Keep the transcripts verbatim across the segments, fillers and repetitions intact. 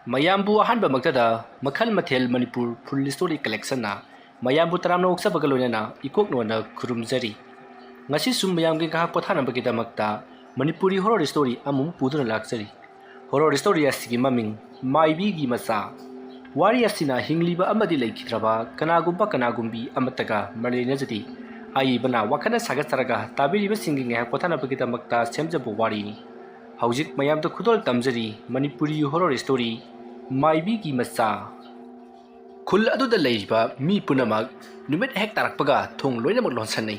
ꯃꯌꯥꯝꯕꯨ ꯑꯍꯥꯟꯕꯃꯛꯇꯗ ꯃꯈꯜ ꯃꯊꯦꯜ ꯃꯅꯤꯄꯨꯔ ꯐꯨꯜ ꯁ꯭ꯇꯣꯔꯤ ꯀꯂꯦꯛꯁꯟꯅ ꯃꯌꯥꯝꯕꯨ ꯇꯔꯥꯝꯅ ꯑꯣꯛꯆꯕꯒ ꯂꯣꯏꯅꯅ ꯏꯀꯣꯛ ꯅꯣꯟꯅ ꯈꯨꯔꯨꯝꯖꯔꯤ꯫ ꯉꯁꯤꯁꯨ ꯃꯌꯥꯝꯒꯤ ꯉꯥꯏꯍꯥꯛ ꯄꯣꯊꯥꯅꯕꯒꯤꯗꯃꯛꯇ ꯃꯅꯤꯄꯨꯔꯤ ꯍꯣꯔꯣꯔ ꯁ꯭ꯇꯣꯔꯤ ꯑꯃꯃꯨꯛ ꯄꯨꯗꯨꯅ ꯂꯥꯛꯆꯔꯤ꯫ ꯍꯣꯔꯣꯔ ꯁ꯭ꯇꯣꯔꯤ ꯑꯁꯤꯒꯤ ꯃꯃꯤꯡ ꯃꯥꯏꯕꯤꯒꯤ ꯃꯆꯥ꯫ ꯋꯥꯔꯤ ꯑꯁꯤꯅ ꯍꯤꯡꯂꯤꯕ ꯑꯃꯗꯤ ꯂꯩꯈꯤꯗ꯭ꯔꯕ ꯀꯅꯥꯒꯨꯝꯕ ꯀꯅꯥꯒꯨꯝꯕꯤ ꯑꯃꯠꯇꯒ ꯃꯔꯤ ꯂꯩꯅꯖꯗꯦ꯫ ꯑꯏꯕꯅ ꯋꯥꯈꯜꯅ ꯁꯥꯒꯠꯆꯔꯒ ꯇꯥꯕꯤꯔꯤꯕꯁꯤꯡꯒꯤ ꯉꯥꯏꯍꯥꯛ ꯄꯣꯊꯥꯅꯕꯒꯤꯗꯃꯛꯇ ꯁꯦꯝꯖꯕ ꯋꯥꯔꯤꯅꯤ꯫ ꯍꯧꯖꯤꯛ ꯃꯌꯥꯝꯗ ꯈꯨꯗꯣꯜ ꯇꯝꯖꯔꯤ ꯃꯅꯤꯄꯨꯔꯤ ꯍꯣꯔꯣꯔ ꯁ꯭ꯇꯣꯔꯤ ꯃꯥꯏꯕꯤꯒꯤ ꯃꯆꯥ꯫ ꯈꯨꯜ ꯑꯗꯨꯗ ꯂꯩꯔꯤꯕ ꯃꯤ ꯄꯨꯝꯅꯃꯛ ꯅꯨꯃꯤꯠ ꯍꯦꯛ ꯇꯥꯔꯛꯄꯒ ꯊꯣꯡ ꯂꯣꯏꯅꯃꯛ ꯂꯣꯟꯁꯟꯅꯩ꯫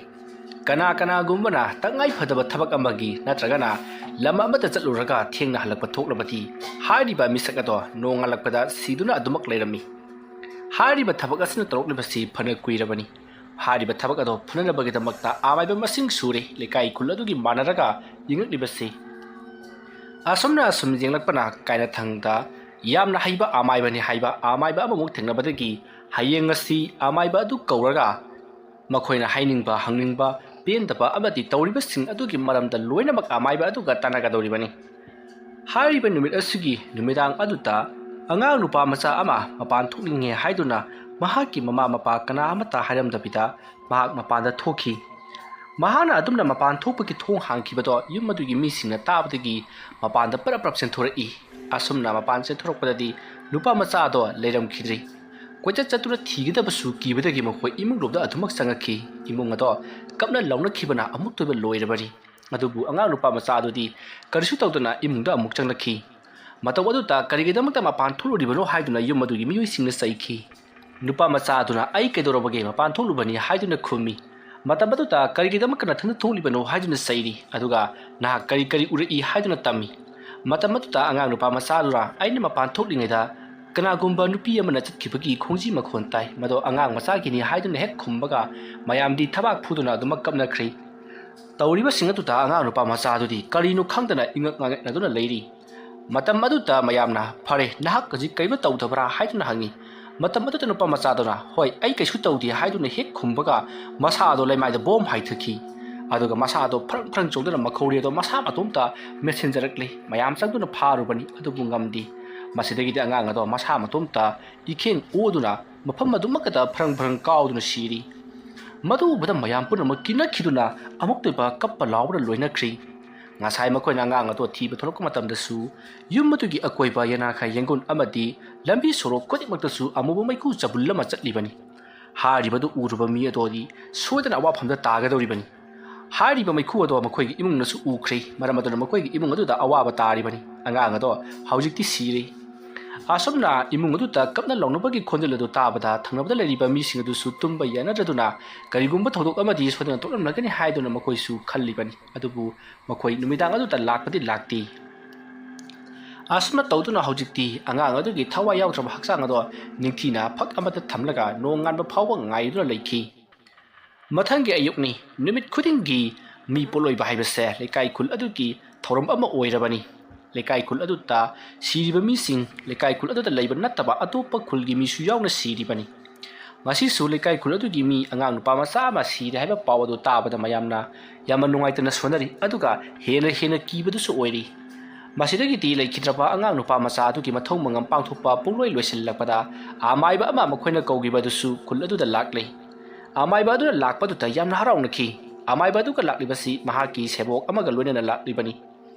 ꯀꯅꯥ ꯀꯅꯥꯒꯨꯝꯕꯅ ꯇꯉꯥꯏ ꯐꯗꯕ ꯊꯕꯛ ꯑꯃꯒꯤ ꯅꯠꯇ꯭ꯔꯒꯅ ꯂꯝ ꯑꯃꯗ ꯆꯠꯂꯨꯔꯒ ꯊꯦꯡꯅ ꯍꯜꯂꯛꯄ ꯊꯣꯛꯂꯕꯗꯤ ꯍꯥꯏꯔꯤꯕ ꯃꯤꯁꯛ ꯑꯗꯣ ꯅꯣꯡꯉꯥꯜꯂꯛꯄꯗ ꯁꯤꯗꯨꯅ ꯑꯗꯨꯃꯛ ꯂꯩꯔꯝꯃꯤ꯫ ꯍꯥꯏꯔꯤꯕ ꯊꯕꯛ ꯑꯁꯤꯅ ꯇꯧꯔꯛꯂꯤꯕꯁꯤ ꯐꯅ ꯀꯨꯏꯔꯕꯅꯤ꯫ ꯍꯥꯏꯔꯤꯕ ꯊꯕꯛ ꯑꯗꯣ ꯐꯅꯅꯕꯒꯤꯗꯃꯛꯇ ꯑꯃꯥꯏꯕ ꯃꯁꯤꯡ ꯁꯨꯔꯦ ꯂꯩꯀꯥꯏ ꯈꯨꯜ ꯑꯗꯨꯒꯤ ꯃꯥꯟꯅꯔꯒ ꯌꯦꯡꯂꯛꯂꯤꯕꯁꯤ꯫ ꯑꯁꯨꯝꯅ ꯑꯁꯨꯝ ꯌꯦꯡꯂꯛꯄꯅ ꯀꯥꯏꯅꯊꯪꯗ ꯌꯥꯝꯅ ꯍꯩꯕ ꯑꯃꯥꯏꯕꯅꯤ ꯍꯥꯏꯕ ꯑꯃꯥꯏꯕ ꯑꯃꯃꯨꯛ ꯊꯦꯡꯅꯕꯗꯒꯤ ꯍꯌꯦꯡ ꯉꯁꯤ ꯑꯃꯥꯏꯕ ꯑꯗꯨ ꯀꯧꯔꯒ ꯃꯈꯣꯏꯅ ꯍꯥꯏꯅꯤꯡꯕ, ꯍꯪꯅꯤꯡꯕ, ꯄꯦꯟꯗꯕ ꯑꯃꯗꯤ ꯇꯧꯔꯤꯕꯁꯤꯡ ꯑꯗꯨꯒꯤ ꯃꯔꯝꯗ ꯂꯣꯏꯅꯃꯛ ꯑꯃꯥꯏꯕ ꯑꯗꯨꯒ ꯇꯥꯟꯅꯒꯗꯧꯔꯤꯕꯅꯤ꯫ ꯍꯥꯏꯔꯤꯕ ꯅꯨꯃꯤꯠ ꯑꯁꯤꯒꯤ ꯅꯨꯃꯤꯗꯥꯡ ꯑꯗꯨꯗ ꯑꯉꯥꯡ ꯅꯨꯄꯥ ꯃꯆꯥ ꯑꯃ ꯃꯄꯥꯟ ꯊꯣꯛꯅꯤꯡꯉꯦ ꯍꯥꯏꯗꯨꯅ ꯃꯍꯥꯛꯀꯤ ꯃꯃꯥ ꯃꯄꯥ ꯀꯅꯥ ꯑꯃꯠꯇ ꯍꯥꯏꯔꯝꯗꯕꯤꯗ ꯃꯍꯥꯛ ꯃꯄꯥꯟꯗ ꯊꯣꯛꯈꯤ꯫ ꯃꯍꯥꯛꯅ ꯑꯗꯨꯝꯅ ꯃꯄꯥꯟ ꯊꯣꯛꯄꯒꯤ ꯊꯣꯡ ꯍꯥꯡꯈꯤꯕꯗꯣ ꯌꯨꯝ ꯑꯗꯨꯒꯤ ꯃꯤꯁꯤꯡꯅ ꯇꯥꯕꯗꯒꯤ ꯃꯄꯥꯟꯗ ꯄꯔꯞ ꯄꯔꯞ ꯆꯦꯟꯊꯣꯔꯛꯏ꯫ ꯑꯁꯨꯝꯅ ꯃꯄꯥꯟ ꯆꯦꯟꯊꯣꯔꯛꯄꯗꯗꯤ ꯅꯨꯄꯥ ꯃꯆꯥ ꯑꯗꯣ ꯂꯩꯔꯝꯈꯤꯗ꯭ꯔꯦ꯫ ꯀꯣꯏꯆꯠ ꯆꯠꯇꯨꯅ ꯊꯤꯒꯗꯕꯁꯨ ꯀꯤꯕꯗꯒꯤ ꯃꯈꯣꯏ ꯏꯃꯨꯡ ꯂꯣꯝꯗ ꯑꯗꯨꯃꯛ ꯆꯪꯉꯛꯈꯤ꯫ ꯏꯃꯨꯡ ꯑꯗꯣ ꯀꯞꯅ ꯂꯥꯎꯅꯈꯤꯕꯅ ꯑꯃꯨꯛꯇꯣꯏꯕ ꯂꯣꯏꯔꯕꯅꯤ꯫ ꯑꯗꯨꯕꯨ ꯑꯉꯥꯡ ꯅꯨꯄꯥ ꯃꯆꯥ ꯑꯗꯨꯗꯤ ꯀꯔꯤꯁꯨ ꯇꯧꯗꯅ ꯏꯃꯨꯡꯗ ꯑꯃꯨꯛ ꯆꯪꯂꯛꯈꯤ꯫ ꯃꯇꯧ ꯑꯗꯨꯗ ꯀꯔꯤꯒꯤꯗꯃꯛꯇ ꯃꯄꯥꯟ ꯊꯣꯛꯂꯨꯔꯤꯕꯅꯣ ꯍꯥꯏꯗꯨꯅ ꯌꯨꯝ ꯑꯗꯨꯒꯤ ꯃꯤꯑꯣꯏꯁꯤꯡꯅ ꯆꯩꯈꯤ꯫ ꯅꯨꯄꯥ ꯃꯆꯥ ꯑꯗꯨꯅ "ꯑꯩ ꯀꯩꯗꯧꯔꯕꯒꯦ? ꯃꯄꯥꯟ ꯊꯣꯛꯂꯨꯕꯅꯤ" ꯍꯥꯏꯗꯨꯅ ꯈꯨꯝꯃꯤ꯫ ꯃꯇꯝ ꯑꯗꯨꯗ "ꯀꯔꯤꯒꯤꯗꯃꯛꯇ ꯅꯊꯟꯗ ꯊꯣꯛꯂꯤꯕꯅꯣ?" ꯍꯥꯏꯗꯨꯅ ꯆꯩꯔꯤ꯫ ꯑꯗꯨꯒ "ꯅꯍꯥꯛ ꯀꯔꯤ ꯀꯔꯤ ꯎꯔꯛꯏ?" ꯍꯥꯏꯗꯨꯅ ꯇꯝꯃꯤ꯫ ꯃꯇꯝ ꯑꯗꯨꯗ ꯑꯉꯥꯡ ꯅꯨꯄꯥ ꯃꯆꯥ ꯑꯗꯨꯅ "ꯑꯩꯅ ꯃꯄꯥꯟ ꯊꯣꯛꯂꯤꯉꯩꯗ ꯀꯅꯥꯒꯨꯝꯕ ꯅꯨꯄꯤ ꯑꯃꯅ ꯆꯠꯈꯤꯕꯒꯤ ꯈꯣꯡꯖꯤ ꯃꯈꯣꯟ ꯇꯥꯏ, ꯃꯗꯣ ꯑꯉꯥꯡ ꯃꯆꯥꯒꯤꯅꯤ" ꯍꯥꯏꯗꯨꯅ ꯍꯦꯛ ꯈꯨꯝꯕꯒ ꯃꯌꯥꯝꯗꯤ ꯊꯕꯥꯛ ꯐꯨꯗꯨꯅ ꯑꯗꯨꯃꯛ ꯀꯞꯅꯈ꯭ꯔꯦ꯫ ꯇꯧꯔꯤꯕꯁꯤꯡ ꯑꯗꯨꯗ ꯑꯉꯥꯡ ꯅꯨꯄꯥ ꯃꯆꯥ ꯑꯗꯨꯗꯤ ꯀꯔꯤꯅꯣ ꯈꯪꯗꯅ ꯏꯉꯛ ꯉꯛꯅꯗꯨꯅ ꯂꯩꯔꯤ꯫ ꯃꯇꯝ ꯑꯗꯨꯗ ꯃꯌꯥꯝꯅ "ꯐꯔꯦ, ꯅꯍꯥꯛ ꯍꯧꯖꯤꯛ ꯀꯔꯤꯝꯇ ꯇꯧꯗꯕ꯭ꯔꯥ?" ꯍꯥꯏꯗꯨꯅ ꯍꯪꯉꯤ꯫ ꯃꯇꯝ ꯑꯗꯨꯗ ꯅꯨꯄꯥ ꯃꯆꯥꯗꯨꯅ "ꯍꯣꯏ, ꯑꯩ ꯀꯩꯁꯨ ꯇꯧꯗꯦ" ꯍꯥꯏꯗꯨꯅ ꯍꯦꯛ ꯈꯨꯝꯕꯒ ꯃꯁꯥ ꯑꯗꯣ ꯂꯩꯃꯥꯏꯗ ꯕꯣꯝ ꯍꯥꯏꯊꯈꯤ꯫ ꯑꯗꯨꯒ ꯃꯁꯥ ꯑꯗꯣ ꯐ꯭ꯔꯪ ꯐ꯭ꯔꯪ ꯆꯣꯡꯗꯨꯅ ꯃꯈꯧꯔꯤ ꯑꯗꯣ ꯃꯁꯥ ꯃꯇꯣꯝꯇ ꯃꯦꯠꯁꯤꯟꯖꯔꯛꯂꯤ꯫ ꯃꯌꯥꯝ ꯆꯪꯗꯨꯅ ꯐꯥꯔꯨꯕꯅꯤ, ꯑꯗꯨꯕꯨ ꯉꯝꯗꯦ꯫ ꯃꯁꯤꯗꯒꯤꯗꯤ ꯑꯉꯥꯡ ꯑꯗꯣ ꯃꯁꯥ ꯃꯇꯣꯝꯇ ꯏꯈꯦꯡ ꯑꯣꯗꯨꯅ ꯃꯐꯝ ꯑꯗꯨꯃꯛꯇꯗ ꯐꯔꯪ ꯐꯔꯪ ꯀꯥꯎꯗꯨꯅ ꯁꯤꯔꯤ꯫ ꯃꯗꯨ ꯎꯕꯗ ꯃꯌꯥꯝ ꯄꯨꯝꯅꯃꯛ ꯀꯤꯅꯈꯤꯗꯨꯅ ꯑꯃꯨꯛꯇꯣꯏꯕ ꯀꯞꯄ ꯂꯥꯎꯕꯅ ꯂꯣꯏꯅꯈ꯭ꯔꯤ꯫ ꯉꯁꯥꯏ ꯃꯈꯣꯏꯅ ꯑꯉꯥꯡ ꯑꯗꯣ ꯊꯤꯕ ꯊꯣꯛꯂꯛꯄ ꯃꯇꯝꯗꯁꯨ ꯌꯨꯝ ꯑꯗꯨꯒꯤ ꯑꯀꯣꯏꯕ ꯌꯦꯅꯥꯈꯥ ꯌꯦꯡꯒꯣꯟ ꯑꯃꯗꯤ ꯂꯝꯕꯤ ꯁꯣꯔꯣꯛ ꯈꯨꯗꯤꯡꯃꯛꯇꯁꯨ ꯑꯃꯨꯕ ꯃꯩꯈꯨ ꯆꯕꯨꯜ ꯑꯃ ꯆꯠꯂꯤꯕꯅꯤ꯫ ꯍꯥꯏꯔꯤꯕꯗꯨ ꯎꯔꯨꯕ ꯃꯤ ꯑꯗꯨꯗꯤ ꯁꯣꯏꯗꯅ ꯑꯋꯥꯐꯝꯗ ꯇꯥꯒꯗꯧꯔꯤꯕꯅꯤ꯫ ꯍꯥꯏꯔꯤꯕ ꯃꯩꯈꯨ ꯑꯗꯣ ꯃꯈꯣꯏꯒꯤ ꯏꯃꯨꯡꯅꯁꯨ ꯎꯈ꯭ꯔꯦ꯫ ꯃꯔꯝ ꯑꯗꯨꯅ ꯃꯈꯣꯏꯒꯤ ꯏꯃꯨꯡ ꯑꯗꯨꯗ ꯑꯋꯥꯕ ꯇꯥꯔꯤꯕꯅꯤ꯫ ꯑꯉꯥꯡ ꯑꯗꯣ ꯍꯧꯖꯤꯛꯇꯤ ꯁꯤꯔꯦ꯫ ꯑꯁꯨꯝꯅ ꯏꯃꯨꯡ ꯑꯗꯨꯗ ꯀꯞꯅ ꯂꯥꯎꯅꯕꯒꯤ ꯈꯣꯟꯖꯦꯜ ꯑꯗꯨ ꯇꯥꯕꯗ ꯊꯪꯅꯕꯗ ꯂꯩꯔꯤꯕ ꯃꯤꯁꯤꯡ ꯑꯗꯨꯁꯨ ꯇꯨꯝꯕ ꯌꯥꯅꯗ꯭ꯔꯗꯨꯅ ꯀꯔꯤꯒꯨꯝꯕ ꯊꯧꯗꯣꯛ ꯑꯃꯗꯤ ꯁꯣꯏꯗꯅ ꯊꯣꯛꯂꯝꯂꯒꯅꯤ ꯍꯥꯏꯗꯨꯅ ꯃꯈꯣꯏꯁꯨ ꯈꯜꯂꯤꯕꯅꯤ꯫ ꯑꯗꯨꯕꯨ ꯃꯈꯣꯏ ꯅꯨꯃꯤꯗꯥꯡ ꯑꯗꯨꯗ ꯂꯥꯛꯄꯗꯤ ꯂꯥꯛꯇꯦ꯫ ꯑꯁꯨꯝꯅ ꯇꯧꯗꯨꯅ ꯍꯧꯖꯤꯛꯇꯤ ꯑꯉꯥꯡ ꯑꯗꯨꯒꯤ ꯊꯋꯥꯏ ꯌꯥꯎꯗ꯭ꯔꯕ ꯍꯛꯆꯥꯡ ꯑꯗꯣ ꯅꯤꯡꯊꯤꯅ ꯐꯛ ꯑꯃꯗ ꯊꯝꯂꯒ ꯅꯣꯡꯉꯥꯟꯕ ꯐꯥꯎꯕ ꯉꯥꯏꯗꯨꯅ ꯂꯩꯈꯤ꯫ ꯃꯊꯪꯒꯤ ꯑꯌꯨꯛꯅꯤ꯫ ꯅꯨꯃꯤꯠ ꯈꯨꯗꯤꯡꯒꯤ ꯃꯤ ꯄꯣꯠꯂꯣꯏꯕ ꯍꯥꯏꯕꯁꯦ ꯂꯩꯀꯥꯏ ꯈꯨꯜ ꯑꯗꯨꯒꯤ ꯊꯧꯔꯝ ꯑꯃ ꯑꯣꯏꯔꯕꯅꯤ꯫ ꯂꯩꯀꯥꯏ ꯈꯨꯜ ꯑꯗꯨꯗ ꯁꯤꯔꯤꯕ ꯃꯤꯁꯤꯡ ꯂꯩꯀꯥꯏ ꯈꯨꯜ ꯑꯗꯨꯗ ꯂꯩꯕ ꯅꯠꯇꯕ ꯑꯇꯣꯞꯄ ꯈꯨꯜꯒꯤ ꯃꯤꯁꯨ ꯌꯥꯎꯅ ꯁꯤꯔꯤꯕꯅꯤ꯫ ꯉꯁꯤꯁꯨ ꯂꯩꯀꯥꯏ ꯈꯨꯜ ꯑꯗꯨꯒꯤ ꯃꯤ ꯑꯉꯥꯡ ꯅꯨꯄꯥ ꯃꯆꯥ ꯑꯃ ꯁꯤꯔꯦ ꯍꯥꯏꯕ ꯄꯥꯎ ꯑꯗꯨ ꯇꯥꯕꯗ ꯃꯌꯥꯝꯅ ꯌꯥꯝꯅ ꯅꯨꯡꯉꯥꯏꯇꯅ ꯁꯣꯟꯅꯔꯤ, ꯑꯗꯨꯒ ꯍꯦꯟꯅ ꯍꯦꯟꯅ ꯀꯤꯕꯗꯨꯁꯨ ꯑꯣꯏꯔꯤ꯫ ꯃꯁꯤꯗꯒꯤꯗꯤ ꯂꯩꯈꯤꯗ꯭ꯔꯕ ꯑꯉꯥꯡ ꯅꯨꯄꯥ ꯃꯆꯥ ꯑꯗꯨꯒꯤ ꯃꯊꯧ ꯃꯉꯝ ꯄꯥꯡꯊꯣꯛꯄ ꯄꯨꯡꯂꯣꯏ ꯂꯣꯏꯁꯤꯜꯂꯛꯄꯗ ꯑꯃꯥꯏꯕ ꯑꯃ ꯃꯈꯣꯏꯅ ꯀꯧꯈꯤꯕ ꯑꯗꯨꯁꯨ ꯈꯨꯜ ꯑꯗꯨꯗ ꯂꯥꯛꯂꯦ꯫ ꯑꯃꯥꯏꯕ ꯑꯗꯨꯅ ꯂꯥꯛꯄꯗꯨꯗ ꯌꯥꯝꯅ ꯍꯔꯥꯎꯅꯈꯤ꯫ ꯑꯃꯥꯏꯕ ꯑꯗꯨꯒ ꯂꯥꯛꯂꯤꯕꯁꯤ ꯃꯍꯥꯛꯀꯤ ꯁꯦꯕꯣꯛ ꯑꯃꯒ ꯂꯣꯏꯅꯅ ꯂꯥꯛꯂꯤꯕꯅꯤ꯫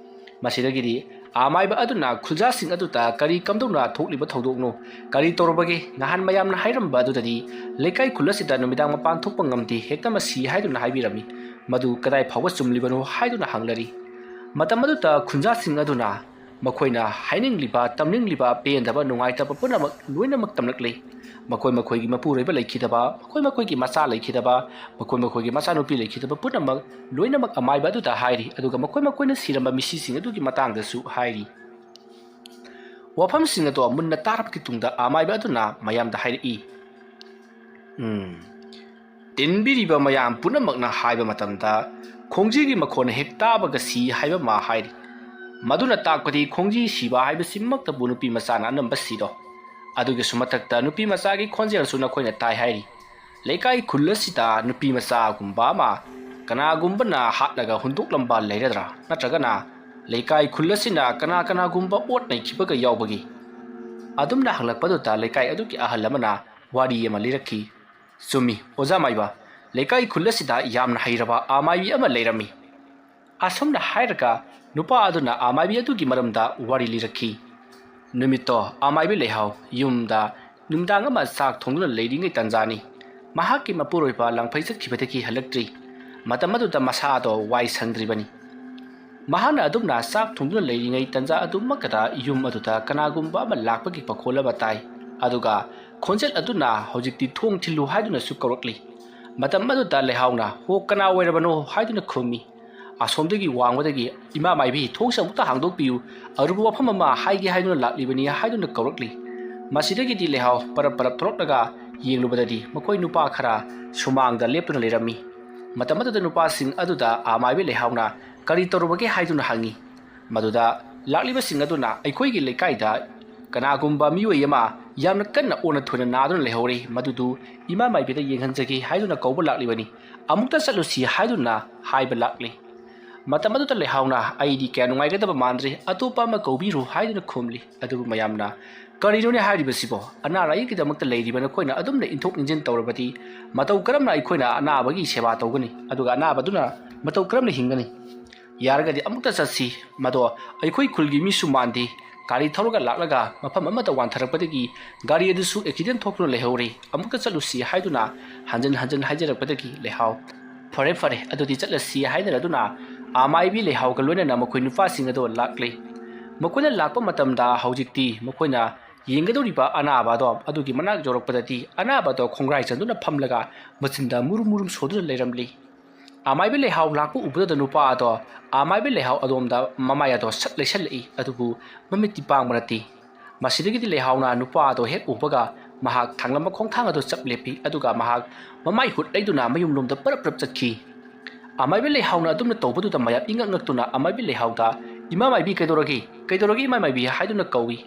ꯃꯁꯤꯗꯒꯤꯗꯤ ꯑꯃꯥꯏꯕ ꯑꯗꯨꯅ ꯈꯨꯜꯖꯥꯁꯤꯡ ꯑꯗꯨꯗ ꯀꯔꯤ ꯀꯝꯗꯧꯅ ꯊꯣꯛꯂꯤꯕ ꯊꯧꯗꯣꯛꯅꯣ, ꯀꯔꯤ ꯇꯧꯔꯕꯒꯦ, ꯅꯍꯥꯟ ꯃꯌꯥꯝꯅ ꯍꯥꯏꯔꯝꯕ ꯑꯗꯨꯗꯗꯤ ꯂꯩꯀꯥꯏ ꯈꯨꯜ ꯑꯁꯤꯗ ꯅꯨꯃꯤꯗꯥꯡ ꯃꯄꯥꯟ ꯊꯣꯛꯄ ꯉꯝꯗꯦ, ꯍꯦꯛꯇꯃꯛ ꯁꯤ ꯍꯥꯏꯗꯨꯅ ꯍꯥꯏꯕꯤꯔꯝꯃꯤ, ꯃꯗꯨ ꯀꯗꯥꯏ ꯐꯥꯎꯕ ꯆꯨꯝꯂꯤꯕꯅꯣ ꯍꯥꯏꯗꯨꯅ ꯍꯪꯅꯔꯤ꯫ ꯃꯇꯝ ꯑꯗꯨꯗ ꯈꯨꯟꯖꯥꯁꯤꯡ ꯑꯗꯨꯅ ꯃꯈꯣꯏꯅ ꯍꯥꯏꯅꯤꯡꯂꯤꯕ, ꯇꯝꯅꯤꯡꯂꯤꯕ, ꯄꯦꯟꯗꯕ, ꯅꯨꯡꯉꯥꯏꯇꯕ ꯄꯨꯝꯅꯃꯛ ꯂꯣꯏꯅꯃꯛ ꯇꯝꯂꯛꯂꯤ꯫ ꯃꯈꯣꯏ ꯃꯈꯣꯏꯒꯤ ꯃꯄꯨꯔꯣꯏꯕ ꯂꯩꯈꯤꯗꯕ, ꯃꯈꯣꯏ ꯃꯈꯣꯏꯒꯤ ꯃꯆꯥ ꯂꯩꯈꯤꯗꯕ, ꯃꯈꯣꯏ ꯃꯈꯣꯏꯒꯤ ꯃꯆꯥꯅꯨꯄꯤ ꯂꯩꯈꯤꯗꯕ ꯄꯨꯝꯅꯃꯛ ꯂꯣꯏꯅꯃꯛ ꯑꯃꯥꯏꯕ ꯑꯗꯨꯗ ꯍꯥꯏꯔꯤ, ꯑꯗꯨꯒ ꯃꯈꯣꯏ ꯃꯈꯣꯏꯅ ꯁꯤꯔꯝꯕ ꯃꯤꯁꯤꯁꯤꯡ ꯑꯗꯨꯒꯤ ꯃꯇꯥꯡꯗꯁꯨ ꯍꯥꯏꯔꯤ꯫ ꯋꯥꯐꯝꯁꯤꯡ ꯑꯗꯣ ꯃꯨꯟꯅ ꯇꯥꯔꯕꯒꯤ ꯇꯨꯡꯗ ꯑꯃꯥꯏꯕ ꯑꯗꯨꯅ ꯃꯌꯥꯝꯗ ꯍꯥꯏꯔꯛꯏ, "ꯎꯝ, ꯇꯤꯟꯕꯤꯔꯤꯕ ꯃꯌꯥꯝ ꯄꯨꯝꯅꯃꯛꯅ ꯍꯥꯏꯕ ꯃꯇꯝꯗ ꯈꯣꯡꯖꯤꯒꯤ ꯃꯈꯣꯟ ꯍꯦꯛ ꯇꯥꯕꯒ ꯁꯤ ꯍꯥꯏꯕ ꯑꯃ ꯍꯥꯏꯔꯤ꯫ ꯃꯗꯨꯅ ꯇꯥꯛꯄꯗꯤ ꯈꯣꯡꯖꯤ ꯁꯤꯕ ꯍꯥꯏꯕꯁꯤꯃꯛꯇꯕꯨ ꯅꯨꯄꯤ ꯃꯆꯥꯅ ꯑꯅꯝꯕ ꯁꯤꯗꯣ꯫ ꯑꯗꯨꯒꯤꯁꯨ ꯃꯊꯛꯇ ꯅꯨꯄꯤ ꯃꯆꯥꯒꯤ ꯈꯣꯟꯖꯦꯜꯁꯨ ꯅꯈꯣꯏꯅ ꯇꯥꯏ ꯍꯥꯏꯔꯤ꯫ ꯂꯩꯀꯥꯏ ꯈꯨꯜ ꯑꯁꯤꯗ ꯅꯨꯄꯤ ꯃꯆꯥꯒꯨꯝꯕ ꯑꯃ ꯀꯅꯥꯒꯨꯝꯕꯅ ꯍꯥꯠꯂꯒ ꯍꯨꯟꯗꯣꯛꯂꯝꯕ ꯂꯩꯔꯗ꯭ꯔꯥ? ꯅꯠꯇ꯭ꯔꯒꯅ ꯂꯩꯀꯥꯏ ꯈꯨꯜ ꯑꯁꯤꯅ ꯀꯅꯥ ꯀꯅꯥꯒꯨꯝꯕ ꯑꯣꯠ ꯅꯩꯈꯤꯕꯒ ꯌꯥꯎꯕꯒꯦ? ꯑꯗꯨꯝꯅ ꯍꯪꯂꯛꯄꯗꯨꯗ ꯂꯩꯀꯥꯏ ꯑꯗꯨꯒꯤ ꯑꯍꯜ ꯑꯃꯅ ꯋꯥꯔꯤ ꯑꯃ ꯂꯤꯔꯛꯈꯤ꯫ "ꯆꯨꯝꯃꯤ, ꯑꯣꯖꯥ ꯃꯥꯏꯕ, ꯂꯩꯀꯥꯏ ꯈꯨꯜ ꯑꯁꯤꯗ ꯌꯥꯝꯅ ꯍꯩꯔꯕ ꯑꯃꯥꯏꯕꯤ ꯑꯃ ꯂꯩꯔꯝꯃꯤ꯫" ꯑꯁꯨꯝꯅ ꯍꯥꯏꯔꯒ ꯅꯨꯄꯥ ꯑꯗꯨꯅ ꯑꯃꯥꯏꯕꯤ ꯑꯗꯨꯒꯤ ꯃꯔꯝꯗ ꯋꯥꯔꯤ ꯂꯤꯔꯛꯈꯤ꯫ ꯅꯨꯃꯤꯠꯇꯣ ꯑꯃꯥꯏꯕꯤ ꯂꯩꯍꯥꯎ ꯌꯨꯝꯗ ꯅꯨꯃꯤꯗꯥꯡ ꯑꯃ ꯆꯥꯛ ꯊꯣꯡꯗꯨꯅ ꯂꯩꯔꯤꯉꯩ ꯇꯟꯖꯥꯅꯤ꯫ ꯃꯍꯥꯛꯀꯤ ꯃꯄꯨꯔꯣꯏꯕ ꯂꯥꯡꯐꯩ ꯆꯠꯈꯤꯕꯗꯒꯤ ꯍꯜꯂꯛꯇ꯭ꯔꯤ꯫ ꯃꯇꯝ ꯑꯗꯨꯗ ꯃꯁꯥꯗꯣ ꯋꯥꯏ ꯁꯪꯗ꯭ꯔꯤꯕꯅꯤ꯫ ꯃꯍꯥꯛꯅ ꯑꯗꯨꯝꯅ ꯆꯥꯛ ꯊꯣꯡꯗꯨꯅ ꯂꯩꯔꯤꯉꯩ ꯇꯟꯖꯥ ꯑꯗꯨꯃꯛꯇꯗ ꯌꯨꯝ ꯑꯗꯨꯗ ꯀꯅꯥꯒꯨꯝꯕ ꯑꯃ ꯂꯥꯛꯄꯒꯤ ꯃꯈꯣꯜ ꯑꯃ ꯇꯥꯏ꯫ ꯑꯗꯨꯒ ꯈꯣꯟꯖꯦꯜ ꯑꯗꯨꯅ ꯍꯧꯖꯤꯛꯇꯤ "ꯊꯣꯡ ꯊꯤꯜꯂꯨ" ꯍꯥꯏꯗꯨꯅꯁꯨ ꯀꯧꯔꯛꯂꯤ꯫ ꯃꯇꯝ ꯑꯗꯨꯗ ꯂꯩꯍꯥꯎꯅ "ꯍꯣ, ꯀꯅꯥ ꯑꯣꯏꯔꯕꯅꯣ?" ꯍꯥꯏꯗꯨꯅ ꯈꯨꯝꯃꯤ꯫ ꯑꯁꯣꯝꯗꯒꯤ ꯋꯥꯡꯃꯗꯒꯤ "ꯏꯃꯥ ꯃꯥꯏꯕꯤ, ꯊꯣꯡꯁꯦ ꯑꯃꯨꯛꯇ ꯍꯥꯡꯗꯣꯛꯄꯤꯌꯨ, ꯑꯔꯨꯕ ꯋꯥꯐꯝ ꯑꯃ ꯍꯥꯏꯒꯦ ꯍꯥꯏꯗꯨꯅ ꯂꯥꯛꯂꯤꯕꯅꯤ" ꯍꯥꯏꯗꯨꯅ ꯀꯧꯔꯛꯂꯤ꯫ ꯃꯁꯤꯗꯒꯤꯗꯤ ꯂꯩꯍꯥꯎ ꯄꯔꯞ ꯄꯔꯞ ꯊꯣꯛꯂꯛꯂꯒ ꯌꯦꯡꯂꯨꯕꯗꯗꯤ ꯃꯈꯣꯏ ꯅꯨꯄꯥ ꯈꯔ ꯁꯨꯃꯥꯡꯗ ꯂꯦꯞꯇꯨꯅ ꯂꯩꯔꯝꯃꯤ꯫ ꯃꯇꯝ ꯑꯗꯨꯗ ꯅꯨꯄꯥꯁꯤꯡ ꯑꯗꯨꯗ ꯑꯃꯥꯏꯕꯤ ꯂꯩꯍꯥꯎꯅ "ꯀꯔꯤ ꯇꯧꯔꯨꯕꯒꯦ?" ꯍꯥꯏꯗꯨꯅ ꯍꯪꯉꯤ꯫ ꯃꯗꯨꯗ ꯂꯥꯛꯂꯤꯕꯁꯤꯡ ꯑꯗꯨꯅ "ꯑꯩꯈꯣꯏꯒꯤ ꯂꯩꯀꯥꯏꯗ ꯀꯅꯥꯒꯨꯝꯕ ꯃꯤꯑꯣꯏ ꯑꯃ ꯌꯥꯝꯅ ꯀꯟꯅ ꯑꯣꯟꯅ ꯊꯣꯏꯅ ꯅꯥꯗꯨꯅ ꯂꯩꯍꯧꯔꯦ, ꯃꯗꯨꯗꯨ ꯏꯃꯥ ꯃꯥꯏꯕꯤꯗ ꯌꯦꯡꯍꯟꯖꯒꯦ ꯍꯥꯏꯗꯨꯅ ꯀꯧꯕ ꯂꯥꯛꯂꯤꯕꯅꯤ, ꯑꯃꯨꯛꯇ ꯆꯠꯂꯨꯁꯤ" ꯍꯥꯏꯗꯨꯅ ꯍꯥꯏꯕ ꯂꯥꯛꯂꯤ꯫ ꯃꯇꯝ ꯑꯗꯨꯗ ꯂꯩꯍꯥꯎꯅ "ꯑꯩꯗꯤ ꯀꯌꯥ ꯅꯨꯡꯉꯥꯏꯒꯗꯕ ꯃꯥꯟꯗ꯭ꯔꯦ, ꯑꯇꯣꯞꯄ ꯑꯃ ꯀꯧꯕꯤꯔꯨ" ꯍꯥꯏꯗꯨꯅ ꯈꯨꯝꯂꯤ꯫ ꯑꯗꯨꯕꯨ ꯃꯌꯥꯝꯅ "ꯀꯔꯤꯅꯣꯅꯦ ꯍꯥꯏꯔꯤꯕꯁꯤꯕꯣ? ꯑꯅꯥ ꯂꯥꯏꯌꯦꯡꯒꯤꯗꯃꯛꯇ ꯂꯩꯔꯤꯕ ꯅꯈꯣꯏꯅ ꯑꯗꯨꯝꯅ ꯏꯟꯊꯣꯛ ꯏꯟꯁꯤꯟ ꯇꯧꯔꯕꯗꯤ ꯃꯇꯧ ꯀꯔꯝꯅ ꯑꯩꯈꯣꯏꯅ ꯑꯅꯥꯕꯒꯤ ꯁꯦꯕꯥ ꯇꯧꯒꯅꯤ? ꯑꯗꯨꯒ ꯑꯅꯥꯕꯗꯨꯅ ꯃꯇꯧ ꯀꯔꯝꯅ ꯍꯤꯡꯒꯅꯤ? ꯌꯥꯔꯒꯗꯤ ꯑꯃꯨꯛꯇ ꯆꯠꯁꯤ꯫ ꯃꯗꯣ ꯑꯩꯈꯣꯏ ꯈꯨꯜꯒꯤ ꯃꯤꯁꯨ ꯃꯥꯟꯗꯦ꯫ ꯒꯥꯔꯤ ꯊꯧꯔꯒ ꯂꯥꯛꯂꯒ ꯃꯐꯝ ꯑꯃꯗ ꯋꯥꯟꯊꯔꯛꯄꯗꯒꯤ ꯒꯥꯔꯤ ꯑꯗꯨꯁꯨ ꯑꯦꯛꯁꯤꯗꯦꯟ ꯊꯣꯛꯇꯨꯅ ꯂꯩꯍꯧꯔꯦ꯫ ꯑꯃꯨꯛꯇ ꯆꯠꯂꯨꯁꯤ" ꯍꯥꯏꯗꯨꯅ ꯍꯟꯖꯤꯟ ꯍꯟꯖꯤꯟ ꯍꯥꯏꯖꯔꯛꯄꯗꯒꯤ ꯂꯩꯍꯥꯎ "ꯐꯔꯦ, ꯐꯔꯦ, ꯑꯗꯨꯗꯤ ꯆꯠꯂꯁꯤ" ꯍꯥꯏꯅꯔꯗꯨꯅ ꯑꯃꯥꯏꯕꯤ ꯂꯩꯍꯥꯎꯒ ꯂꯣꯏꯅꯅ ꯃꯈꯣꯏ ꯅꯨꯄꯥꯁꯤꯡ ꯑꯗꯣ ꯂꯥꯛꯂꯦ꯫ ꯃꯈꯣꯏꯅ ꯂꯥꯛꯄ ꯃꯇꯝꯗ ꯍꯧꯖꯤꯛꯇꯤ ꯃꯈꯣꯏꯅ ꯌꯦꯡꯒꯗꯧꯔꯤꯕ ꯑꯅꯥꯕ ꯑꯗꯣ ꯑꯗꯨꯒꯤ ꯃꯅꯥꯛ ꯌꯧꯔꯛꯄꯗꯗꯤ ꯑꯅꯥꯕ ꯑꯗꯣ ꯈꯣꯡꯒ꯭ꯔꯥꯏ ꯆꯟꯗꯨꯅ ꯐꯝꯂꯒ ꯃꯆꯤꯟꯗ ꯃꯨꯔꯨꯝ ꯃꯨꯔꯨꯝ ꯁꯣꯗꯨꯅ ꯂꯩꯔꯝꯂꯤ꯫ ꯑꯃꯥꯏꯕꯤ ꯂꯩꯍꯥꯎ ꯂꯥꯛꯄ ꯎꯕꯗ ꯅꯨꯄꯥ ꯑꯗꯣ ꯑꯃꯥꯏꯕꯤ ꯂꯩꯍꯥꯎ ꯑꯗꯣꯝꯗ ꯃꯃꯥꯏ ꯑꯗꯣ ꯁꯠ ꯂꯩꯁꯜꯂꯛꯏ, ꯑꯗꯨꯕꯨ ꯃꯃꯤꯠꯇꯤ ꯄꯥꯡꯕ ꯅꯠꯇꯦ꯫ ꯃꯁꯤꯗꯒꯤꯗꯤ ꯂꯩꯍꯥꯎꯅ ꯅꯨꯄꯥ ꯑꯗꯣ ꯍꯦꯛ ꯎꯕꯒ ꯃꯍꯥꯛ ꯊꯥꯡꯂꯝꯕ ꯈꯣꯡꯊꯥꯡ ꯑꯗꯨ ꯆꯞ ꯂꯦꯞꯄꯤ, ꯑꯗꯨꯒ ꯃꯍꯥꯛ ꯃꯃꯥꯏ ꯍꯨꯠ ꯂꯩꯗꯨꯅ ꯃꯌꯨꯝꯂꯣꯝꯗ ꯄꯔꯞ ꯄꯔꯞ ꯆꯠꯈꯤ꯫ ꯑꯃꯥꯏꯕꯤ ꯂꯩꯍꯥꯎꯅ ꯑꯗꯨꯝꯅ ꯇꯧꯕꯗꯨꯗ ꯃꯌꯥꯝ ꯏꯉꯛ ꯉꯛꯇꯨꯅ ꯑꯃꯥꯏꯕꯤ ꯂꯩꯍꯥꯎꯗ "ꯏꯃꯥ ꯃꯥꯏꯕꯤ, ꯀꯩꯗꯧꯔꯒꯦ? ꯀꯩꯗꯧꯔꯒꯦ ꯏꯃꯥ ꯃꯥꯏꯕꯤ?" ꯍꯥꯏꯗꯨꯅ ꯀꯧꯏ꯫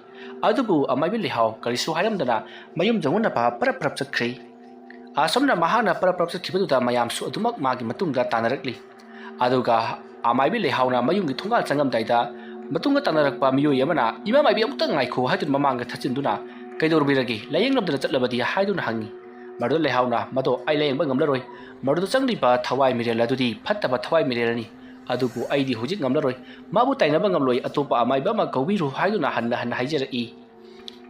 ꯑꯗꯨꯕꯨ ꯑꯃꯥꯏꯕꯤ ꯂꯩꯍꯥꯎ ꯀꯔꯤꯁꯨ ꯍꯥꯏꯔꯝꯗꯅ ꯃꯌꯨꯝ ꯌꯧꯅꯅꯕ ꯄꯔꯞ ꯄꯔꯞ ꯆꯠꯈ꯭ꯔꯦ꯫ ꯑꯁꯨꯝꯅ ꯃꯍꯥꯛꯅ ꯄꯔꯞ ꯄꯔꯞ ꯆꯠꯈꯤꯕꯗꯨꯗ ꯃꯌꯥꯝꯁꯨ ꯑꯗꯨꯃꯛ ꯃꯥꯒꯤ ꯃꯇꯨꯡꯗ ꯇꯥꯟꯅꯔꯛꯂꯤ꯫ ꯑꯗꯨꯒ ꯑꯃꯥꯏꯕꯤ ꯂꯩꯍꯥꯎꯅ ꯃꯌꯨꯝꯒꯤ ꯊꯣꯡꯒꯥꯜ ꯆꯪꯉꯝꯗꯥꯏꯗ ꯃꯇꯨꯡꯗ ꯇꯥꯟꯅꯔꯛꯄ ꯃꯤꯑꯣꯏ ꯑꯃꯅ, "ꯏꯃꯥ ꯃꯥꯏꯕꯤ, ꯑꯃꯨꯛꯇ ꯉꯥꯏꯈꯣ" ꯍꯥꯏꯗꯨꯅ ꯃꯃꯥꯡꯗ ꯊꯠꯆꯤꯟꯗꯨꯅ, "ꯀꯩꯗꯧꯔꯕꯤꯔꯒꯦ? ꯂꯥꯏꯌꯦꯡꯂꯝꯗꯅ ꯆꯠꯂꯕꯗꯤ?" ꯍꯥꯏꯗꯨꯅ ꯍꯪꯉꯤ꯫ ꯃꯗꯨꯗ ꯂꯩꯍꯥꯎꯅ, "ꯃꯗꯣ ꯑꯩ ꯂꯥꯏꯌꯦꯡꯕ ꯉꯝꯂꯔꯣꯏ꯫ ꯃꯗꯨꯗ ꯆꯪꯂꯤꯕ ꯊꯋꯥꯏ ꯃꯤꯔꯦꯜ ꯑꯗꯨꯗꯤ ꯐꯠꯇꯕ ꯊꯋꯥꯏ ꯃꯤꯔꯦꯜꯅꯤ꯫ ꯑꯗꯨꯕꯨ ꯑꯩꯗꯤ ꯍꯧꯖꯤꯛ ꯉꯝꯂꯔꯣꯏ꯫ ꯃꯥꯕꯨ ꯇꯥꯏꯅꯕ ꯉꯝꯂꯣꯏ꯫ ꯑꯇꯣꯞꯄ ꯑꯃꯥꯏꯕ ꯑꯃ ꯀꯧꯕꯤꯔꯨ" ꯍꯥꯏꯗꯨꯅ ꯍꯟꯅ ꯍꯟꯅ ꯍꯥꯏꯖꯔꯛꯏ꯫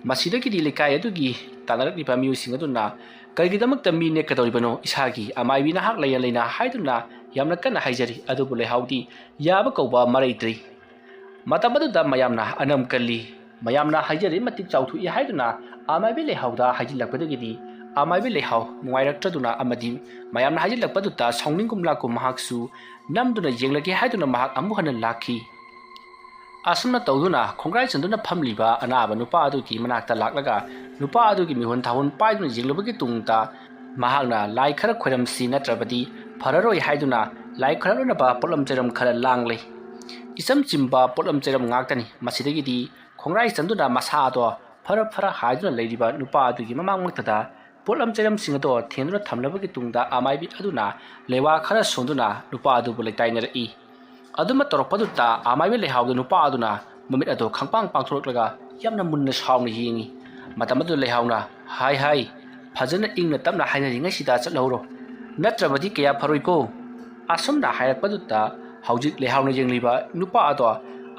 ꯃꯁꯤꯗꯒꯤꯗꯤ ꯂꯩꯀꯥꯏ ꯑꯗꯨꯒꯤ ꯇꯥꯟꯅꯔꯛꯂꯤꯕ ꯃꯤꯑꯣꯏꯁꯤꯡ ꯑꯗꯨꯅ, "ꯀꯔꯤꯒꯤꯗꯃꯛꯇ ꯃꯤ ꯅꯦꯛꯀꯗꯧꯔꯤꯕꯅꯣ? ꯏꯁꯥꯒꯤ ꯑꯃꯥꯏꯕꯤ ꯅꯍꯥꯛ ꯂꯩꯅ ꯂꯩꯅ" ꯍꯥꯏꯗꯨꯅ ꯌꯥꯝꯅ ꯀꯟꯅ ꯍꯥꯏꯖꯔꯤ꯫ ꯑꯗꯨꯕꯨ ꯂꯩꯍꯥꯎꯗꯤ ꯌꯥꯕ ꯀꯧꯕ ꯃꯔꯩꯇ꯭ꯔꯤ꯫ ꯃꯇꯝ ꯑꯗꯨꯗ ꯃꯌꯥꯝꯅ ꯑꯅꯝ ꯀꯜꯂꯤ꯫ ꯃꯌꯥꯝꯅ ꯍꯥꯏꯖꯔꯤ ꯃꯇꯤꯛ ꯆꯥꯎꯊꯣꯛꯏ ꯍꯥꯏꯗꯨꯅ ꯑꯃꯥꯏꯕꯤ ꯂꯩꯍꯥꯎꯗ ꯍꯥꯏꯖꯤꯜꯂꯛꯄꯗꯒꯤꯗꯤ, ꯑꯃꯥꯏꯕꯤ ꯂꯩꯍꯥꯎ ꯅꯨꯡꯉꯥꯏꯔꯛꯇ꯭ꯔꯗꯨꯅ ꯑꯃꯗꯤ ꯃꯌꯥꯝꯅ ꯍꯥꯏꯖꯤꯜꯂꯛꯄꯗꯨꯗ ꯁꯥꯎꯅꯤꯡꯒꯨꯝ ꯂꯥꯛꯀꯨꯝ ꯃꯍꯥꯛꯁꯨ ꯅꯝꯗꯨꯅ ꯌꯦꯡꯂꯒꯦ ꯍꯥꯏꯗꯨꯅ ꯃꯍꯥꯛ ꯑꯃꯨꯛ ꯍꯟꯅ ꯂꯥꯛꯈꯤ꯫ ꯑꯁꯨꯝꯅ ꯇꯧꯗꯨꯅ ꯈꯣꯡꯒ꯭ꯔꯥꯏ ꯆꯟꯗꯨꯅ ꯐꯝꯂꯤꯕ ꯑꯅꯥꯕ ꯅꯨꯄꯥ ꯑꯗꯨꯒꯤ ꯃꯅꯥꯛꯇ ꯂꯥꯛꯂꯒ ꯅꯨꯄꯥ ꯑꯗꯨꯒꯤ ꯃꯤꯍꯨꯟ ꯊꯥꯍꯨꯟ ꯄꯥꯏꯗꯨꯅ ꯌꯦꯡꯂꯨꯕꯒꯤ ꯇꯨꯡꯗ ꯃꯍꯥꯛꯅ, "ꯂꯥꯏ ꯈꯔ ꯈꯣꯏꯔꯝꯁꯤ, ꯅꯠꯇ꯭ꯔꯕꯗꯤ ꯐꯔꯔꯣꯏ" ꯍꯥꯏꯗꯨꯅ ꯂꯥꯏ ꯈꯣꯏꯔꯝꯅꯕ ꯄꯣꯠꯂꯝ ꯆꯩꯔꯝ ꯈꯔ ꯂꯥꯡꯂꯦ꯫ ꯏꯆꯝ ꯆꯝꯕ ꯄꯣꯠꯂꯝ ꯆꯩꯔꯝ ꯉꯥꯛꯇꯅꯤ꯫ ꯃꯁꯤꯗꯒꯤꯗꯤ ꯈꯣꯡꯒ꯭ꯔꯥꯏ ꯆꯟꯗꯨꯅ ꯃꯁꯥ ꯑꯗꯣ ꯐꯔ ꯐꯔ ꯍꯥꯏꯗꯨꯅ ꯂꯩꯔꯤꯕ ꯅꯨꯄꯥ ꯑꯗꯨꯒꯤ ꯃꯃꯥꯡꯃꯛꯇꯗ ꯄꯣꯠꯂꯝ ꯆꯩꯔꯝꯁꯤꯡ ꯑꯗꯣ ꯊꯦꯡꯗꯨꯅ ꯊꯝꯂꯕꯒꯤ ꯇꯨꯡꯗ ꯑꯃꯥꯏꯕꯤ ꯑꯗꯨꯅ ꯂꯩꯋꯥ ꯈꯔ ꯁꯣꯟꯗꯨꯅ ꯅꯨꯄꯥ ꯑꯗꯨꯕꯨ ꯂꯩꯇꯥꯏꯅꯔꯛꯏ꯫ ꯑꯗꯨꯃ ꯇꯧꯔꯛꯄꯗꯨꯗ ꯑꯃꯥꯏꯕꯤ ꯂꯩꯍꯥꯎꯗ ꯅꯨꯄꯥ ꯑꯗꯨꯅ ꯃꯃꯤꯠ ꯑꯗꯣ ꯈꯪꯄꯥꯡ ꯄꯥꯡꯊꯣꯔꯛꯂꯒ ꯌꯥꯝꯅ ꯃꯨꯟꯅ ꯁꯥꯎꯅ ꯌꯦꯡꯉꯤ꯫ ꯃꯇꯝ ꯑꯗꯨꯗ ꯂꯩꯍꯥꯎꯅ, "ꯍꯥꯏ ꯍꯥꯏ, ꯐꯖꯅ ꯏꯪꯅ ꯇꯞꯅ ꯍꯥꯏꯅꯔꯤꯉꯩꯁꯤꯗ ꯆꯠꯍꯧꯔꯣ, ꯅꯠꯇ꯭ꯔꯕꯗꯤ ꯀꯌꯥ ꯐꯔꯣꯏꯀꯣ?" ꯑꯁꯨꯝꯅ ꯍꯥꯏꯔꯛꯄꯗꯨꯗ ꯍꯧꯖꯤꯛ ꯂꯩꯍꯥꯎꯅ ꯌꯦꯡꯂꯤꯕ ꯅꯨꯄꯥ ꯑꯗꯣ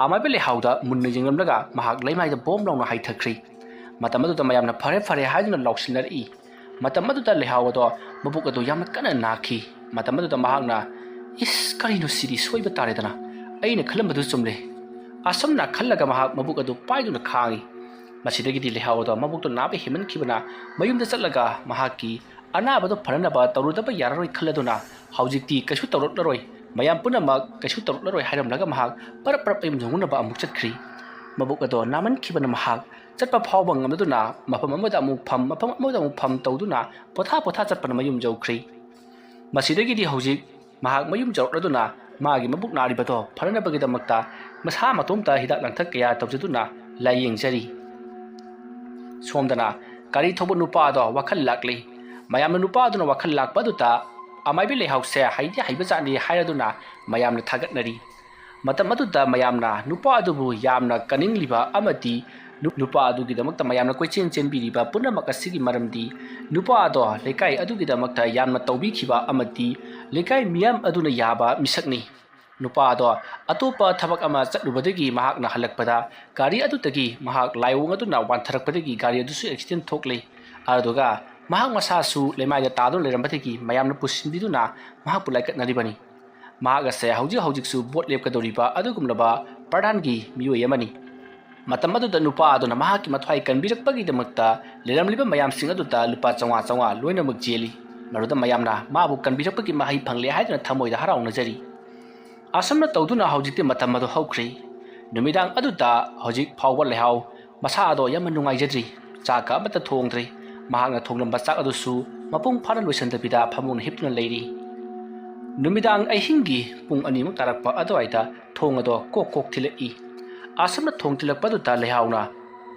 ꯑꯃꯥꯏꯕ ꯂꯩꯍꯥꯎꯗ ꯃꯨꯟꯅ ꯌꯦꯡꯂꯝꯂꯒ ꯃꯍꯥꯛ ꯂꯩꯃꯥꯏꯗ ꯕꯣꯝ ꯂꯥꯎꯅ ꯍꯥꯏꯊꯈ꯭ꯔꯤ꯫ ꯃꯇꯝ ꯑꯗꯨꯗ ꯃꯌꯥꯝꯅ "ꯐꯔꯦ ꯐꯔꯦ" ꯍꯥꯏꯗꯨꯅ ꯂꯥꯎꯁꯤꯟꯅꯔꯛꯏ꯫ ꯃꯇꯝ ꯑꯗꯨꯗ ꯂꯩꯍꯥꯎ ꯑꯗꯣ ꯃꯕꯨꯛ ꯑꯗꯨ ꯌꯥꯝꯅ ꯀꯟꯅ ꯅꯥꯈꯤ꯫ ꯃꯇꯝ ꯑꯗꯨꯗ ꯃꯍꯥꯛꯅ, "ꯏꯁ, ꯀꯔꯤꯅꯣ ꯁꯤꯗꯤ? ꯁꯣꯏꯕ ꯇꯥꯔꯦꯗꯅ꯫ ꯑꯩꯅ ꯈꯜꯂꯝꯕꯗꯨ ꯆꯨꯝꯂꯦ"꯫ ꯑꯁꯨꯝꯅ ꯈꯜꯂꯒ ꯃꯍꯥꯛ ꯃꯕꯨꯛ ꯑꯗꯨ ꯄꯥꯏꯗꯨꯅ ꯈꯥꯡꯉꯤ꯫ ꯃꯁꯤꯗꯒꯤꯗꯤ ꯂꯩꯍꯥꯎ ꯑꯗꯣ ꯃꯕꯨꯛꯇꯨ ꯅꯥꯕ ꯍꯦꯟꯃꯟꯈꯤꯕꯅ ꯃꯌꯨꯝꯗ ꯆꯠꯂꯒ ꯃꯍꯥꯛꯀꯤ ꯑꯅꯥꯕꯗꯨ ꯐꯅꯅꯕ ꯇꯧꯔꯨꯗꯕ ꯌꯥꯔꯔꯣꯏ ꯈꯜꯂꯗꯨꯅ, ꯍꯧꯖꯤꯛꯇꯤ ꯀꯩꯁꯨ ꯇꯧꯔꯛꯂꯔꯣꯏ, ꯃꯌꯥꯝ ꯄꯨꯝꯅꯃꯛ ꯀꯩꯁꯨ ꯇꯧꯔꯛꯂꯔꯣꯏ ꯍꯥꯏꯔꯝꯂꯒ ꯃꯍꯥꯛ ꯄꯔꯞ ꯄꯔꯞ ꯃꯌꯨꯝ ꯌꯧꯅꯅꯕ ꯑꯃꯨꯛ ꯆꯠꯈ꯭ꯔꯤ꯫ ꯃꯕꯨꯛ ꯑꯗꯣ ꯅꯥꯃꯟꯈꯤꯕꯅ ꯃꯍꯥꯛ ꯆꯠꯄ ꯐꯥꯎꯕ ꯉꯝꯂꯗꯨꯅ ꯃꯐꯝ ꯑꯃꯗ ꯑꯃꯨꯛ ꯐꯝ, ꯃꯐꯝ ꯑꯃꯗ ꯑꯃꯨꯛ ꯐꯝ ꯇꯧꯗꯨꯅ ꯄꯣꯊꯥ ꯄꯣꯊꯥ ꯆꯠꯄꯅ ꯃꯌꯨꯝ ꯌꯧꯈ꯭ꯔꯤ꯫ ꯃꯁꯤꯗꯒꯤꯗꯤ ꯍꯧꯖꯤꯛ ꯃꯍꯥꯛ ꯃꯌꯨꯝ ꯌꯧꯔꯛꯂꯗꯨꯅ ꯃꯥꯒꯤ ꯃꯕꯨꯛ ꯅꯥꯔꯤꯕꯗꯣ ꯐꯅꯅꯕꯒꯤꯗꯃꯛꯇ ꯃꯁꯥ ꯃꯇꯣꯝꯇ ꯍꯤꯗꯥꯛ ꯂꯥꯡꯊꯛ ꯀꯌꯥ ꯇꯧꯖꯗꯨꯅ ꯂꯥꯏꯌꯦꯡꯖꯔꯤ꯫ ꯁꯣꯝꯗꯅ ꯒꯥꯔꯤ ꯊꯧꯕ ꯅꯨꯄꯥ ꯑꯗꯣ ꯋꯥꯈꯜ ꯂꯥꯛꯂꯤ꯫ ꯃꯌꯥꯝꯅ ꯅꯨꯄꯥ ꯑꯗꯨꯅ ꯋꯥꯈꯜ ꯂꯥꯛꯄ ꯑꯗꯨꯗ ꯑꯃꯥꯏꯕꯤ ꯂꯩꯍꯥꯎꯁꯦ ꯍꯩꯗꯤ ꯍꯩꯕꯖꯥꯠꯅꯤ ꯍꯥꯏꯔꯗꯨꯅ ꯃꯌꯥꯝꯅ ꯊꯥꯒꯠꯅꯔꯤ꯫ ꯃꯇꯝ ꯑꯗꯨꯗ ꯃꯌꯥꯝꯅ ꯅꯨꯄꯥ ꯑꯗꯨꯕꯨ ꯌꯥꯝꯅ ꯀꯟꯅꯤꯡꯂꯤꯕ ꯑꯃꯗꯤ ꯅꯨ-, ꯅꯨꯄꯥ ꯑꯗꯨꯒꯤꯗꯃꯛꯇ ꯃꯌꯥꯝꯅ ꯀꯣꯏꯆꯦꯟ ꯆꯦꯟꯕꯤꯔꯤꯕ ꯄꯨꯝꯅꯃꯛ ꯑꯁꯤꯒꯤ ꯃꯔꯝꯗꯤ ꯅꯨꯄꯥ ꯑꯗꯣ ꯂꯩꯀꯥꯏ ꯑꯗꯨꯒꯤꯗꯃꯛꯇ ꯌꯥꯝꯅ ꯇꯧꯕꯤꯈꯤꯕ ꯑꯃꯗꯤ ꯂꯩꯀꯥꯏ ꯃꯤꯌꯥꯝ ꯑꯗꯨꯅ ꯌꯥꯕ ꯃꯤꯁꯛꯅꯤ꯫ ꯅꯨꯄꯥ ꯑꯗꯣ ꯑꯇꯣꯞꯄ ꯊꯕꯛ ꯑꯃ ꯆꯠꯂꯨꯕꯗꯒꯤ ꯃꯍꯥꯛꯅ ꯍꯜꯂꯛꯄꯗ ꯒꯥꯔꯤ ꯑꯗꯨꯗꯒꯤ ꯃꯍꯥꯛ ꯂꯥꯏꯑꯣꯡ ꯑꯗꯨꯅ ꯋꯥꯟꯊꯔꯛꯄꯗꯒꯤ ꯒꯥꯔꯤ ꯑꯗꯨꯁꯨ ꯑꯦꯛꯁꯤꯗꯦꯟ ꯊꯣꯛꯂꯦ꯫ ꯑꯗꯨꯒ ꯃꯍꯥꯛ ꯃꯁꯥꯁꯨ ꯂꯩꯃꯥꯏꯗ ꯇꯥꯗꯨꯅ ꯂꯩꯔꯝꯕꯗꯒꯤ ꯃꯌꯥꯝꯅ ꯄꯨꯁꯤꯟꯕꯤꯗꯨꯅ ꯃꯍꯥꯛꯄꯨ ꯂꯥꯏꯀꯠꯅꯔꯤꯕꯅꯤ꯫ ꯃꯍꯥꯛ ꯑꯁꯦ ꯍꯧꯖꯤꯛ ꯍꯧꯖꯤꯛꯁꯨ ꯚꯣꯠ ꯂꯦꯞꯀꯗꯧꯔꯤꯕ ꯑꯗꯨꯒꯨꯝꯂꯕ ꯄ꯭ꯔꯙꯥꯟꯒꯤ ꯃꯤꯑꯣꯏ ꯑꯃꯅꯤ꯫ ꯃꯇꯝ ꯑꯗꯨꯗ ꯅꯨꯄꯥ ꯑꯗꯨꯅ ꯃꯍꯥꯛꯀꯤ ꯃꯊ꯭ꯋꯥꯏ ꯀꯟꯕꯤꯔꯛꯄꯒꯤꯗꯃꯛꯇ ꯂꯩꯔꯝꯂꯤꯕ ꯃꯌꯥꯝꯁꯤꯡ ꯑꯗꯨꯗ ꯂꯨꯄꯥ ꯆꯥꯝꯃꯉꯥ ꯆꯥꯝꯃꯉꯥ ꯂꯣꯏꯅꯃꯛ ꯆꯦꯜꯂꯤ꯫ ꯃꯗꯨꯗ ꯃꯌꯥꯝꯅ ꯃꯥꯕꯨ ꯀꯟꯕꯤꯔꯛꯄꯒꯤ ꯃꯍꯩ ꯐꯪꯂꯦ ꯍꯥꯏꯗꯨꯅ ꯊꯃꯣꯏꯗ ꯍꯔꯥꯎꯅꯖꯔꯤ꯫ ꯑꯁꯨꯝꯅ ꯇꯧꯗꯨꯅ ꯍꯧꯖꯤꯛꯇꯤ ꯃꯇꯝ ꯑꯗꯨ ꯍꯧꯈ꯭ꯔꯦ꯫ ꯅꯨꯃꯤꯗꯥꯡ ꯑꯗꯨꯗ ꯍꯧꯖꯤꯛ ꯐꯥꯎꯕ ꯂꯩꯍꯥꯎ ꯃꯁꯥ ꯑꯗꯣ ꯌꯥꯝꯅ ꯅꯨꯡꯉꯥꯏꯖꯗ꯭ꯔꯤ꯫ ꯆꯥꯛꯀ ꯑꯃꯠꯇ ꯊꯣꯡꯗ꯭ꯔꯤ꯫ ꯃꯍꯥꯛꯅ ꯊꯣꯡꯂꯝꯕ ꯆꯥꯛ ꯑꯗꯨꯁꯨ ꯃꯄꯨꯡ ꯐꯥꯅ ꯂꯣꯏꯁꯤꯟꯗꯕꯤꯗ ꯐꯃꯨꯡꯗ ꯍꯤꯞꯇꯨꯅ ꯂꯩꯔꯤ꯫ ꯅꯨꯃꯤꯗꯥꯡ ꯑꯍꯤꯡꯒꯤ ꯄꯨꯡ ꯑꯅꯤꯃꯨꯛ ꯇꯥꯔꯛꯄ ꯑꯗꯨꯋꯥꯏꯗ ꯊꯣꯡ ꯑꯗꯣ ꯀꯣꯛ ꯀꯣꯛ ꯊꯤꯜꯂꯛꯏ꯫ ꯑꯁꯨꯝꯅ ꯊꯣꯡ ꯊꯤꯜꯂꯛꯄ ꯑꯗꯨꯗ ꯂꯩꯍꯥꯎꯅ,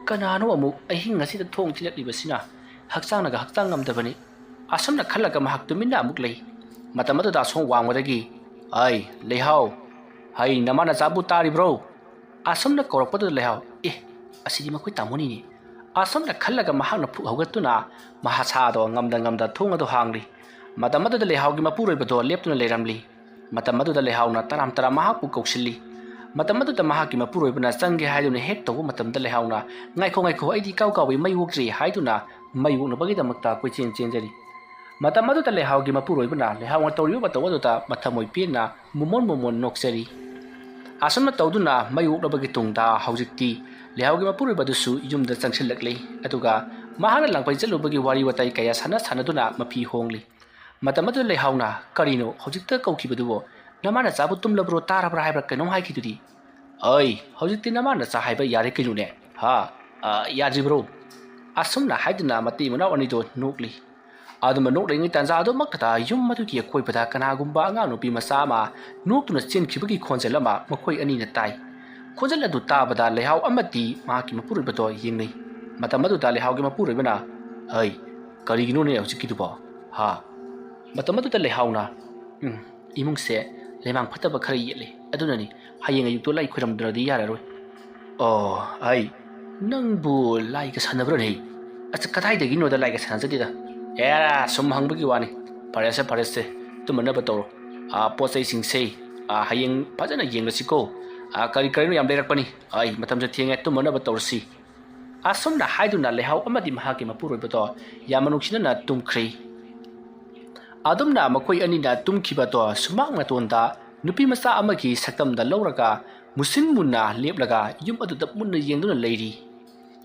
"ꯀꯅꯥꯅꯣ ꯑꯃꯨꯛ ꯑꯍꯤꯡ ꯑꯁꯤꯗ ꯊꯣꯡ ꯊꯤꯜꯂꯛꯂꯤꯕꯁꯤꯅ? ꯍꯛꯆꯥꯡꯅꯒ ꯍꯛꯆꯥꯡ ꯉꯝꯗꯕꯅꯤ"꯫ ꯑꯁꯨꯝꯅ ꯈꯜꯂꯒ ꯃꯍꯥꯛ ꯇꯨꯃꯤꯟꯅ ꯑꯃꯨꯛ ꯂꯩ꯫ ꯃꯇꯝ ꯑꯗꯨꯗ ꯑꯁꯣꯝ ꯋꯥꯡꯃꯗꯒꯤ, "ꯑꯩ, ꯂꯩꯍꯥꯎ! ꯍꯩ, ꯅꯃꯥ ꯅꯆꯥꯕꯨ ꯇꯥꯔꯤꯕ꯭ꯔꯣ?" ꯑꯁꯨꯝꯅ ꯀꯧꯔꯛꯄꯗꯨꯗ ꯂꯩꯍꯥꯎ, "ꯑꯦ, ꯑꯁꯤꯗꯤ ꯃꯈꯣꯏ ꯇꯥꯃꯣꯅꯤꯅꯦ"꯫ ꯑꯁꯨꯝꯅ ꯈꯜꯂꯒ ꯃꯍꯥꯛꯅ ꯐꯨꯛ ꯍꯧꯒꯠꯇꯨꯅ ꯃꯁꯥꯗꯣ ꯉꯝꯗ ꯉꯝꯗ ꯊꯣꯡ ꯑꯗꯨ ꯍꯥꯡꯂꯤ꯫ ꯃꯇꯝ ꯑꯗꯨꯗ ꯂꯩꯍꯥꯎꯒꯤ ꯃꯄꯨꯔꯣꯏꯕꯗꯣ ꯂꯦꯞꯇꯨꯅ ꯂꯩꯔꯝꯂꯤ꯫ ꯃꯇꯝ ꯑꯗꯨꯗ ꯂꯩꯍꯥꯎꯅ ꯇꯔꯥꯝ ꯇꯔꯥꯝ ꯃꯍꯥꯛꯄꯨ ꯀꯧꯁꯤꯜꯂꯤ꯫ ꯃꯇꯝ ꯑꯗꯨꯗ ꯃꯍꯥꯛꯀꯤ ꯃꯄꯨꯔꯣꯏꯕꯅ ꯆꯪꯒꯦ ꯍꯥꯏꯗꯨꯅ ꯍꯦꯛ ꯇꯧꯕ ꯃꯇꯝꯗ ꯂꯩꯍꯥꯎꯅ, "ꯉꯥꯏꯈꯣ, ꯉꯥꯏꯈꯣ, ꯑꯩꯗꯤ ꯏꯀꯥꯎ ꯀꯥꯎꯏ, ꯃꯩ ꯑꯣꯛꯇ꯭ꯔꯤ" ꯍꯥꯏꯗꯨꯅ ꯃꯩ ꯑꯣꯛꯅꯕꯒꯤꯗꯃꯛꯇ ꯀꯣꯏꯆꯦꯟ ꯆꯦꯟꯖꯔꯤ꯫ ꯃꯇꯝ ꯑꯗꯨꯗ ꯂꯩꯍꯥꯎꯒꯤ ꯃꯄꯨꯔꯣꯏꯕꯅ ꯂꯩꯍꯥꯎꯅ ꯇꯧꯔꯤꯕ ꯃꯇꯧ ꯑꯗꯨꯗ ꯃꯊꯃꯣꯏ ꯄꯦꯟꯅ ꯃꯣꯃꯣꯟ ꯃꯣꯃꯣꯟ ꯅꯣꯛꯆꯔꯤ꯫ ꯑꯁꯨꯝꯅ ꯇꯧꯗꯨꯅ ꯃꯩ ꯑꯣꯛꯂꯕꯒꯤ ꯇꯨꯡꯗ ꯍꯧꯖꯤꯛꯇꯤ ꯂꯩꯍꯥꯎꯒꯤ ꯃꯄꯨꯔꯣꯏꯕ ꯑꯗꯨꯁꯨ ꯌꯨꯝꯗ ꯆꯪꯁꯤꯜꯂꯛꯂꯤ꯫ ꯑꯗꯨꯒ ꯃꯍꯥꯛꯅ ꯂꯥꯡꯐꯩ ꯆꯠꯂꯨꯕꯒꯤ ꯋꯥꯔꯤ ꯋꯥꯇꯥꯏ ꯀꯌꯥ ꯁꯥꯟꯅ ꯁꯥꯟꯅꯗꯨꯅ ꯃꯐꯤ ꯍꯣꯡꯂꯤ꯫ ꯃꯇꯝ ꯑꯗꯨꯗ ꯂꯩꯍꯥꯎꯅ, "ꯀꯔꯤꯅꯣ ꯍꯧꯖꯤꯛꯇ ꯀꯧꯈꯤꯕꯗꯨꯕꯣ? ꯅꯃꯥ ꯅꯆꯥꯕꯨ ꯇꯨꯝꯂꯕ꯭ꯔꯣ, ꯇꯥꯔꯕ꯭ꯔꯥ ꯍꯥꯏꯕ꯭ꯔꯥ ꯀꯩꯅꯣꯝ ꯍꯥꯏꯈꯤꯗꯨꯗꯤ?" "ꯑꯩ, ꯍꯧꯖꯤꯛꯇꯤ ꯅꯃꯥ ꯅꯆꯥ ꯍꯥꯏꯕ ꯌꯥꯔꯦ ꯀꯩꯅꯣꯅꯦ? ꯍꯥ? ꯑ, ꯌꯥꯗ꯭ꯔꯤꯕ꯭ꯔꯣ?" ꯑꯁꯨꯝꯅ ꯍꯥꯏꯗꯨꯅ ꯃꯇꯩ ꯃꯅꯥꯎ ꯑꯅꯤꯗꯣ ꯅꯣꯛꯂꯤ꯫ ꯑꯗꯨꯝꯕ ꯅꯣꯛꯂꯤꯉꯩ ꯇꯥꯟꯖꯥ ꯑꯗꯨꯃꯛꯇꯗ ꯌꯨꯝ ꯑꯗꯨꯒꯤ ꯑꯀꯣꯏꯕꯗ ꯀꯅꯥꯒꯨꯝꯕ ꯑꯉꯥꯡ ꯅꯨꯄꯤ ꯃꯆꯥ ꯑꯃ ꯅꯣꯛꯇꯨꯅ ꯆꯦꯟꯈꯤꯕꯒꯤ ꯈꯣꯟꯖꯦꯜ ꯑꯃ ꯃꯈꯣꯏ ꯑꯅꯤꯅ ꯇꯥꯏ꯫ ꯈꯣꯟꯖꯦꯜ ꯑꯗꯨ ꯇꯥꯕꯗ ꯂꯩꯍꯥꯎ ꯑꯃꯗꯤ ꯃꯍꯥꯛꯀꯤ ꯃꯄꯨꯔꯣꯏꯕꯗꯣ ꯌꯦꯡꯅꯩ꯫ ꯃꯇꯝ ꯑꯗꯨꯗ ꯂꯩꯍꯥꯎꯒꯤ ꯃꯄꯨꯔꯣꯏꯕꯅ, "ꯍꯩ, ꯀꯔꯤꯒꯤꯅꯣꯅꯦ ꯍꯧꯖꯤꯛꯀꯤꯗꯨꯕꯣ? ꯍꯥ?" ꯃꯇꯝ ꯑꯗꯨꯗ ꯂꯩꯍꯥꯎꯅ, "ꯎꯝ, ꯏꯃꯨꯡꯁꯦ ꯂꯩꯃꯥꯡ ꯐꯠꯇꯕ ꯈꯔ ꯌꯦꯠꯂꯤ꯫ ꯑꯗꯨꯅꯅꯤ, ꯍꯌꯦꯡ ꯑꯌꯨꯛꯇꯣ ꯂꯥꯏ ꯈꯣꯏꯔꯝꯗ꯭ꯔꯗꯤ ꯌꯥꯔꯔꯣꯏ꯫ ꯑꯣ, ꯑꯩ, ꯅꯪꯕꯨ ꯂꯥꯏꯒ ꯁꯥꯟꯅꯕ꯭ꯔꯅꯦ? ꯑꯁ, ꯀꯗꯥꯏꯗꯒꯤꯅꯣꯗ ꯂꯥꯏꯒ ꯁꯥꯟꯅꯖꯗꯦꯗ꯫ ꯑꯦꯔꯥ, ꯁꯨꯝ ꯍꯪꯕꯒꯤ ꯋꯥꯅꯤ꯫ ꯐꯔꯦꯁꯦ, ꯐꯔꯦꯁꯦ, ꯇꯨꯝꯃꯅꯕ ꯇꯧꯔꯣ꯫ ꯑꯥ, ꯄꯣꯠ ꯆꯩꯁꯤꯡꯁꯦ, ꯑꯥ, ꯍꯌꯦꯡ ꯐꯖꯅ ꯌꯦꯡꯂꯁꯤꯀꯣ꯫ ꯑꯥ, ꯀꯔꯤ ꯀꯔꯤꯅꯣ ꯌꯥꯝ ꯂꯩꯔꯛꯄꯅꯤ꯫ ꯑꯩ, ꯃꯇꯝꯁꯨ ꯊꯦꯡꯉꯦ, ꯇꯨꯝꯃꯅꯕ ꯇꯧꯔꯁꯤ꯫ ꯑꯁꯨꯝꯅ ꯍꯥꯏꯗꯨꯅ ꯂꯩꯍꯥꯎ ꯑꯃꯗꯤ ꯃꯍꯥꯛꯀꯤ ꯃꯄꯨꯔꯣꯏꯕꯗꯣ ꯌꯥꯝꯅ ꯅꯨꯡꯁꯤꯅꯅ ꯇꯨꯝꯈ꯭ꯔꯤ꯫ ꯑꯗꯨꯝꯅ ꯃꯈꯣꯏ ꯑꯅꯤꯅ ꯇꯨꯝꯈꯤꯕꯗꯣ ꯁꯨꯃꯥꯡ ꯃꯇꯣꯟꯗ ꯅꯨꯄꯤ ꯃꯆꯥ ꯑꯃꯒꯤ ꯁꯛꯇꯝꯗ ꯂꯧꯔꯒ ꯃꯨꯁꯤꯟ ꯃꯨꯟꯅ ꯂꯦꯞꯂꯒ ꯌꯨꯝ ꯑꯗꯨꯗ ꯃꯨꯟꯅ ꯌꯦꯡꯗꯨꯅ ꯂꯩꯔꯤ꯫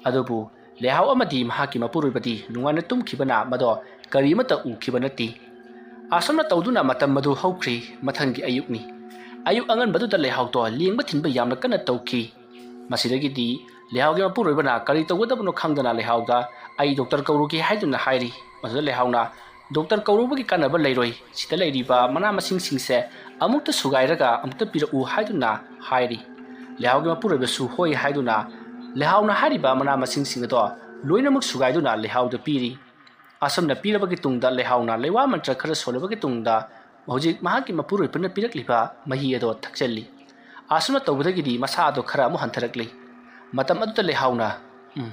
ꯑꯗꯨꯕꯨ ꯂꯩꯍꯥꯎ ꯑꯃꯗꯤ ꯃꯍꯥꯛꯀꯤ ꯃꯄꯨꯔꯣꯏꯕꯗꯤ ꯅꯨꯡꯉꯥꯏꯅ ꯇꯨꯝꯈꯤꯕꯅ ꯃꯗꯣ ꯀꯔꯤ ꯑꯃꯠꯇ ꯎꯈꯤꯕ ꯅꯠꯇꯦ꯫ ꯑꯁꯨꯝꯅ ꯇꯧꯗꯨꯅ ꯃꯇꯝ ꯑꯗꯨ ꯍꯧꯈ꯭ꯔꯤ꯫ ꯃꯊꯪꯒꯤ ꯑꯌꯨꯛꯅꯤ꯫ ꯑꯌꯨꯛ ꯑꯉꯟꯕꯗꯨꯗ ꯂꯩꯍꯥꯎꯗꯣ ꯂꯦꯡꯕ ꯊꯤꯟꯕ ꯌꯥꯝꯅ ꯀꯟꯅ ꯇꯧꯈꯤ꯫ ꯃꯁꯤꯗꯒꯤꯗꯤ ꯂꯩꯍꯥꯎꯒꯤ ꯃꯄꯨꯔꯣꯏꯕꯅ ꯀꯔꯤ ꯇꯧꯒꯗꯕꯅꯣ ꯈꯪꯗꯅ ꯂꯩꯍꯥꯎꯗ "ꯑꯩ ꯗꯣꯛꯇꯔ ꯀꯧꯔꯨꯒꯦ" ꯍꯥꯏꯗꯨꯅ ꯍꯥꯏꯔꯤ꯫ ꯃꯗꯨꯗ ꯂꯩꯍꯥꯎꯅ "ꯗꯣꯛꯇꯔ ꯀꯧꯔꯨꯕꯒꯤ ꯀꯥꯟꯅꯕ ꯂꯩꯔꯣꯏ, ꯁꯤꯗ ꯂꯩꯔꯤꯕ ꯃꯅꯥ ꯃꯁꯤꯡꯁꯤꯡꯁꯦ ꯑꯃꯨꯛꯇ ꯁꯨꯒꯥꯏꯔꯒ ꯑꯃꯨꯛꯇ ꯄꯤꯔꯛꯎ" ꯍꯥꯏꯗꯨꯅ ꯍꯥꯏꯔꯤ꯫ ꯂꯩꯍꯥꯎꯒꯤ ꯃꯄꯨꯔꯣꯏꯕꯁꯨ ꯍꯣꯏ ꯍꯥꯏꯗꯨꯅ ꯂꯩꯍꯥꯎꯅ ꯍꯥꯏꯔꯤꯕ ꯃꯅꯥ ꯃꯁꯤꯡꯁꯤꯡ ꯑꯗꯣ ꯂꯣꯏꯅꯃꯛ ꯁꯨꯒꯥꯏꯗꯨꯅ ꯂꯩꯍꯥꯎꯗ ꯄꯤꯔꯤ꯫ ꯑꯁꯨꯝꯅ ꯄꯤꯔꯕꯒꯤ ꯇꯨꯡꯗ ꯂꯩꯍꯥꯎꯅ ꯂꯩꯋꯥ ꯃꯟꯇ꯭ꯔ ꯈꯔ ꯁꯣꯜꯂꯕꯒꯤ ꯇꯨꯡꯗ ꯍꯧꯖꯤꯛ ꯃꯍꯥꯛꯀꯤ ꯃꯄꯨꯔꯣꯏꯕꯅ ꯄꯤꯔꯛꯂꯤꯕ ꯃꯍꯤ ꯑꯗꯣ ꯊꯛꯆꯜꯂꯤ꯫ ꯑꯁꯨꯝꯅ ꯇꯧꯕꯗꯒꯤꯗꯤ ꯃꯁꯥ ꯑꯗꯣ ꯈꯔ ꯑꯃꯨꯛ ꯍꯟꯊꯔꯛꯂꯤ꯫ ꯃꯇꯝ ꯑꯗꯨꯗ ꯂꯩꯍꯥꯎꯅ, "ꯎꯝ,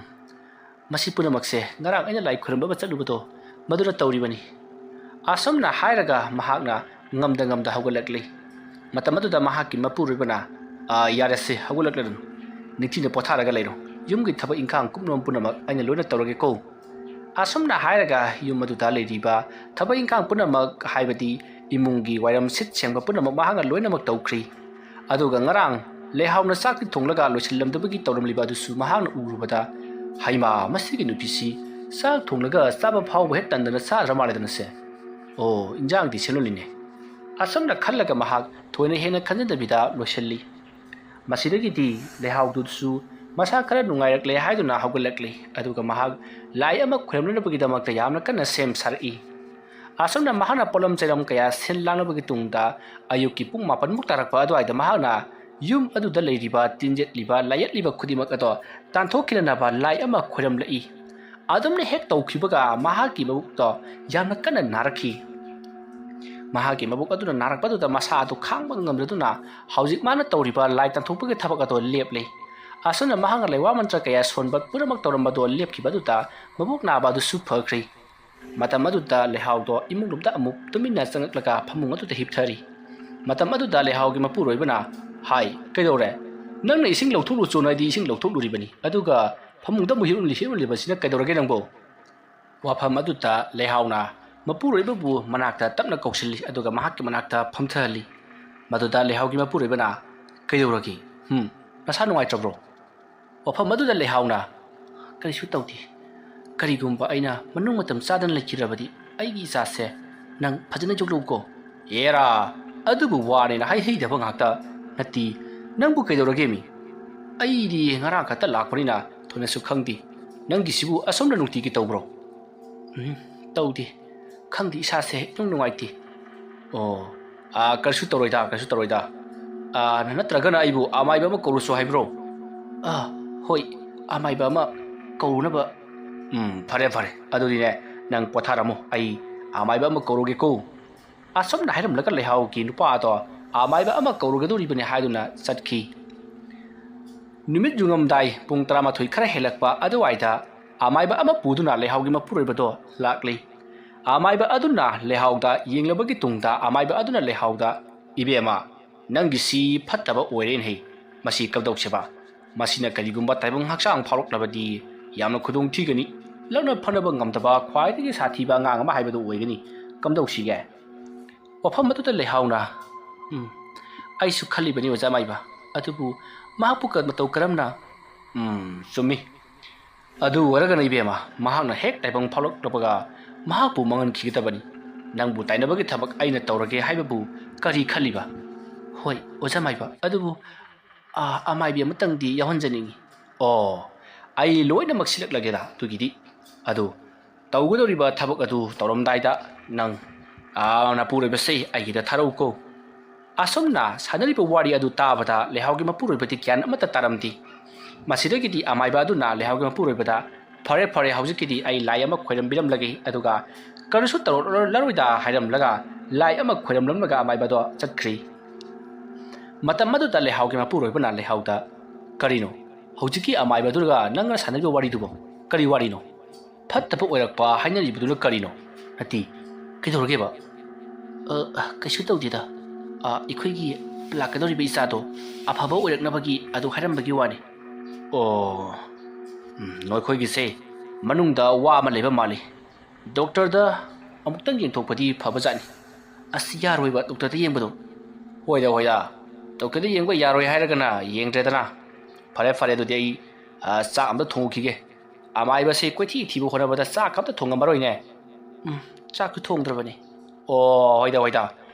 ꯃꯁꯤ ꯄꯨꯝꯅꯃꯛꯁꯦ ꯉꯔꯥꯡ ꯑꯩꯅ ꯂꯥꯏ ꯈꯨꯔꯨꯝꯕ ꯑꯃ ꯆꯠꯂꯨꯕꯗꯣ, ꯃꯗꯨꯅ ꯇꯧꯔꯤꯕꯅꯤ"꯫ ꯑꯁꯨꯝꯅ ꯍꯥꯏꯔꯒ ꯃꯍꯥꯛꯅ ꯉꯝꯗ ꯉꯝꯗ ꯍꯧꯒꯠꯂꯛꯂꯤ꯫ ꯃꯇꯝ ꯑꯗꯨꯗ ꯃꯍꯥꯛꯀꯤ ꯃꯄꯨꯔꯣꯏꯕꯅ, "ꯑꯥ, ꯌꯥꯔꯦꯁꯦ, ꯍꯧꯒꯠꯂꯛꯂꯅꯨ꯫ ꯅꯤꯡꯊꯤꯅ ꯄꯣꯊꯥꯔꯒ ꯂꯩꯔꯣ꯫ ꯌꯨꯝꯒꯤ ꯊꯕꯛ ꯏꯪꯈꯥꯡ ꯀꯨꯞꯅꯣꯝ ꯄꯨꯝꯅꯃꯛ ꯑꯩꯅ ꯂꯣꯏꯅ ꯇꯧꯔꯒꯦꯀꯣ"꯫ ꯑꯁꯨꯝꯅ ꯍꯥꯏꯔꯒ ꯌꯨꯝ ꯑꯗꯨꯗ ꯂꯩꯔꯤꯕ ꯊꯕꯛ ꯏꯪꯈꯥꯡ ꯄꯨꯝꯅꯃꯛ, ꯍꯥꯏꯕꯗꯤ ꯏꯃꯨꯡꯒꯤ ꯋꯥꯏꯔꯝ ꯁꯤꯠ ꯁꯦꯡꯕ ꯄꯨꯝꯅꯃꯛ ꯃꯍꯥꯛꯅ ꯂꯣꯏꯅꯃꯛ ꯇꯧꯈ꯭ꯔꯤ꯫ ꯑꯗꯨꯒ ꯉꯔꯥꯡ ꯂꯩꯍꯥꯎꯅ ꯆꯥꯛꯇꯤ ꯊꯣꯡꯂꯒ ꯂꯣꯏꯁꯤꯜꯂꯝꯗꯕꯒꯤ ꯇꯧꯔꯝꯂꯤꯕ ꯑꯗꯨꯁꯨ ꯃꯍꯥꯛꯅ ꯎꯔꯨꯕꯗ, "ꯍꯩꯃꯥ, ꯃꯁꯤꯒꯤ ꯅꯨꯄꯤꯁꯤ ꯆꯥꯛ ꯊꯣꯡꯂꯒ ꯆꯥꯕ ꯐꯥꯎꯕ ꯍꯦꯛ ꯇꯟꯗꯅ ꯆꯥꯗ꯭ꯔ ꯃꯥꯜꯂꯦꯗꯅꯁꯦ꯫ ꯑꯣ, ꯏꯟꯖꯥꯡꯗꯤ ꯁꯦꯝꯂꯝꯂꯤꯅꯦ"꯫ ꯑꯁꯨꯝꯅ ꯈꯜꯂꯒ ꯃꯍꯥꯛ ꯊꯣꯏꯅ ꯍꯦꯟꯅ ꯈꯟꯖꯤꯟꯗꯕꯤꯗ ꯂꯣꯏꯁꯤꯜꯂꯤ꯫ ꯃꯁꯤꯗꯒꯤꯗꯤ ꯂꯩꯍꯥꯎꯗꯨꯁꯨ ꯃꯁꯥ ꯈꯔ ꯅꯨꯡꯉꯥꯏꯔꯛꯂꯦ ꯍꯥꯏꯗꯨꯅ ꯍꯧꯒꯠꯂꯛꯂꯤ꯫ ꯑꯗꯨꯒ ꯃꯍꯥꯛ ꯂꯥꯏ ꯑꯃ ꯈꯣꯏꯔꯝꯅꯅꯕꯒꯤꯗꯃꯛꯇ ꯌꯥꯝꯅ ꯀꯟꯅ ꯁꯦꯝ ꯁꯥꯔꯛꯏ꯫ ꯑꯁꯨꯝꯅ ꯃꯍꯥꯛꯅ ꯄꯣꯠꯂꯝ ꯆꯩꯔꯝ ꯀꯌꯥ ꯁꯤꯟ ꯂꯥꯡꯂꯕꯒꯤ ꯇꯨꯡꯗ ꯑꯌꯨꯛꯀꯤ ꯄꯨꯡ ꯃꯥꯄꯟꯃꯨꯛ ꯇꯥꯔꯛꯄ ꯑꯗꯨꯋꯥꯏꯗ ꯃꯍꯥꯛꯅ ꯌꯨꯝ ꯑꯗꯨꯗ ꯂꯩꯔꯤꯕ ꯇꯤꯟꯖꯠꯂꯤꯕ ꯂꯥꯏꯌꯦꯠꯂꯤꯕ ꯈꯨꯗꯤꯡꯃꯛ ꯑꯗꯣ ꯇꯥꯟꯊꯣꯛꯈꯤꯅꯅꯕ ꯂꯥꯏ ꯑꯃ ꯈꯣꯏꯔꯝꯂꯛꯏ꯫ ꯑꯗꯨꯝꯅ ꯍꯦꯛ ꯇꯧꯈꯤꯕꯒ ꯃꯍꯥꯛꯀꯤ ꯃꯕꯨꯛꯇꯣ ꯌꯥꯝꯅ ꯀꯟꯅ ꯅꯥꯔꯛꯈꯤ꯫ ꯃꯍꯥꯛꯀꯤ ꯃꯕꯨꯛ ꯑꯗꯨꯅ ꯅꯥꯔꯛꯄꯗꯨꯗ ꯃꯁꯥ ꯑꯗꯨ ꯈꯥꯡꯕ ꯉꯝꯗꯗꯨꯅ ꯍꯧꯖꯤꯛ ꯃꯥꯅ ꯇꯧꯔꯤꯕ ꯂꯥꯏ ꯇꯥꯟꯊꯣꯛꯄꯒꯤ ꯊꯕꯛ ꯑꯗꯨ ꯂꯦꯞꯂꯤ꯫ ꯑꯁꯨꯝꯅ ꯃꯍꯥꯛꯅ ꯂꯩꯋꯥ ꯃꯟꯇ꯭ꯔ ꯀꯌꯥ ꯁꯣꯟꯕ ꯄꯨꯝꯅꯃꯛ ꯇꯧꯔꯝꯕꯗꯨ ꯂꯦꯞꯈꯤꯕꯗꯨꯗ ꯃꯕꯨꯛ ꯅꯥꯕ ꯑꯗꯨꯁꯨ ꯐꯈ꯭ꯔꯤ꯫ ꯃꯇꯝ ꯑꯗꯨꯗ ꯂꯩꯍꯥꯎꯗꯣ ꯏꯃꯨꯡꯂꯣꯝꯗ ꯑꯃꯨꯛ ꯇꯨꯃꯤꯟꯅ ꯆꯪꯂꯛꯂꯒ ꯐꯃꯨꯡ ꯑꯗꯨꯗ ꯍꯤꯞꯊꯔꯤ꯫ ꯃꯇꯝ ꯑꯗꯨꯗ ꯂꯩꯍꯥꯎꯒꯤ ꯃꯄꯨꯔꯣꯏꯕꯅ, "ꯍꯥꯏ, ꯀꯩꯗꯧꯔꯦ? ꯅꯪꯅ ꯏꯁꯤꯡ ꯂꯧꯊꯣꯛꯂꯨ ꯆꯣꯅ ꯍꯥꯏꯗꯤ ꯏꯁꯤꯡ ꯂꯧꯊꯣꯛꯂꯨꯔꯤꯕꯅꯤ, ꯑꯗꯨꯒ ꯐꯃꯨꯡꯗ ꯑꯃꯨꯛ ꯍꯤꯞꯂꯨ-, ꯍꯤꯞꯂꯨꯔꯤꯕꯁꯤꯅ ꯀꯩꯗꯧꯔꯒꯦ ꯅꯪꯕꯣ?" ꯋꯥꯐꯝ ꯑꯗꯨꯗ ꯂꯩꯍꯥꯎꯅ ꯃꯄꯨꯔꯣꯏꯕꯕꯨ ꯃꯅꯥꯛꯇ ꯇꯞꯅ ꯀꯧꯁꯤꯜꯂꯤ, ꯑꯗꯨꯒ ꯃꯍꯥꯛꯀꯤ ꯃꯅꯥꯛꯇ ꯐꯝꯊꯍꯜꯂꯤ꯫ ꯃꯗꯨꯗ ꯂꯩꯍꯥꯎꯒꯤ ꯃꯄꯨꯔꯣꯏꯕꯅ, "ꯀꯩꯗꯧꯔꯒꯦ? ꯍꯨꯝ, ꯅꯁꯥ ꯅꯨꯡꯉꯥꯏꯇ꯭ꯔꯕ꯭ꯔꯣ?" ꯋꯥꯐꯝ ꯑꯗꯨꯗ ꯂꯩꯍꯥꯎꯅ, "ꯀꯔꯤꯁꯨ ꯇꯧꯗꯦ꯫ ꯀꯔꯤꯒꯨꯝꯕ ꯑꯩꯅ ꯃꯅꯨꯡ ꯃꯇꯝ ꯆꯥꯗꯅ ꯂꯩꯈꯤꯗ꯭ꯔꯕꯗꯤ ꯑꯩꯒꯤ ꯏꯆꯥꯁꯦ ꯅꯪ ꯐꯖꯅ ꯌꯣꯛꯂꯛꯎꯀꯣ꯫" "ꯑꯦꯔꯥ, ꯑꯗꯨꯕꯨ ꯋꯥꯅꯦꯅ ꯍꯥꯏꯍꯩꯗꯕ ꯉꯥꯛꯇ꯫ ꯅꯠꯇꯦ, ꯅꯪꯕꯨ ꯀꯩꯗꯧꯔꯒꯦ ꯃꯤ? ꯑꯩꯗꯤ ꯉꯔꯥꯡ ꯈꯛꯇ ꯂꯥꯛꯄꯅꯤꯅ ꯊꯣꯏꯅꯁꯨ ꯈꯪꯗꯦ꯫ ꯅꯪꯒꯤꯁꯤꯕꯨ ꯑꯁꯣꯝꯅ ꯅꯨꯡꯇꯤꯒꯤ ꯇꯧꯕ꯭ꯔꯣ?" "ꯎꯝ, ꯇꯧꯗꯦ꯫ ꯈꯪꯗꯦ, ꯏꯁꯥꯁꯦ ꯏꯅꯨꯡ ꯅꯨꯡꯉꯥꯏꯇꯦ꯫" "ꯑꯣ, ꯑꯥ, ꯀꯔꯤꯁꯨ ꯇꯧꯔꯣꯏꯗ, ꯀꯔꯤꯁꯨ ꯇꯧꯔꯣꯏꯗ꯫ ꯑꯥ, ꯅꯠꯇ꯭ꯔꯒꯅ ꯑꯩꯕꯨ ꯑꯃꯥꯏꯕ ꯑꯃ ꯀꯧꯔꯨꯁꯨ ꯍꯥꯏꯕ꯭ꯔꯣ?" "ꯑꯥ, ꯍꯣꯏ, ꯑꯃꯥꯏꯕ ꯑꯃ ꯀꯧꯔꯨꯅꯕ꯫" "ꯎꯝ, ꯐꯔꯦ, ꯐꯔꯦ꯫ ꯑꯗꯨꯗꯤꯅꯦ, ꯅꯪ ꯄꯣꯊꯥꯔꯝꯃꯣ꯫ ꯑꯩ ꯑꯃꯥꯏꯕ ꯑꯃ ꯀꯧꯔꯨꯒꯦꯀꯣ꯫" ꯑꯁꯨꯝꯅ ꯍꯥꯏꯔꯝꯂꯒ ꯂꯩꯍꯥꯎꯒꯤ ꯅꯨꯄꯥ ꯑꯗꯣ ꯑꯃꯥꯏꯕ ꯑꯃ ꯀꯧꯔꯨꯒꯗꯧꯔꯤꯕꯅꯤ ꯍꯥꯏꯗꯨꯅ ꯆꯠꯈꯤ꯫ ꯅꯨꯃꯤꯠ ꯌꯨꯡꯉꯝꯗꯥꯏ ꯄꯨꯡ ꯇꯔꯥꯃꯥꯊꯣꯏ ꯈꯔ ꯍꯦꯜꯂꯛꯄ ꯑꯗꯨꯋꯥꯏꯗ ꯑꯃꯥꯏꯕ ꯑꯃ ꯄꯨꯗꯨꯅ ꯂꯩꯍꯥꯎꯒꯤ ꯃꯄꯨꯔꯣꯏꯕꯗꯣ ꯂꯥꯛꯂꯤ꯫ ꯑꯃꯥꯏꯕ ꯑꯗꯨꯅ ꯂꯩꯍꯥꯎꯗ ꯌꯦꯡꯂꯕꯒꯤ ꯇꯨꯡꯗ ꯑꯃꯥꯏꯕ ꯑꯗꯨꯅ ꯂꯩꯍꯥꯎꯗ, "ꯏꯕꯦꯝꯃ, ꯅꯪꯒꯤꯁꯤ ꯐꯠꯇꯕ ꯑꯣꯏꯔꯦꯅꯦꯍꯦ꯫ ꯃꯁꯤ ꯀꯝꯗꯧꯁꯦꯕ? ꯃꯁꯤꯅ ꯀꯔꯤꯒꯨꯝꯕ ꯇꯥꯏꯕꯪ ꯍꯛꯆꯥꯡ ꯐꯥꯎꯔꯛꯂꯕꯗꯤ ꯌꯥꯝꯅ ꯈꯨꯗꯣꯡ ꯊꯤꯒꯅꯤ꯫ ꯂꯛꯅ ꯐꯅꯕ ꯉꯝꯗꯕ ꯈ꯭ꯋꯥꯏꯗꯒꯤ ꯁꯥꯊꯤꯕ ꯑꯉꯥꯡ ꯑꯃ ꯍꯥꯏꯕꯗꯨ ꯑꯣꯏꯒꯅꯤ꯫ ꯀꯝꯗꯧꯁꯤꯒꯦ?" ꯋꯥꯐꯝ ꯑꯗꯨꯗ ꯂꯩꯍꯥꯎꯅ, "ꯎꯝ, ꯑꯩꯁꯨ ꯈꯜꯂꯤꯕꯅꯤ ꯑꯣꯖꯥ ꯃꯥꯏꯕ꯫ ꯑꯗꯨꯕꯨ ꯃꯍꯥꯛꯄꯨ ꯀ-, ꯃꯇꯧ ꯀꯔꯝꯅ?" "ꯎꯝ, ꯆꯨꯝꯃꯤ꯫ ꯑꯗꯨ ꯑꯣꯏꯔꯒꯅ ꯏꯕꯦꯝꯃ, ꯃꯍꯥꯛꯅ ꯍꯦꯛ ꯇꯥꯏꯕꯪ ꯐꯥꯎꯔꯛꯂꯕꯒ ꯃꯍꯥꯛꯄꯨ ꯃꯥꯡꯍꯟꯈꯤꯒꯗꯕꯅꯤ꯫ ꯅꯪꯕꯨ ꯇꯥꯏꯅꯕꯒꯤ ꯊꯕꯛ ꯑꯩꯅ ꯇꯧꯔꯒꯦ ꯍꯥꯏꯕꯕꯨ ꯀꯔꯤ ꯈꯜꯂꯤꯕ?" "ꯍꯣꯏ, ꯑꯣꯖꯥ ꯃꯥꯏꯕ, ꯑꯗꯨꯕꯨ, ꯑꯥ, ꯑꯃꯥꯏꯕꯤ ꯑꯃꯇꯪꯗꯤ ꯌꯥꯎꯍꯟꯖꯅꯤꯡꯏ꯫" "ꯑꯣ, ꯑꯩ ꯂꯣꯏꯅꯃꯛ ꯁꯤꯜꯂꯛꯂꯒꯦꯗ ꯑꯗꯨꯒꯤꯗꯤ꯫ ꯑꯗꯨ ꯇꯧꯒꯗꯧꯔꯤꯕ ꯊꯕꯛ ꯑꯗꯨ ꯇꯧꯔꯝꯗꯥꯏꯗ ꯅꯪ, ꯑꯥ, ꯅꯄꯨꯔꯣꯏꯕꯁꯦ ꯑꯩꯒꯤꯗ ꯊꯥꯔꯛꯎꯀꯣ꯫" ꯑꯁꯨꯝꯅ ꯁꯥꯟꯅꯔꯤꯕ ꯋꯥꯔꯤ ꯑꯗꯨ ꯇꯥꯕꯗ ꯂꯩꯍꯥꯎꯒꯤ ꯃꯄꯨꯔꯣꯏꯕꯗꯤ ꯒ꯭ꯌꯥꯟ ꯑꯃꯠꯇ ꯇꯥꯔꯝꯗꯦ꯫ ꯃꯁꯤꯗꯒꯤꯗꯤ ꯑꯃꯥꯏꯕ ꯑꯗꯨꯅ ꯂꯩꯍꯥꯎꯒꯤ ꯃꯄꯨꯔꯣꯏꯕꯗ, "ꯐꯔꯦ, ꯐꯔꯦ, ꯍꯧꯖꯤꯛꯀꯤꯗꯤ ꯑꯩ ꯂꯥꯏ ꯑꯃ ꯈꯣꯏꯔꯝꯕꯤꯔꯝꯂꯒꯦ, ꯑꯗꯨꯒ ꯀꯔꯤꯁꯨ ꯇꯧꯔꯛꯂꯔꯣꯏꯗ ꯍꯥꯏꯔꯝꯂꯒ ꯂꯥꯏ ꯑꯃ ꯈꯣꯏꯔꯝꯂꯝꯂꯒ ꯑꯃꯥꯏꯕꯗꯣ ꯆꯠꯈ꯭ꯔꯤ꯫ ꯃꯇꯝ ꯑꯗꯨꯗ ꯂꯩꯍꯥꯎꯒꯤ ꯃꯄꯨꯔꯣꯏꯕꯅ ꯂꯩꯍꯥꯎꯗ, "ꯀꯔꯤꯅꯣ? ꯍꯧꯖꯤꯛꯀꯤ ꯑꯃꯥꯏꯕꯗꯨꯒ ꯅꯪꯅ ꯁꯥꯟꯅꯔꯤꯕ ꯋꯥꯔꯤꯗꯨꯕꯣ ꯀꯔꯤ ꯋꯥꯔꯤꯅꯣ? ꯐꯠꯇꯕ ꯑꯣꯏꯔꯛꯄ ꯍꯥꯏꯅꯔꯤꯕꯗꯨꯅ ꯀꯔꯤꯅꯣ?" "ꯅꯠꯇꯦ, ꯀꯩꯗꯧꯔꯒꯦꯕ?" "ꯑ, ꯑ, ꯀꯩꯁꯨ ꯇꯧꯗꯦꯗ꯫ ꯑ, ꯑꯩꯈꯣꯏꯒꯤ ꯂꯥꯛꯀꯗꯧꯔꯤꯕ ꯏꯆꯥꯗꯣ ꯑꯐꯕ ꯑꯣꯏꯔꯛꯅꯕꯒꯤ ꯑꯗꯨ ꯍꯥꯏꯔꯝꯕꯒꯤ ꯋꯥꯅꯤ꯫" "ꯑꯣ, ꯎꯝ, ꯅꯈꯣꯏꯒꯤꯁꯦ ꯃꯅꯨꯡꯗ ꯋꯥ ꯑꯃ ꯂꯩꯕ ꯃꯥꯜꯂꯤ꯫ ꯗꯣꯛꯇꯔꯗ ꯑꯃꯨꯛꯇꯪ ꯌꯦꯡꯊꯣꯛꯄꯗꯤ ꯐꯕꯖꯥꯠꯅꯤ꯫" "ꯑꯁ, ꯌꯥꯔꯣꯏꯕ ꯗꯣꯛꯇꯔꯗ ꯌꯦꯡꯕꯗꯣ꯫" "ꯍꯣꯏꯗ, ꯍꯣꯏꯗ, ꯗꯣꯛꯇꯔꯗ ꯌꯦꯡꯕ ꯌꯥꯔꯣꯏ ꯍꯥꯏꯔꯒꯅ ꯌꯦꯡꯗ꯭ꯔꯦꯗꯅ꯫ ꯐꯔꯦ, ꯐꯔꯦ, ꯑꯗꯨꯗꯤ ꯑꯩ, ꯑ, ꯆꯥꯛ ꯑꯝꯇ ꯊꯣꯡꯉꯨꯈꯤꯒꯦ꯫ ꯑꯃꯥꯏꯕꯁꯦ ꯀꯣꯏꯊꯤ ꯊꯤꯕ ꯍꯣꯠꯅꯕꯗ ꯆꯥꯛ ꯑꯝꯇ ꯊꯣꯡꯉꯝꯃꯔꯣꯏꯅꯦ꯫" "ꯎꯝ, ꯆꯥꯛꯁꯨ ꯊꯣꯡꯗ꯭ꯔꯕꯅꯤ꯫" "ꯑꯣ, ꯍꯣꯏꯗ, ꯍꯣꯏꯗ꯫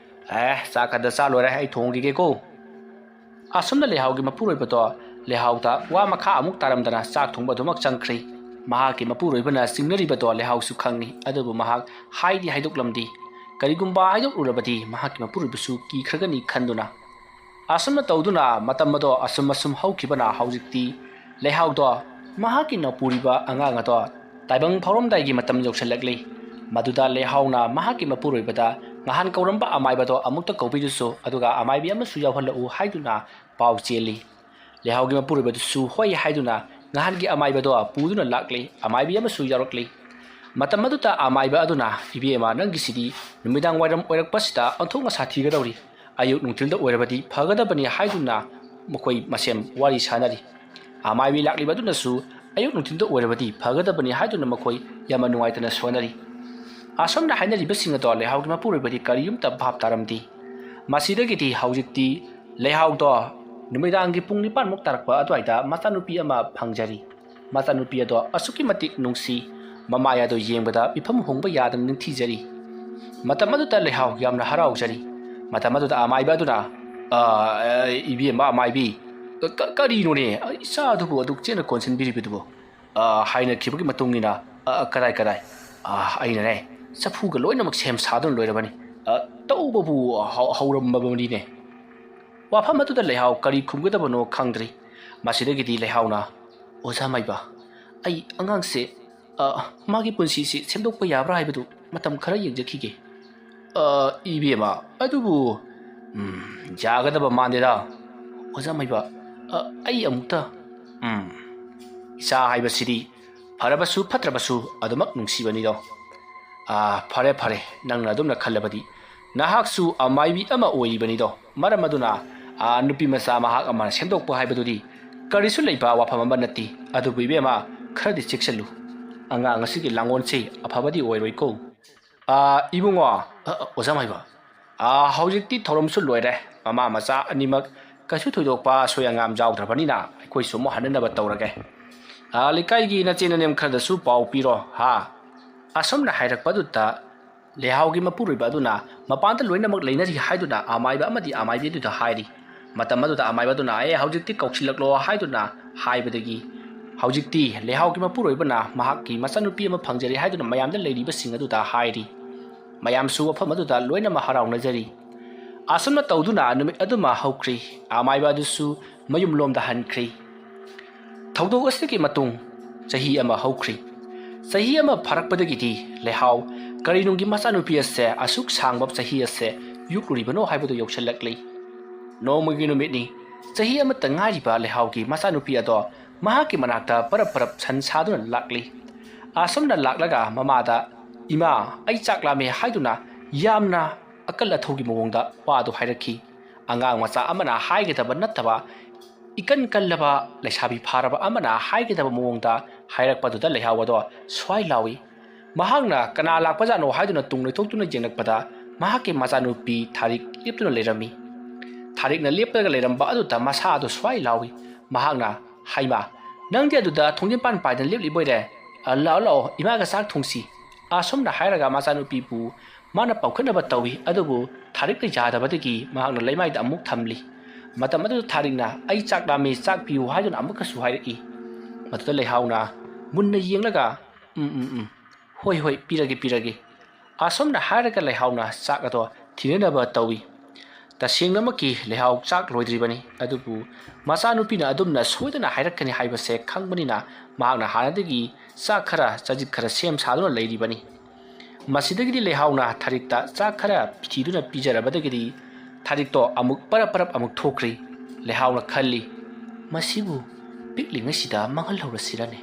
ꯑꯦ, ꯆꯥꯛ ꯈꯛꯇ ꯆꯥ ꯂꯣꯏꯔꯦ, ꯑꯩ ꯊꯣꯡꯈꯤꯒꯦꯀꯣ꯫" ꯑꯁꯨꯝꯅ ꯂꯩꯍꯥꯎꯒꯤ ꯃꯄꯨꯔꯣꯏꯕꯗꯣ ꯂꯩꯍꯥꯎꯗ ꯋꯥ ꯃꯈꯥ ꯑꯃꯨꯛ ꯇꯥꯔꯝꯗꯅ ꯆꯥꯛ ꯊꯣꯡꯕ ꯑꯗꯨꯃꯛ ꯆꯪꯈ꯭ꯔꯦ꯫ ꯃꯍꯥꯛꯀꯤ ꯃꯄꯨꯔꯣꯏꯕꯅ ꯆꯤꯡꯅꯔꯤꯕꯗꯣ ꯂꯩꯍꯥꯎꯁꯨ ꯈꯪꯏ, ꯑꯗꯨꯕꯨ ꯃꯍꯥꯛ ꯍꯥꯏꯗꯤ ꯍꯥꯏꯗꯣꯛꯂꯝꯗꯦ꯫ ꯀꯔꯤꯒꯨꯝꯕ ꯍꯥꯏꯗꯣꯛꯂꯨꯔꯕꯗꯤ ꯃꯍꯥꯛꯀꯤ ꯃꯄꯨꯔꯣꯏꯕꯁꯨ ꯀꯤꯈ꯭ꯔꯒꯅꯤ ꯈꯟꯗꯨꯅ꯫ ꯑꯁꯨꯝꯅ ꯇꯧꯗꯨꯅ ꯃꯇꯝ ꯑꯗꯣ ꯑꯁꯨꯝ ꯑꯁꯨꯝ ꯍꯧꯈꯤꯕꯅ ꯍꯧꯖꯤꯛꯇꯤ ꯂꯩꯍꯥꯎꯗꯣ ꯃꯍꯥꯛꯀꯤ ꯅꯧꯄꯨꯔꯤꯕ ꯑꯉꯥꯡ ꯑꯗꯣ ꯇꯥꯏꯕꯪ ꯐꯥꯎꯔꯝꯗꯥꯏꯒꯤ ꯃꯇꯝ ꯌꯧꯁꯤꯜꯂꯛꯂꯤ꯫ ꯃꯗꯨꯗ ꯂꯩꯍꯥꯎꯅ ꯃꯍꯥꯛꯀꯤ ꯃꯄꯨꯔꯣꯏꯕꯗ ꯉꯍꯥꯟ ꯀꯧꯔꯝꯕ ꯑꯃꯥꯏꯕꯗꯣ ꯑꯃꯨꯛꯇ ꯀꯧꯕꯤꯔꯨꯁꯨ, ꯑꯗꯨꯒ ꯑꯃꯥꯏꯕꯤ ꯑꯃꯁꯨ ꯌꯥꯎꯍꯜꯂꯛꯎ ꯍꯥꯏꯗꯨꯅ ꯄꯥꯎ ꯆꯦꯜꯂꯤ꯫ ꯂꯩꯍꯥꯎꯒꯤ ꯃꯄꯨꯔꯣꯏꯕꯗꯨꯁꯨ ꯍꯣꯏ ꯍꯥꯏꯗꯨꯅ ꯉꯍꯥꯟꯒꯤ ꯑꯃꯥꯏꯕꯗꯣ ꯄꯨꯗꯨꯅ ꯂꯥꯛꯂꯤ꯫ ꯑꯃꯥꯏꯕꯤ ꯑꯃꯁꯨ ꯌꯥꯎꯔꯛꯂꯤ꯫ ꯃꯇꯝ ꯑꯗꯨꯗ ꯑꯃꯥꯏꯕ ꯑꯗꯨꯅ, "ꯏꯕꯦꯝꯃ, ꯅꯪꯒꯤꯁꯤꯗꯤ ꯅꯨꯃꯤꯗꯥꯡ ꯋꯥꯏꯔꯝ ꯑꯣꯏꯔꯛꯄꯁꯤꯗ ꯑꯣꯟꯊꯣꯛꯅ ꯁꯥꯊꯤꯒꯗꯧꯔꯤ꯫ ꯑꯌꯨꯛ ꯅꯨꯡꯊꯤꯜꯗ ꯑꯣꯏꯔꯕꯗꯤ ꯐꯒꯗꯕꯅꯤ" ꯍꯥꯏꯗꯨꯅ ꯃꯈꯣꯏ ꯃꯁꯦꯟ ꯋꯥꯔꯤ ꯁꯥꯅꯔꯤ꯫ ꯑꯃꯥꯏꯕꯤ ꯂꯥꯛꯂꯤꯕ ꯑꯗꯨꯅꯁꯨ ꯑꯌꯨꯛ ꯅꯨꯡꯊꯤꯜꯗ ꯑꯣꯏꯔꯕꯗꯤ ꯐꯒꯗꯕꯅꯤ ꯍꯥꯏꯗꯨꯅ ꯃꯈꯣꯏ ꯌꯥꯝꯅ ꯅꯨꯡꯉꯥꯏꯇꯅ ꯁꯣꯟꯅꯔꯤ꯫ ꯑꯁꯨꯝꯅ ꯍꯥꯏꯅꯔꯤꯕꯁꯤꯡ ꯑꯗꯣ ꯂꯩꯍꯥꯎꯒꯤ ꯃꯄꯨꯔꯣꯏꯕꯗꯤ ꯀꯔꯤꯝꯇ ꯚꯥꯞ ꯇꯥꯔꯝꯗꯦ꯫ ꯃꯁꯤꯗꯒꯤꯗꯤ ꯍꯧꯖꯤꯛꯇꯤ ꯂꯩꯍꯥꯎꯗꯣ ꯅꯨꯃꯤꯗꯥꯡꯒꯤ ꯄꯨꯡ ꯅꯤꯄꯥꯟꯃꯨꯛ ꯇꯥꯔꯛꯄ ꯑꯗꯨꯋꯥꯏꯗ ꯃꯆꯥꯅꯨꯄꯤ ꯑꯃ ꯐꯪꯖꯔꯤ꯫ ꯃꯆꯥꯅꯨꯄꯤ ꯑꯗꯣ ꯑꯁꯨꯛꯀꯤ ꯃꯇꯤꯛ ꯅꯨꯡꯁꯤ, ꯃꯃꯥꯏ ꯑꯗꯣ ꯌꯦꯡꯕꯗ ꯃꯤꯐꯝ ꯍꯣꯡꯕ ꯌꯥꯗꯅ ꯅꯤꯡꯊꯤꯖꯔꯤ꯫ ꯃꯇꯝ ꯑꯗꯨꯗ ꯂꯩꯍꯥꯎ ꯌꯥꯝꯅ ꯍꯔꯥꯎꯖꯔꯤ꯫ ꯃꯇꯝ ꯑꯗꯨꯗ ꯑꯃꯥꯏꯕ ꯑꯗꯨꯅ, "ꯑ, ꯑ, ꯏꯕꯦꯝꯃ ꯑꯃꯥꯏꯕꯤ, ꯀ-, ꯀ-, ꯀꯔꯤꯅꯣꯅꯦ ꯏꯆꯥ ꯑꯗꯨꯕꯨ ꯑꯗꯨꯛ ꯆꯦꯠꯅ ꯀꯣꯟꯁꯤꯟꯕꯤꯔꯤꯕꯗꯨꯕꯨ?" "ꯑ, ꯍꯥꯏꯅꯈꯤꯕꯒꯤ ꯃꯇꯨꯡ ꯏꯟꯅ, ꯑ, ꯀꯗꯥꯏ, ꯀꯗꯥꯏ? ꯑ, ꯑꯩꯅꯅꯦ, ꯆꯐꯨꯒ ꯂꯣꯏꯅꯃꯛ ꯁꯦꯝ ꯁꯥꯗꯨꯅ ꯂꯣꯏꯔꯕꯅꯤ꯫ ꯑ, ꯇꯧꯕꯕꯨ ꯍꯧ-, ꯍꯧꯔꯝꯃꯕꯅꯤꯅꯦ꯫" ꯋꯥꯐꯝ ꯑꯗꯨꯗ ꯂꯩꯍꯥꯎ ꯀꯔꯤ ꯈꯨꯝꯒꯗꯕꯅꯣ ꯈꯪꯗ꯭ꯔꯤ꯫ ꯃꯁꯤꯗꯒꯤꯗꯤ ꯂꯩꯍꯥꯎꯅ, "ꯑꯣꯖꯥ ꯃꯥꯏꯕ, ꯑꯩ ꯑꯉꯥꯡꯁꯦ, ꯑ, ꯃꯥꯒꯤ ꯄꯨꯟꯁꯤꯁꯤ ꯁꯦꯝꯗꯣꯛꯄ ꯌꯥꯕ꯭ꯔꯥ ꯍꯥꯏꯕꯗꯨ ꯃꯇꯝ ꯈꯔ ꯌꯦꯡꯖꯈꯤꯒꯦ꯫ "ꯑ, ꯏꯕꯦꯝꯃ, ꯑꯗꯨꯕꯨ, ꯎꯝ, ꯌꯥꯒꯗꯕ ꯃꯥꯟꯗꯦꯗ꯫ ꯑꯣꯖꯥ ꯃꯥꯏꯕ, ꯑ, ꯑꯩ ꯑꯃꯨꯛꯇ, ꯎꯝ, ꯏꯆꯥ ꯍꯥꯏꯕꯁꯤꯗꯤ ꯐꯔꯕꯁꯨ ꯐꯠꯇ꯭ꯔꯕꯁꯨ ꯑꯗꯨꯃꯛ ꯅꯨꯡꯁꯤꯕꯅꯤꯗꯣ꯫ ꯑ, ꯐꯔꯦ, ꯐꯔꯦ, ꯅꯪꯅ ꯑꯗꯨꯝꯅ ꯈꯜꯂꯕꯗꯤ꯫ ꯅꯍꯥꯛꯁꯨ ꯑꯃꯥꯏꯕꯤ ꯑꯃ ꯑꯣꯏꯔꯤꯕꯅꯤꯗꯣ꯫ ꯃꯔꯝ ꯑꯗꯨꯅ, ꯑ, ꯅꯨꯄꯤ ꯃꯆꯥ ꯃꯍꯥꯛ ꯑꯃ ꯁꯦꯝꯗꯣꯛꯄ ꯍꯥꯏꯕꯗꯨꯗꯤ ꯀꯔꯤꯁꯨ ꯂꯩꯕ ꯋꯥꯐꯝ ꯑꯃ ꯅꯠꯇꯦ꯫ ꯑꯗꯨꯕꯨ ꯏꯕꯦꯝꯃ, ꯈꯔꯗꯤ ꯆꯦꯛꯁꯤꯜꯂꯨ꯫ ꯑꯉꯥꯡ ꯑꯁꯤꯒꯤ ꯂꯥꯡꯑꯣꯟꯁꯤ ꯑꯐꯕꯗꯤ ꯑꯣꯏꯔꯣꯏꯀꯣ꯫" "ꯑ, ꯏꯕꯨꯡꯉꯣ, ꯑ, ꯑ, ꯑꯣꯖꯥ ꯃꯥꯏꯕ, ꯑ, ꯍꯧꯖꯤꯛꯇꯤ ꯊꯧꯔꯝꯁꯨ ꯂꯣꯏꯔꯦ꯫ ꯃꯃꯥ ꯃꯆꯥ ꯑꯅꯤꯃꯛ ꯀꯩꯁꯨ ꯊꯣꯏꯗꯣꯛꯄ ꯑꯁꯣꯏ ꯑꯉꯥꯝ ꯌꯥꯎꯗ꯭ꯔꯕꯅꯤꯅ ꯑꯩꯈꯣꯏꯁꯨ ꯑꯃꯨꯛ ꯍꯟꯅꯅꯕ ꯇꯧꯔꯒꯦ꯫ ꯑ, ꯂꯩꯀꯥꯏꯒꯤ ꯅꯆꯦ ꯅꯅꯦꯝ ꯈꯔꯗꯁꯨ ꯄꯥꯎ ꯄꯤꯔꯣ, ꯍꯥ?" ꯑꯁꯨꯝꯅ ꯍꯥꯏꯔꯛꯄꯗꯨꯗ ꯂꯩꯍꯥꯎꯒꯤ ꯃꯄꯨꯔꯣꯏꯕ ꯑꯗꯨꯅ ꯃꯄꯥꯟꯗ ꯂꯣꯏꯅꯃꯛ ꯂꯩꯅꯔꯤ ꯍꯥꯏꯗꯨꯅ ꯑꯃꯥꯏꯕ ꯑꯃꯗꯤ ꯑꯃꯥꯏꯕꯤ ꯑꯗꯨꯗ ꯍꯥꯏꯔꯤ꯫ ꯃꯇꯝ ꯑꯗꯨꯗ ꯑꯃꯥꯏꯕ ꯑꯗꯨꯅ, "ꯑꯦ, ꯍꯧꯖꯤꯛꯇꯤ ꯀꯧꯁꯤꯜꯂꯛꯂꯣ" ꯍꯥꯏꯗꯨꯅ ꯍꯥꯏꯕꯗꯒꯤ ꯍꯧꯖꯤꯛꯇꯤ ꯂꯩꯍꯥꯎꯒꯤ ꯃꯄꯨꯔꯣꯏꯕꯅ ꯃꯍꯥꯛꯀꯤ ꯃꯆꯥꯅꯨꯄꯤ ꯑꯃ ꯐꯪꯖꯔꯦ ꯍꯥꯏꯗꯨꯅ ꯃꯌꯥꯝꯗ ꯂꯩꯔꯤꯕꯁꯤꯡ ꯑꯗꯨꯗ ꯍꯥꯏꯔꯤ꯫ ꯃꯌꯥꯝꯁꯨ ꯃꯐꯝ ꯑꯗꯨꯗ ꯂꯣꯏꯅꯃꯛ ꯍꯔꯥꯎꯅꯖꯔꯤ꯫ ꯑꯁꯨꯝꯅ ꯇꯧꯗꯨꯅ ꯅꯨꯃꯤꯠ ꯑꯗꯨꯃ ꯍꯧꯈ꯭ꯔꯤ꯫ ꯑꯃꯥꯏꯕ ꯑꯗꯨꯁꯨ ꯃꯌꯨꯝꯂꯣꯝꯗ ꯍꯟꯈ꯭ꯔꯤ꯫ ꯊꯧꯗꯣꯛ ꯑꯁꯤꯒꯤ ꯃꯇꯨꯡ ꯆꯍꯤ ꯑꯃ ꯍꯧꯈ꯭ꯔꯤ꯫ ꯆꯍꯤ ꯑꯃ ꯐꯥꯔꯛꯄꯗꯒꯤꯗꯤ ꯂꯩꯍꯥꯎ ꯀꯔꯤꯅꯨꯡꯒꯤ ꯃꯆꯥꯅꯨꯄꯤ ꯑꯁꯦ ꯑꯁꯨꯛ ꯁꯥꯡꯕ ꯆꯍꯤ ꯑꯁꯦ ꯌꯣꯛꯂꯨꯔꯤꯕꯅꯣ ꯍꯥꯏꯕꯗꯨ ꯌꯧꯁꯤꯜꯂꯛꯂꯤ꯫ ꯅꯣꯡꯃꯒꯤ ꯅꯨꯃꯤꯠꯅꯤ꯫ ꯆꯍꯤ ꯑꯃꯠꯇ ꯉꯥꯏꯔꯤꯕ ꯂꯩꯍꯥꯎꯒꯤ ꯃꯆꯥꯅꯨꯄꯤ ꯑꯗꯣ ꯃꯍꯥꯛꯀꯤ ꯃꯅꯥꯛꯇ ꯄꯔꯞ ꯄꯔꯞ ꯁꯟ ꯁꯥꯗꯨꯅ ꯂꯥꯛꯂꯤ꯫ ꯑꯁꯨꯝꯅ ꯂꯥꯛꯂꯒ ꯃꯃꯥꯗ, "ꯏꯃꯥ, ꯑꯩ ꯆꯥꯛ ꯂꯥꯝꯃꯦ" ꯍꯥꯏꯗꯨꯅ ꯌꯥꯝꯅ ꯑꯀꯜ ꯑꯊꯧꯒꯤ ꯃꯑꯣꯡꯗ ꯋꯥꯗꯨ ꯍꯥꯏꯔꯛꯈꯤ꯫ ꯑꯉꯥꯡ ꯃꯆꯥ ꯑꯃꯅ ꯍꯥꯏꯒꯗꯕ ꯅꯠꯇꯕ, ꯏꯀꯟ ꯀꯜꯂꯕ ꯂꯩꯁꯥꯕꯤ ꯐꯥꯔꯕ ꯑꯃꯅ ꯍꯥꯏꯒꯗꯕ ꯃꯑꯣꯡꯗ ꯍꯥꯏꯔꯛꯄꯗꯨꯗ ꯂꯩꯍꯥꯎ ꯑꯗꯣ ꯁ꯭ꯋꯥꯏ ꯂꯥꯎꯏ꯫ ꯃꯍꯥꯛꯅ ꯀꯅꯥ ꯂꯥꯛꯄꯖꯥꯠꯅꯣ ꯍꯥꯏꯗꯨꯅ ꯇꯨꯡ ꯂꯣꯏꯊꯣꯛꯇꯨꯅ ꯌꯦꯡꯂꯛꯄꯗ ꯃꯍꯥꯛꯀꯤ ꯃꯆꯥꯅꯨꯄꯤ ꯊꯥꯔꯤꯛ ꯂꯦꯞꯇꯨꯅ ꯂꯩꯔꯝꯃꯤ꯫ ꯊꯥꯔꯤꯛꯅ ꯂꯦꯞꯂꯒ ꯂꯩꯔꯝꯕ ꯑꯗꯨꯗ ꯃꯁꯥ ꯑꯗꯨ ꯁ꯭ꯋꯥꯏ ꯂꯥꯎꯏ꯫ ꯃꯍꯥꯛꯅ, "ꯍꯩꯃꯥ, ꯅꯪꯗꯤ ꯑꯗꯨꯗ ꯊꯣꯡꯖꯤꯟ ꯄꯥꯟ ꯄꯥꯏꯗꯅ ꯂꯦꯞꯂꯤꯕꯣꯏꯔꯦ? ꯑ, ꯂꯥꯛꯑꯣ, ꯂꯥꯛꯑꯣ, ꯏꯃꯥꯒ ꯆꯥꯛ ꯊꯣꯡꯁꯤ꯫" ꯑꯁꯨꯝꯅ ꯍꯥꯏꯔꯒ ꯃꯆꯥꯅꯨꯄꯤꯕꯨ ꯃꯥꯅ ꯄꯥꯎꯈꯠꯅꯕ ꯇꯧꯏ, ꯑꯗꯨꯕꯨ ꯊꯥꯔꯤꯛꯅ ꯌꯥꯗꯕꯗꯒꯤ ꯃꯍꯥꯛꯅ ꯂꯩꯃꯥꯏꯗ ꯑꯃꯨꯛ ꯊꯝꯂꯤ꯫ ꯃꯇꯝ ꯑꯗꯨꯗ ꯊꯥꯔꯤꯛꯅ, "ꯑꯩ ꯆꯥꯛ ꯂꯥꯝꯃꯤ, ꯆꯥꯛ ꯄꯤꯌꯨ" ꯍꯥꯏꯗꯨꯅ ꯑꯃꯨꯛꯀꯁꯨ ꯍꯥꯏꯔꯛꯏ꯫ ꯃꯗꯨꯗ ꯂꯩꯍꯥꯎꯅ ꯃꯨꯟꯅ ꯌꯦꯡꯂꯒ, "ꯎꯝ, ꯎꯝ, ꯎꯝ, ꯍꯣꯏ, ꯍꯣꯏ, ꯄꯤꯔꯒꯦ, ꯄꯤꯔꯒꯦ꯫" ꯑꯁꯨꯝꯅ ꯍꯥꯏꯔꯒ ꯂꯩꯍꯥꯎꯅ ꯆꯥꯛ ꯑꯗꯣ ꯊꯤꯅꯅꯕ ꯇꯧꯏ꯫ ꯇꯁꯦꯡꯅꯃꯛꯀꯤ ꯂꯩꯍꯥꯎ ꯆꯥꯛ ꯂꯣꯏꯗ꯭ꯔꯤꯕꯅꯤ, ꯑꯗꯨꯕꯨ ꯃꯆꯥꯅꯨꯄꯤꯅ ꯑꯗꯨꯝꯅ ꯁꯣꯏꯗꯅ ꯍꯥꯏꯔꯛꯀꯅꯤ ꯍꯥꯏꯕꯁꯦ ꯈꯪꯕꯅꯤꯅ ꯃꯍꯥꯛꯅ ꯍꯥꯟꯅꯗꯒꯤ ꯆꯥꯛ ꯈꯔ, ꯆꯖꯤꯛ ꯈꯔ ꯁꯦꯝ ꯁꯥꯗꯨꯅ ꯂꯩꯔꯤꯕꯅꯤ꯫ ꯃꯁꯤꯗꯒꯤꯗꯤ ꯂꯩꯍꯥꯎꯅ ꯊꯥꯔꯤꯛꯇ ꯆꯥꯛ ꯈꯔ ꯊꯤꯗꯨꯅ ꯄꯤꯖꯔꯕꯗꯒꯤꯗꯤ ꯊꯥꯔꯤꯛꯇꯣ ꯑꯃꯨꯛ ꯄꯔꯞ ꯄꯔꯞ ꯑꯃꯨꯛ ꯊꯣꯛꯈ꯭ꯔꯤ꯫ ꯂꯩꯍꯥꯎꯅ ꯈꯜꯂꯤ, "ꯃꯁꯤꯕꯨ ꯄꯤꯛꯂꯤꯉꯩꯁꯤꯗ ꯃꯥꯡꯍꯜꯍꯧꯔꯁꯤꯔꯅꯦ?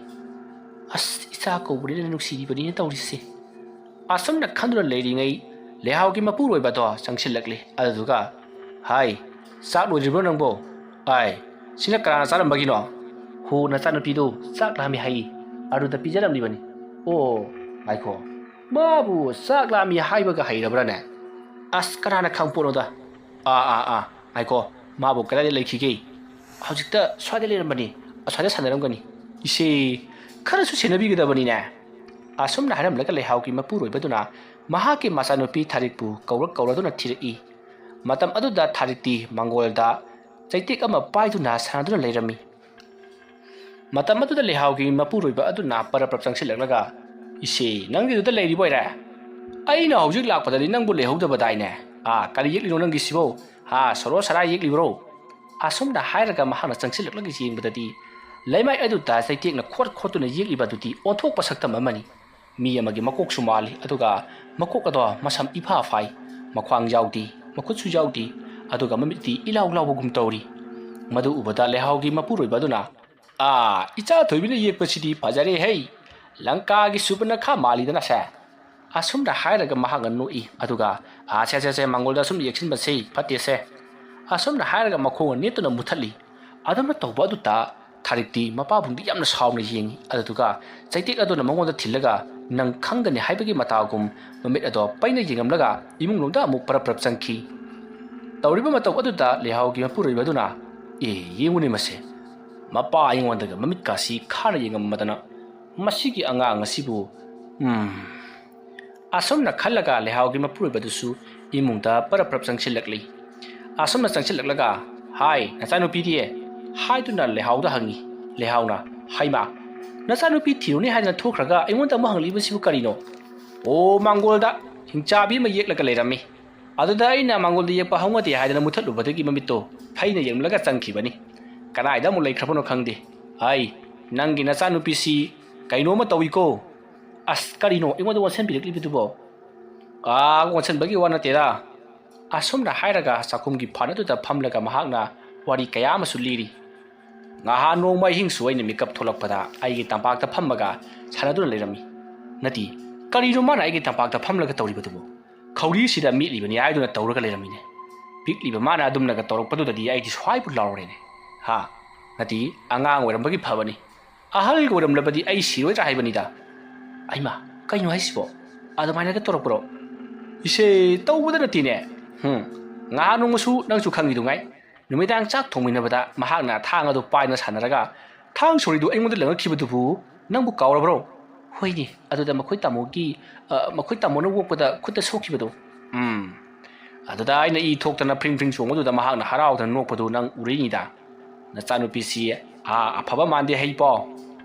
ꯑꯁ, ꯏꯆꯥ ꯀꯧꯕꯅꯤꯅ ꯅꯨꯡꯁꯤꯔꯤꯕꯅꯤꯅ ꯇꯧꯔꯤꯁꯦ"꯫ ꯑꯁꯨꯝꯅ ꯈꯟꯗꯨꯅ ꯂꯩꯔꯤꯉꯩ ꯂꯩꯍꯥꯎꯒꯤ ꯃꯄꯨꯔꯣꯏꯕꯗꯣ ꯆꯪꯁꯤꯜꯂꯛꯂꯦ꯫ ꯑꯗꯨꯗꯨꯒ, "ꯍꯥꯏ, ꯆꯥꯛ ꯂꯣꯏꯗ꯭ꯔꯤꯕ꯭ꯔꯣ ꯅꯪꯕꯣ? ꯑꯥꯏ, ꯁꯤꯅ ꯀꯅꯥꯅ ꯆꯥꯔꯝꯕꯒꯤꯅꯣ?" "ꯍꯣ, ꯅꯆꯥꯅꯨꯄꯤꯗꯨ ꯆꯥꯛ ꯂꯥꯝꯃꯤ ꯍꯥꯏꯌꯦ, ꯑꯗꯨꯗ ꯄꯤꯖꯔꯝꯂꯤꯕꯅꯤ"꯫ "ꯑꯣ, ꯉꯥꯏꯈꯣ, ꯃꯥꯕꯨ ꯆꯥꯛ ꯂꯥꯝꯃꯤ ꯍꯥꯏꯕꯒ ꯍꯩꯔꯕ꯭ꯔꯥꯅꯦ? ꯑꯁ, ꯀꯅꯥꯅ ꯈꯪꯄꯣꯠꯅꯣꯗ꯫ ꯑꯥ, ꯑꯥ, ꯑꯥ, ꯉꯥꯏꯈꯣ, ꯃꯥꯕꯨ ꯀꯗꯥꯏꯗ ꯂꯩꯈꯤꯒꯦ? ꯍꯧꯖꯤꯛꯇ ꯁ꯭ꯋꯥꯏꯗ ꯂꯩꯔꯝꯕꯅꯤ, ꯑꯁ꯭ꯋꯥꯏꯗ ꯁꯥꯟꯅꯔꯝꯒꯅꯤ"꯫ "ꯏꯁꯦ, ꯈꯔꯁꯨ ꯁꯦꯟꯅꯕꯤꯒꯗꯕꯅꯤꯅꯦ"꯫ ꯑꯁꯨꯝꯅ ꯍꯥꯏꯔꯝꯂꯒ ꯂꯩꯍꯥꯎꯒꯤ ꯃꯄꯨꯔꯣꯏꯕꯗꯨꯅ ꯃꯍꯥꯛꯀꯤ ꯃꯆꯥꯅꯨꯄꯤ ꯊꯥꯔꯤꯛꯄꯨ ꯀꯧꯔ ꯀꯧꯔꯗꯨꯅ ꯊꯤꯔꯛꯏ꯫ ꯃꯇꯝ ꯑꯗꯨꯗ ꯊꯥꯔꯤꯛꯇꯤ ꯃꯥꯡꯒꯣꯜꯗ ꯆꯩꯇꯦꯛ ꯑꯃ ꯄꯥꯏꯗꯨꯅ ꯁꯥꯟꯅꯗꯨꯅ ꯂꯩꯔꯝꯃꯤ꯫ ꯃꯇꯝ ꯑꯗꯨꯗ ꯂꯩꯍꯥꯎꯒꯤ ꯃꯄꯨꯔꯣꯏꯕ ꯑꯗꯨꯅ ꯄꯔꯞ ꯄꯔꯞ ꯆꯪꯁꯤꯜꯂꯛꯂꯒ, "ꯏꯁꯦ, ꯅꯪꯗꯤ ꯑꯗꯨꯗ ꯂꯩꯔꯤꯕ ꯑꯣꯏꯔꯦ? ꯑꯩꯅ ꯍꯧꯖꯤꯛ ꯂꯥꯛꯄꯗꯗꯤ ꯅꯪꯕꯨ ꯂꯩꯍꯧꯗꯕꯗꯥꯏꯅꯦ? ꯑꯥ, ꯀꯔꯤ ꯌꯦꯛꯂꯤꯅꯣ ꯅꯪꯒꯤꯁꯤꯕꯣ? ꯍꯥ, ꯁꯣꯔꯣ ꯁꯔꯥ ꯌꯦꯛꯂꯤꯕ꯭ꯔꯣ?" ꯑꯁꯨꯝꯅ ꯍꯥꯏꯔꯒ ꯃꯍꯥꯛꯅ ꯆꯪꯁꯤꯜꯂꯛꯂꯒ ꯌꯦꯡꯕꯗꯗꯤ ꯂꯩꯃꯥꯏ ꯑꯗꯨꯗ ꯆꯩꯇꯦꯛꯅ ꯈꯣꯠ ꯈꯣꯠꯇꯨꯅ ꯌꯦꯛꯂꯤꯕ ꯑꯗꯨꯗꯤ ꯑꯣꯟꯊꯣꯛꯄ ꯁꯛꯇꯝ ꯑꯃꯅꯤ꯫ ꯃꯤ ꯑꯃꯒꯤ ꯃꯀꯣꯛꯁꯨ ꯃꯥꯜꯂꯤ, ꯑꯗꯨꯒ ꯃꯀꯣꯛ ꯑꯗꯣ ꯃꯁꯝ ꯏꯐꯥ ꯐꯥꯏ, ꯃꯈ꯭ꯋꯥꯡ ꯌꯥꯎꯗꯦ, ꯃꯈꯨꯠꯁꯨ ꯌꯥꯎꯗꯦ, ꯑꯗꯨꯒ ꯃꯃꯤꯠꯇꯤ ꯏꯂꯥꯎ ꯂꯥꯎꯕꯒꯨꯝ ꯇꯧꯔꯤ꯫ ꯃꯗꯨ ꯎꯕꯗ ꯂꯩꯍꯥꯎꯒꯤ ꯃꯄꯨꯔꯣꯏꯕ ꯑꯗꯨꯅ, "ꯑꯥ, ꯏꯆꯥ ꯊꯣꯏꯕꯤꯅ ꯌꯦꯛꯄꯁꯤꯗꯤ ꯐꯖꯔꯦ ꯍꯩ, ꯂꯪꯀꯥꯒꯤ ꯁꯨꯕꯅꯈꯥ ꯃꯥꯜꯂꯤꯗꯅ ꯁꯦ"꯫ ꯑꯁꯨꯝꯅ ꯍꯥꯏꯔꯒ ꯃꯍꯥꯛꯅ ꯅꯣꯛꯏ, ꯑꯗꯨꯒ, "ꯑꯥ, ꯁꯦ, ꯁꯦ, ꯁꯦ, ꯃꯥꯡꯒꯣꯜꯗ ꯑꯁꯨꯝ ꯌꯦꯛꯁꯤꯟꯕꯁꯤ ꯐꯠꯇꯦ ꯁꯦ"꯫ ꯑꯁꯨꯝꯅ ꯍꯥꯏꯔꯒ ꯃꯈꯣꯡꯅ ꯅꯦꯠꯇꯨꯅ ꯃꯨꯊꯠꯂꯤ꯫ ꯑꯗꯨꯝꯅ ꯇꯧꯕ ꯑꯗꯨꯗ ꯊꯥꯔꯤꯛꯇꯤ ꯃꯄꯥꯕꯨꯡꯗꯤ ꯌꯥꯝꯅ ꯁꯥꯎꯅ ꯌꯦꯡꯉꯤ꯫ ꯑꯗꯨꯗꯨꯒ ꯆꯩꯇꯦꯛ ꯑꯗꯨꯅ ꯃꯉꯣꯟꯗ ꯊꯤꯜꯂꯒ, "ꯅꯪ ꯈꯪꯒꯅꯤ" ꯍꯥꯏꯕꯒꯤ ꯃꯇꯥꯒꯨꯝ ꯃꯃꯤꯠ ꯑꯗꯣ ꯄꯩꯅ ꯌꯦꯡꯂꯝꯂꯒ ꯏꯃꯨꯡꯂꯣꯝꯗ ꯑꯃꯨꯛ ꯄꯔꯞ ꯄꯔꯞ ꯆꯪꯈꯤ꯫ ꯇꯧꯔꯤꯕ ꯃꯇꯧ ꯑꯗꯨꯗ ꯂꯩꯍꯥꯎꯒꯤ ꯃꯄꯨꯔꯣꯏꯕ ꯑꯗꯨꯅ, "ꯑꯦ, ꯌꯦꯡꯉꯨꯅꯦ ꯃꯁꯦ, ꯃꯄꯥ ꯑꯩꯉꯣꯟꯗꯒ ꯃꯃꯤꯠꯀꯥꯁꯤ ꯈꯥꯅ ꯌꯦꯡꯉꯝꯃꯗꯅ, ꯃꯁꯤꯒꯤ ꯑꯉꯥꯡ ꯑꯁꯤꯕꯨ, ꯎꯝ"꯫ ꯑꯁꯨꯝꯅ ꯈꯜꯂꯒ ꯂꯩꯍꯥꯎꯒꯤ ꯃꯄꯨꯔꯣꯏꯕꯗꯨꯁꯨ ꯏꯃꯨꯡꯗ ꯄꯔꯞ ꯄꯔꯞ ꯆꯪꯁꯤꯜꯂꯛꯂꯤ꯫ ꯑꯁꯨꯝꯅ ꯆꯪꯁꯤꯜꯂꯛꯂꯒ, "ꯍꯥꯏ, ꯅꯆꯥꯅꯨꯄꯤꯗꯤ?" ꯍꯥꯏꯗꯨꯅ ꯂꯩꯍꯥꯎꯗ ꯍꯪꯉꯤ꯫ ꯂꯩꯍꯥꯎꯅ, "ꯍꯩꯃꯥ, ꯅꯆꯥꯅꯨꯄꯤ ꯊꯤꯔꯨꯅꯤ ꯍꯥꯏꯗꯅ ꯊꯣꯛꯈ꯭ꯔꯒ ꯑꯩꯉꯣꯟꯗ ꯑꯃꯨꯛ ꯍꯪꯂꯛꯏꯕꯁꯤꯕꯨ ꯀꯔꯤꯅꯣ?" "ꯑꯣ, ꯃꯥꯡꯒꯣꯜꯗ ꯍꯤꯡꯆꯥꯕꯤ ꯑꯃ ꯌꯦꯛꯂꯒ ꯂꯩꯔꯝꯃꯤ꯫ ꯑꯗꯨꯗ ꯑꯩꯅ ꯃꯥꯡꯒꯣꯜꯗ ꯌꯦꯛꯄ ꯍꯧꯅꯗꯦ ꯍꯥꯏꯗꯅ ꯃꯨꯊꯠꯂꯨꯕꯗꯒꯤ ꯃꯃꯤꯠꯇꯣ ꯐꯩꯅ ꯌꯦꯡꯂꯒ ꯆꯪꯈꯤꯕꯅꯤ꯫ ꯀꯗꯥꯏꯗ ꯑꯃꯨꯛ ꯂꯩꯈ꯭ꯔꯕꯅꯣ ꯈꯪꯗꯦ꯫ ꯑꯩ, ꯅꯪꯒꯤ ꯅꯆꯥꯅꯨꯄꯤꯁꯤ ꯀꯩꯅꯣꯝꯃ ꯇꯧꯏꯀꯣ"꯫ "ꯑꯁ, ꯀꯔꯤꯅꯣ ꯑꯩꯉꯣꯟꯗ ꯑꯣꯟꯁꯤꯟꯕꯤꯔꯛꯂꯤꯕꯗꯨꯕꯣ?" "ꯑꯥ, ꯑꯣꯟꯁꯤꯟꯕꯒꯤ ꯋꯥ ꯅꯠꯇꯦꯗ꯫" ꯑꯁꯨꯝꯅ ꯍꯥꯏꯔꯒ ꯆꯥꯛꯈꯨꯝꯒꯤ ꯐꯥꯟ ꯑꯗꯨꯗ ꯐꯝꯂꯒ ꯃꯍꯥꯛꯅ ꯋꯥꯔꯤ ꯀꯌꯥ ꯑꯃꯁꯨ ꯂꯤꯔꯤ꯫ "ꯉꯍꯥꯟ ꯅꯣꯡꯃ ꯑꯍꯤꯡꯁꯨ ꯑꯩꯅ ꯃꯤꯀꯞ ꯊꯣꯛꯂꯛꯄꯗ ꯑꯩꯒꯤ ꯇꯝꯄꯥꯛꯇ ꯐꯝꯃꯒ ꯁꯥꯟꯅꯗꯨꯅ ꯂꯩꯔꯝꯃꯤ꯫" "ꯅꯠꯇꯦ, ꯀꯔꯤꯅꯣ ꯃꯥꯅ ꯑꯩꯒꯤ ꯇꯝꯄꯥꯛꯇ ꯐꯝꯂꯒ ꯇꯧꯔꯤꯕꯗꯨꯕꯨ? ꯈꯧꯔꯤꯁꯤꯗ ꯃꯦꯠꯂꯤꯕꯅꯤ ꯍꯥꯏꯗꯨꯅ ꯇꯧꯔꯒ ꯂꯩꯔꯝꯃꯤꯅꯦ꯫ ꯄꯤꯛꯂꯤꯕ ꯃꯥꯅ ꯑꯗꯨꯝꯅꯒ ꯇꯧꯔꯛꯄꯗꯨꯗꯗꯤ ꯑꯩꯗꯤ ꯁ꯭ꯋꯥꯏꯕꯨ ꯂꯥꯎꯔꯦꯅꯦ꯫ ꯍꯥ? ꯅꯠꯇꯦ, ꯑꯉꯥꯡ ꯑꯣꯏꯔꯝꯕꯒꯤ ꯐꯕꯅꯤ꯫ ꯑꯍꯜꯒ ꯑꯣꯏꯔꯝꯂꯕꯗꯤ ꯑꯩ ꯁꯤꯔꯣꯏꯗ꯭ꯔꯥ ꯍꯥꯏꯕꯅꯤꯗ꯫" "ꯑꯩꯃ, ꯀꯩꯅꯣ ꯍꯥꯏꯁꯤꯕꯣ? ꯑꯗꯨꯃꯥꯏꯅꯒ ꯇꯧꯔꯛꯄ꯭ꯔꯣ?" "ꯏꯁꯦ, ꯇꯧꯕꯗ ꯅꯠꯇꯦꯅꯦ꯫ ꯍꯨꯝ, ꯉꯍꯥꯟ ꯅꯣꯡꯃꯁꯨ ꯅꯪꯁꯨ ꯈꯪꯉꯤꯗꯨꯉꯥꯏ, ꯅꯨꯃꯤꯗꯥꯡ ꯆꯥꯛ ꯊꯣꯡꯃꯤꯟꯅꯕꯗ ꯃꯍꯥꯛꯅ ꯊꯥꯡ ꯑꯗꯨ ꯄꯥꯏꯗꯨꯅ ꯁꯥꯟꯅꯔꯒ ꯊꯥꯡ ꯁꯣꯔꯤꯗꯨ ꯑꯩꯉꯣꯟꯗ ꯂꯪꯉꯛꯈꯤꯕꯗꯨꯕꯨ ꯅꯪꯕꯨ ꯀꯥꯎꯔꯕ꯭ꯔꯣ?" "ꯍꯣꯏꯅꯦ, ꯑꯗꯨꯗ ꯃꯈꯣꯏ ꯇꯥꯃꯣꯒꯤ, ꯑ, ꯃꯈꯣꯏ ꯇꯥꯃꯣꯅ ꯑꯣꯛꯄꯗ ꯈꯨꯠꯇ ꯁꯣꯛꯈꯤꯕꯗꯣ꯫" "ꯎꯝ, ꯑꯗꯨꯗ ꯑꯩꯅ ꯏ ꯊꯣꯛꯇꯅ ꯐ꯭ꯔꯤꯡ ꯐ꯭ꯔꯤꯡ ꯆꯣꯡꯕꯗꯨꯗ ꯃꯍꯥꯛꯅ ꯍꯔꯥꯎꯗꯅ ꯅꯣꯛꯄꯗꯨ ꯅꯪ ꯎꯔꯛꯏꯅꯤꯗ꯫ ꯅꯆꯥꯅꯨꯄꯤꯁꯤ, ꯑꯥ, ꯑꯐꯕ ꯃꯥꯟꯗꯦ ꯍꯩꯄꯥꯎ꯫"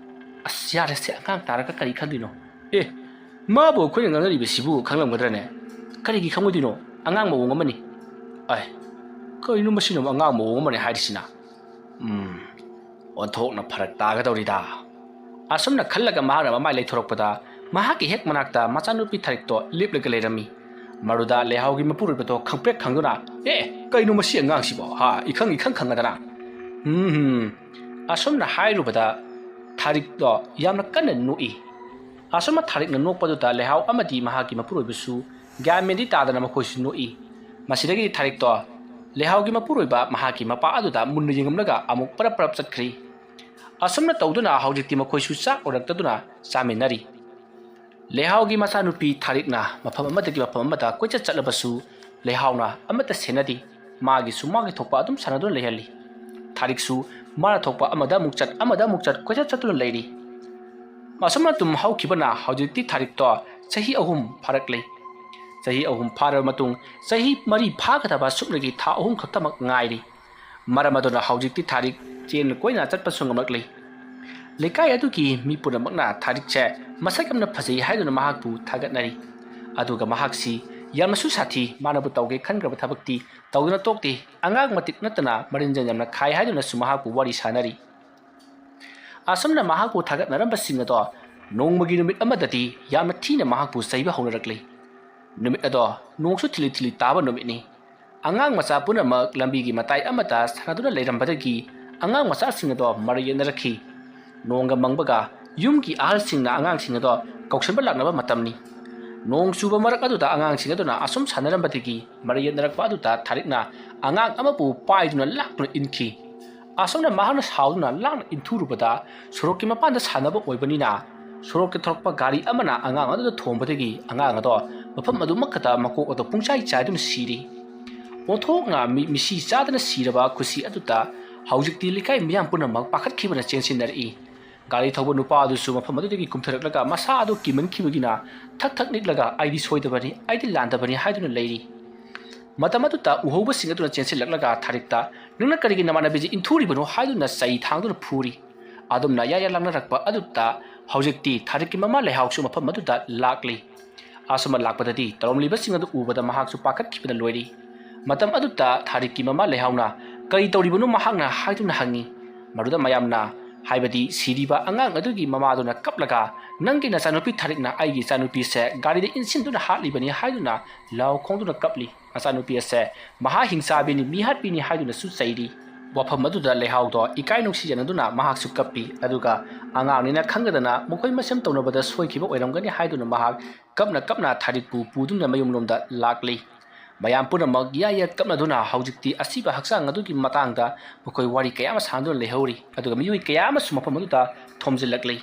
"ꯑꯁ, ꯌꯥꯔꯦꯁꯦ, ꯑꯉꯥꯡ ꯇꯥꯔꯒ ꯀꯔꯤ ꯈꯪꯗꯣꯏꯅꯣ?" "ꯑꯦ, ꯃꯥꯕꯨ ꯑꯩꯈꯣꯏꯅ ꯉꯥꯡꯅꯔꯤꯕꯁꯤꯕꯨ ꯈꯪꯂꯝꯒꯗ꯭ꯔꯅꯦ?" "ꯀꯔꯤꯒꯤ ꯈꯪꯉꯣꯏꯗꯣꯏꯅꯣ? ꯑꯉꯥꯡ ꯃꯑꯣꯡ ꯑꯃꯅꯤ꯫" "ꯑꯦ, ꯀꯩꯅꯣ ꯃꯁꯤꯅ ꯑꯃꯨꯛ ꯑꯉꯥꯡ ꯃꯑꯣꯡ ꯑꯃꯅꯤ ꯍꯥꯏꯔꯤꯁꯤꯅ?" "ꯎꯝ, ꯑꯣꯟꯊꯣꯛꯅ ꯐꯔꯛ ꯇꯥꯒꯗꯧꯔꯤꯗ꯫" ꯑꯁꯨꯝꯅ ꯈꯜꯂꯒ ꯃꯍꯥꯛꯅ ꯃꯃꯥꯏ ꯂꯩꯊꯣꯔꯛꯄꯗ, ꯃꯍꯥꯛꯀꯤ ꯍꯦꯛ ꯃꯅꯥꯛꯇ ꯃꯆꯥꯅꯨꯄꯤ ꯊꯥꯔꯤꯛꯇꯣ ꯂꯦꯞꯂꯒ ꯂꯩꯔꯝꯃꯤ꯫ ꯃꯗꯨꯗ ꯂꯩꯍꯥꯎꯒꯤ ꯃꯄꯨꯔꯣꯏꯕꯗꯣ ꯈꯪꯄ꯭ꯔꯦꯛ ꯈꯪꯗꯨꯅ, "ꯑꯦ, ꯀꯩꯅꯣ ꯃꯁꯤ ꯑꯉꯥꯡꯁꯤꯕꯣ? ꯍꯥ, ꯏꯈꯪ ꯏꯈꯪ ꯈꯪꯉꯗꯅ?" "ꯎꯝ, ꯍꯨꯝ꯫" ꯑꯁꯨꯝꯅ ꯍꯥꯏꯔꯨꯕꯗ ꯊꯥꯔꯤꯛꯇꯣ ꯌꯥꯝꯅ ꯀꯟꯅ ꯅꯣꯛꯏ꯫ ꯑꯁꯨꯝꯅ ꯊꯥꯔꯤꯛꯅ ꯅꯣꯛꯄꯗꯨꯗ ꯂꯩꯍꯥꯎ ꯑꯃꯗꯤ ꯃꯍꯥꯛꯀꯤ ꯃꯄꯨꯔꯣꯏꯕꯁꯨ ꯒ꯭ꯌꯥꯟ ꯃꯦꯟꯗꯤ ꯇꯥꯗꯅ ꯃꯈꯣꯏꯁꯨ ꯅꯣꯛꯏ꯫ ꯃꯁꯤꯗꯒꯤ ꯊꯥꯔꯤꯛꯇꯣ ꯂꯩꯍꯥꯎꯒꯤ ꯃꯄꯨꯔꯣꯏꯕ ꯃꯍꯥꯛꯀꯤ ꯃꯄꯥ ꯑꯗꯨꯗ ꯃꯨꯟꯅ ꯌꯦꯡꯂꯝꯂꯒ ꯑꯃꯨꯛ ꯄꯔꯞ ꯄꯔꯞ ꯆꯠꯈ꯭ꯔꯤ꯫ ꯑꯁꯨꯝꯅ ꯇꯧꯗꯨꯅ ꯍꯧꯖꯤꯛꯇꯤ ꯃꯈꯣꯏꯁꯨ ꯆꯥꯛ ꯎꯔꯛꯇꯗꯨꯅ ꯆꯥꯃꯤꯟꯅꯔꯤ꯫ ꯂꯩꯍꯥꯎꯒꯤ ꯃꯆꯥꯅꯨꯄꯤ ꯊꯥꯔꯤꯛꯅ ꯃꯐꯝ ꯑꯃꯗꯒꯤ ꯃꯐꯝ ꯑꯃꯗ ꯀꯣꯏꯆꯠ ꯆꯠꯂꯕꯁꯨ, ꯂꯩꯍꯥꯎꯅ ꯑꯃꯠꯇ ꯁꯦꯟꯅꯗꯦ꯫ ꯃꯥꯒꯤꯁꯨ ꯃꯥꯒꯤ ꯊꯣꯛꯄ ꯑꯗꯨꯝ ꯁꯥꯟꯅꯗꯨꯅ ꯂꯩꯍꯜꯂꯤ꯫ ꯊꯥꯔꯤꯛꯁꯨ ꯃꯥꯅ ꯊꯣꯛꯄ ꯑꯃꯗ ꯑꯃꯨꯛ ꯆꯠ, ꯑꯃꯗ ꯑꯃꯨꯛ ꯆꯠ, ꯀꯣꯏꯆꯠ ꯆꯠꯇꯨꯅ ꯂꯩꯔꯤ꯫ ꯑꯁꯨꯝꯅ ꯑꯗꯨꯝ ꯍꯧꯈꯤꯕꯅ ꯍꯧꯖꯤꯛꯇꯤ ꯊꯥꯔꯤꯛꯇꯣ ꯆꯍꯤ ꯑꯍꯨꯝ ꯐꯥꯔꯛꯂꯦ꯫ ꯆꯍꯤ ꯑꯍꯨꯝ ꯐꯥꯔꯕ ꯃꯇꯨꯡ, ꯆꯍꯤ ꯃꯔꯤ ꯐꯥꯒꯗꯕ ꯁꯨꯞꯅꯒꯤ ꯊꯥ ꯑꯍꯨꯝ ꯈꯛꯇꯃꯛ ꯉꯥꯏꯔꯤ꯫ ꯃꯔꯝ ꯑꯗꯨꯅ ꯍꯧꯖꯤꯛꯇꯤ ꯊꯥꯔꯤꯛ ꯆꯦꯟ ꯀꯣꯏꯅ ꯆꯠꯄꯁꯨ ꯉꯝꯂꯛꯂꯦ꯫ ꯂꯩꯀꯥꯏ ꯑꯗꯨꯒꯤ ꯃꯤ ꯄꯨꯝꯅꯃꯛꯅ ꯊꯥꯔꯤꯛꯁꯦ ꯃꯁꯛ ꯌꯥꯝꯅ ꯐꯖꯩ ꯍꯥꯏꯗꯨꯅ ꯃꯍꯥꯛꯄꯨ ꯊꯥꯒꯠꯅꯔꯤ꯫ ꯑꯗꯨꯒ ꯃꯍꯥꯛꯁꯤ ꯌꯥꯝꯅꯁꯨ ꯁꯥꯊꯤ, ꯃꯥꯅꯕꯨ ꯇꯧꯒꯦ ꯈꯟꯈ꯭ꯔꯕ ꯊꯕꯛꯇꯤ ꯇꯧꯗꯨꯅ ꯇꯣꯛꯇꯦ, ꯑꯉꯥꯡ ꯃꯇꯤꯛ ꯅꯠꯇꯅ ꯃꯔꯤꯟꯖꯦꯟ ꯌꯥꯝꯅ ꯈꯥꯏ ꯍꯥꯏꯗꯨꯅꯁꯨ ꯃꯍꯥꯛꯄꯨ ꯋꯥꯔꯤ ꯁꯥꯅꯔꯤ꯫ ꯑꯁꯨꯝꯅ ꯃꯍꯥꯛꯄꯨ ꯊꯥꯒꯠꯅꯔꯝꯕꯁꯤꯡ ꯑꯗꯣ ꯅꯣꯡꯃꯒꯤ ꯅꯨꯃꯤꯠ ꯑꯃꯗꯗꯤ ꯌꯥꯝꯅ ꯊꯤꯅ ꯃꯍꯥꯛꯄꯨ ꯆꯩꯕ ꯍꯧꯅꯔꯛꯂꯤ꯫ ꯅꯨꯃꯤꯠ ꯑꯗꯣ ꯅꯣꯡꯁꯨ ꯊꯤꯂꯤ ꯊꯤꯂꯤ ꯇꯥꯕ ꯅꯨꯃꯤꯠꯅꯤ꯫ ꯑꯉꯥꯡ ꯃꯆꯥ ꯄꯨꯝꯅꯃꯛ ꯂꯝꯕꯤꯒꯤ ꯃꯇꯥꯏ ꯑꯃꯗ ꯁꯥꯟꯅꯗꯨꯅ ꯂꯩꯔꯝꯕꯗꯒꯤ ꯑꯉꯥꯡ ꯃꯆꯥꯁꯤꯡ ꯑꯗꯣ ꯃꯔꯩ ꯌꯦꯠꯅꯔꯛꯈꯤ꯫ ꯅꯣꯡꯒ ꯃꯪꯕꯒ ꯌꯨꯝꯒꯤ ꯑꯍꯜꯁꯤꯡꯅ ꯑꯉꯥꯡꯁꯤꯡ ꯑꯗꯣ ꯀꯧꯁꯟꯕ ꯂꯥꯛꯅꯕ ꯃꯇꯝꯅꯤ꯫ ꯅꯣꯡ ꯆꯨꯕ ꯃꯔꯛ ꯑꯗꯨꯗ ꯑꯉꯥꯡꯁꯤꯡ ꯑꯗꯨꯅ ꯑꯁꯨꯝ ꯁꯥꯟꯅꯔꯝꯕꯗꯒꯤ ꯃꯔꯩ ꯌꯦꯠꯅꯔꯛꯄ ꯑꯗꯨꯗ ꯊꯥꯔꯤꯛꯅ ꯑꯉꯥꯡ ꯑꯃꯕꯨ ꯄꯥꯏꯗꯨꯅ ꯂꯥꯛꯇꯨꯅ ꯏꯟꯈꯤ꯫ ꯑꯁꯨꯝꯅ ꯃꯍꯥꯛꯅ ꯁꯥꯎꯗꯨꯅ ꯂꯥꯛꯅ ꯏꯟꯊꯨꯔꯨꯕꯗ ꯁꯣꯔꯣꯛꯀꯤ ꯃꯄꯥꯟꯗ ꯁꯥꯟꯅꯕ ꯑꯣꯏꯕꯅꯤꯅ ꯁꯣꯔꯣꯛꯀꯤ ꯊꯣꯔꯛꯄ ꯒꯥꯔꯤ ꯑꯃꯅ ꯑꯉꯥꯡ ꯑꯗꯨꯗ ꯊꯣꯝꯕꯗꯒꯤ ꯑꯉꯥꯡ ꯑꯗꯣ ꯃꯐꯝ ꯑꯗꯨꯃꯛꯇꯗ ꯃꯀꯣꯛ ꯑꯗꯣ ꯄꯨꯡꯆꯥꯏ ꯆꯥꯏꯗꯨꯅ ꯁꯤꯔꯤ꯫ ꯑꯣꯟꯊꯣꯛꯅ ꯃꯤ-, ꯃꯤꯁꯤ ꯆꯥꯗꯅ ꯁꯤꯔꯕ ꯈꯨꯁꯤ ꯑꯗꯨꯗ ꯍꯧꯖꯤꯛꯇꯤ ꯂꯩꯀꯥꯏ ꯃꯤꯌꯥꯝ ꯄꯨꯝꯅꯃꯛ ꯄꯥꯈꯠꯈꯤꯕꯅ ꯆꯦꯟꯁꯤꯟꯅꯔꯛꯏ꯫ ꯒꯥꯔꯤ ꯊꯧꯕ ꯅꯨꯄꯥ ꯑꯗꯨꯁꯨ ꯃꯐꯝ ꯑꯗꯨꯗꯒꯤ ꯀꯨꯝꯊꯔꯛꯂꯒ ꯃꯁꯥ ꯑꯗꯨ ꯀꯤꯃꯟꯈꯤꯕꯒꯤꯅ ꯊꯛ ꯊꯛ ꯅꯤꯛꯂꯒ "ꯑꯩꯗꯤ ꯁꯣꯏꯗꯕꯅꯤ, ꯑꯩꯗꯤ ꯂꯥꯟꯗꯕꯅꯤ" ꯍꯥꯏꯗꯨꯅ ꯂꯩꯔꯤ꯫ ꯃꯇꯝ ꯑꯗꯨꯗ ꯎꯍꯧꯕꯁꯤꯡ ꯑꯗꯨꯅ ꯆꯦꯟꯁꯤꯜꯂꯛꯂꯒ ꯊꯥꯔꯤꯛꯇ "ꯅꯪꯅ ꯀꯔꯤꯒꯤ ꯅꯃꯥꯟꯅꯕꯤꯁꯤ ꯏꯟꯊꯨꯔꯤꯕꯅꯣ?" ꯍꯥꯏꯗꯨꯅ ꯆꯩ ꯊꯥꯡꯗꯨꯅ ꯐꯨꯔꯤ꯫ ꯑꯗꯨꯝꯅ ꯌꯥ ꯌꯥ ꯂꯥꯡꯅꯔꯛꯄ ꯑꯗꯨꯗ ꯍꯧꯖꯤꯛꯇꯤ ꯊꯥꯔꯤꯛꯀꯤ ꯃꯃꯥ ꯂꯩꯍꯥꯎꯁꯨ ꯃꯐꯝ ꯑꯗꯨꯗ ꯂꯥꯛꯂꯤ꯫ ꯑꯁꯨꯝꯅ ꯂꯥꯛꯄꯗꯗꯤ ꯇꯧꯔꯝꯂꯤꯕꯁꯤꯡ ꯑꯗꯨ ꯎꯕꯗ ꯃꯍꯥꯛꯁꯨ ꯄꯥꯈꯠꯈꯤꯕꯅ ꯂꯣꯏꯔꯤ꯫ ꯃꯇꯝ ꯑꯗꯨꯗ ꯊꯥꯔꯤꯛꯀꯤ ꯃꯃꯥ ꯂꯩꯍꯥꯎꯅ "ꯀꯔꯤ ꯇꯧꯔꯤꯕꯅꯣ ꯃꯍꯥꯛꯅ?" ꯍꯥꯏꯗꯨꯅ ꯍꯪꯉꯤ꯫ ꯃꯗꯨꯗ ꯃꯌꯥꯝꯅ, ꯍꯥꯏꯕꯗꯤ ꯁꯤꯔꯤꯕ ꯑꯉꯥꯡ ꯑꯗꯨꯒꯤ ꯃꯃꯥꯗꯨꯅ ꯀꯞꯂꯒ, "ꯅꯪꯒꯤ ꯅꯆꯥꯅꯨꯄꯤ ꯊꯥꯔꯤꯛꯅ ꯑꯩꯒꯤ ꯏꯆꯥꯅꯨꯄꯤꯁꯦ ꯒꯥꯔꯤꯗ ꯏꯟꯁꯤꯟꯗꯨꯅ ꯍꯥꯠꯂꯤꯕꯅꯤ" ꯍꯥꯏꯗꯨꯅ ꯂꯥꯎ ꯈꯣꯡꯗꯨꯅ ꯀꯞꯂꯤ꯫ ꯃꯆꯥꯅꯨꯄꯤ ꯑꯁꯦ ꯃꯍꯥ ꯍꯤꯡꯆꯥꯕꯤꯅꯤ, ꯃꯤꯍꯥꯠꯄꯤꯅꯤ ꯍꯥꯏꯗꯨꯅꯁꯨ ꯆꯩꯔꯤ꯫ ꯋꯥꯐꯝ ꯑꯗꯨꯗ ꯂꯩꯍꯥꯎꯗꯣ ꯏꯀꯥꯏ ꯅꯨꯡꯁꯤꯖꯅꯗꯨꯅ ꯃꯍꯥꯛꯁꯨ ꯀꯞꯄꯤ, ꯑꯗꯨꯒ ꯑꯉꯥꯡꯅꯤꯅ ꯈꯪꯗꯗꯅ ꯃꯈꯣꯏ ꯃꯁꯦꯟ ꯇꯧꯅꯕꯗ ꯁꯣꯏꯈꯤꯕ ꯑꯣꯏꯔꯝꯒꯅꯤ ꯍꯥꯏꯗꯨꯅ ꯃꯍꯥꯛ ꯀꯞꯅ ꯀꯞꯅ ꯊꯥꯔꯤꯛꯄꯨ ꯄꯨꯗꯨꯅ ꯃꯌꯨꯝꯂꯣꯝꯗ ꯂꯥꯛꯂꯤ꯫ ꯃꯌꯥꯝ ꯄꯨꯝꯅꯃꯛ ꯌꯥꯏ ꯌꯥꯏ ꯀꯞꯅꯗꯨꯅ ꯍꯧꯖꯤꯛꯇꯤ ꯑꯁꯤꯕ ꯍꯛꯆꯥꯡ ꯑꯗꯨꯒꯤ ꯃꯇꯥꯡꯗ ꯃꯈꯣꯏ ꯋꯥꯔꯤ ꯀꯌꯥ ꯑꯃ ꯁꯥꯟꯅꯗꯨꯅ ꯂꯩꯍꯧꯔꯤ, ꯑꯗꯨꯒ ꯃꯤꯑꯣꯏ ꯀꯌꯥ ꯑꯃꯁꯨ ꯃꯐꯝ ꯑꯗꯨꯗ ꯊꯣꯝꯖꯤꯜꯂꯛꯂꯤ꯫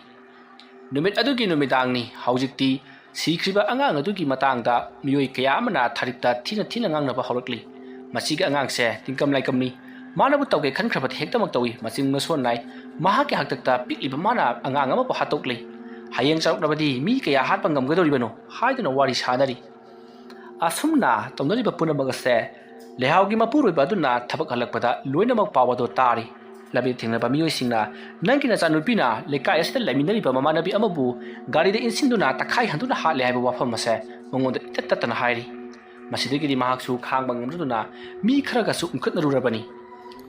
ꯅꯨꯃꯤꯠ ꯑꯗꯨꯒꯤ ꯅꯨꯃꯤꯗꯥꯡꯅꯤ꯫ ꯍꯧꯖꯤꯛꯇꯤ ꯁꯤꯈ꯭ꯔꯤꯕ ꯑꯉꯥꯡ ꯑꯗꯨꯒꯤ ꯃꯇꯥꯡꯗ ꯃꯤꯑꯣꯏ ꯀꯌꯥ ꯑꯃꯅ ꯊꯥꯔꯤꯛꯇ ꯊꯤꯅ ꯊꯤꯅ ꯉꯥꯡꯅꯕ ꯍꯧꯔꯛꯂꯤ꯫ "ꯃꯁꯤꯒꯤ ꯑꯉꯥꯡꯁꯦ ꯇꯤꯡꯀꯝ ꯂꯥꯏꯀꯝꯅꯤ꯫ ꯃꯥꯅꯕꯨ ꯇꯧꯒꯦ ꯈꯟꯈ꯭ꯔꯕꯗꯤ ꯍꯦꯛꯇꯃꯛ ꯇꯧꯏ꯫ ꯃꯆꯤꯟ ꯃꯁꯣꯟ ꯅꯥꯏ꯫ ꯃꯍꯥꯛꯀꯤ ꯍꯥꯛꯇꯛꯇ ꯄꯤꯛꯂꯤꯕ ꯃꯥꯅ ꯑꯉꯥꯡ ꯑꯃꯕꯨ ꯍꯥꯠꯇꯣꯛꯂꯤ꯫ ꯍꯌꯦꯡ ꯆꯥꯎꯔꯛꯂꯕꯗꯤ ꯃꯤ ꯀꯌꯥ ꯍꯥꯠꯄ ꯉꯝꯒꯗꯧꯔꯤꯕꯅꯣ?" ꯍꯥꯏꯗꯨꯅ ꯋꯥꯔꯤ ꯁꯥꯅꯔꯤ꯫ ꯑꯁꯨꯝꯅ ꯇꯧꯅꯔꯤꯕ ꯄꯨꯝꯅꯃꯛ ꯑꯁꯦ ꯂꯩꯍꯥꯎꯒꯤ ꯃꯄꯨꯔꯣꯏꯕ ꯑꯗꯨꯅ ꯊꯕꯛ ꯍꯜꯂꯛꯄꯗ ꯂꯣꯏꯅꯃꯛ ꯄꯥꯎ ꯑꯗꯨ ꯇꯥꯔꯤ꯫ ꯂꯝꯕꯤꯗ ꯊꯦꯡꯅꯕ ꯃꯤꯑꯣꯏꯁꯤꯡꯅ, "ꯅꯪꯒꯤ ꯅꯆꯥꯅꯨꯄꯤꯅ ꯂꯩꯀꯥꯏ ꯑꯁꯤꯗ ꯂꯩꯃꯤꯟꯅꯔꯤꯕ ꯃꯃꯥꯟꯅꯕꯤ ꯑꯃꯕꯨ ꯒꯥꯔꯤꯗ ꯏꯟꯁꯤꯟꯗꯨꯅ ꯇꯛꯈꯥꯏꯍꯟꯗꯨꯅ ꯍꯥꯠꯂꯦ" ꯍꯥꯏꯕ ꯋꯥꯐꯝ ꯑꯁꯦ ꯃꯉꯣꯟꯗ ꯏꯇꯠ ꯇꯠꯇꯅ ꯍꯥꯏꯔꯤ꯫ ꯃꯁꯤꯗꯒꯤꯗꯤ ꯃꯍꯥꯛꯁꯨ ꯈꯥꯡꯕ ꯉꯝꯗꯗꯨꯅ ꯃꯤ ꯈꯔꯒꯁꯨ ꯎꯪꯈꯠꯅꯔꯨꯔꯕꯅꯤ꯫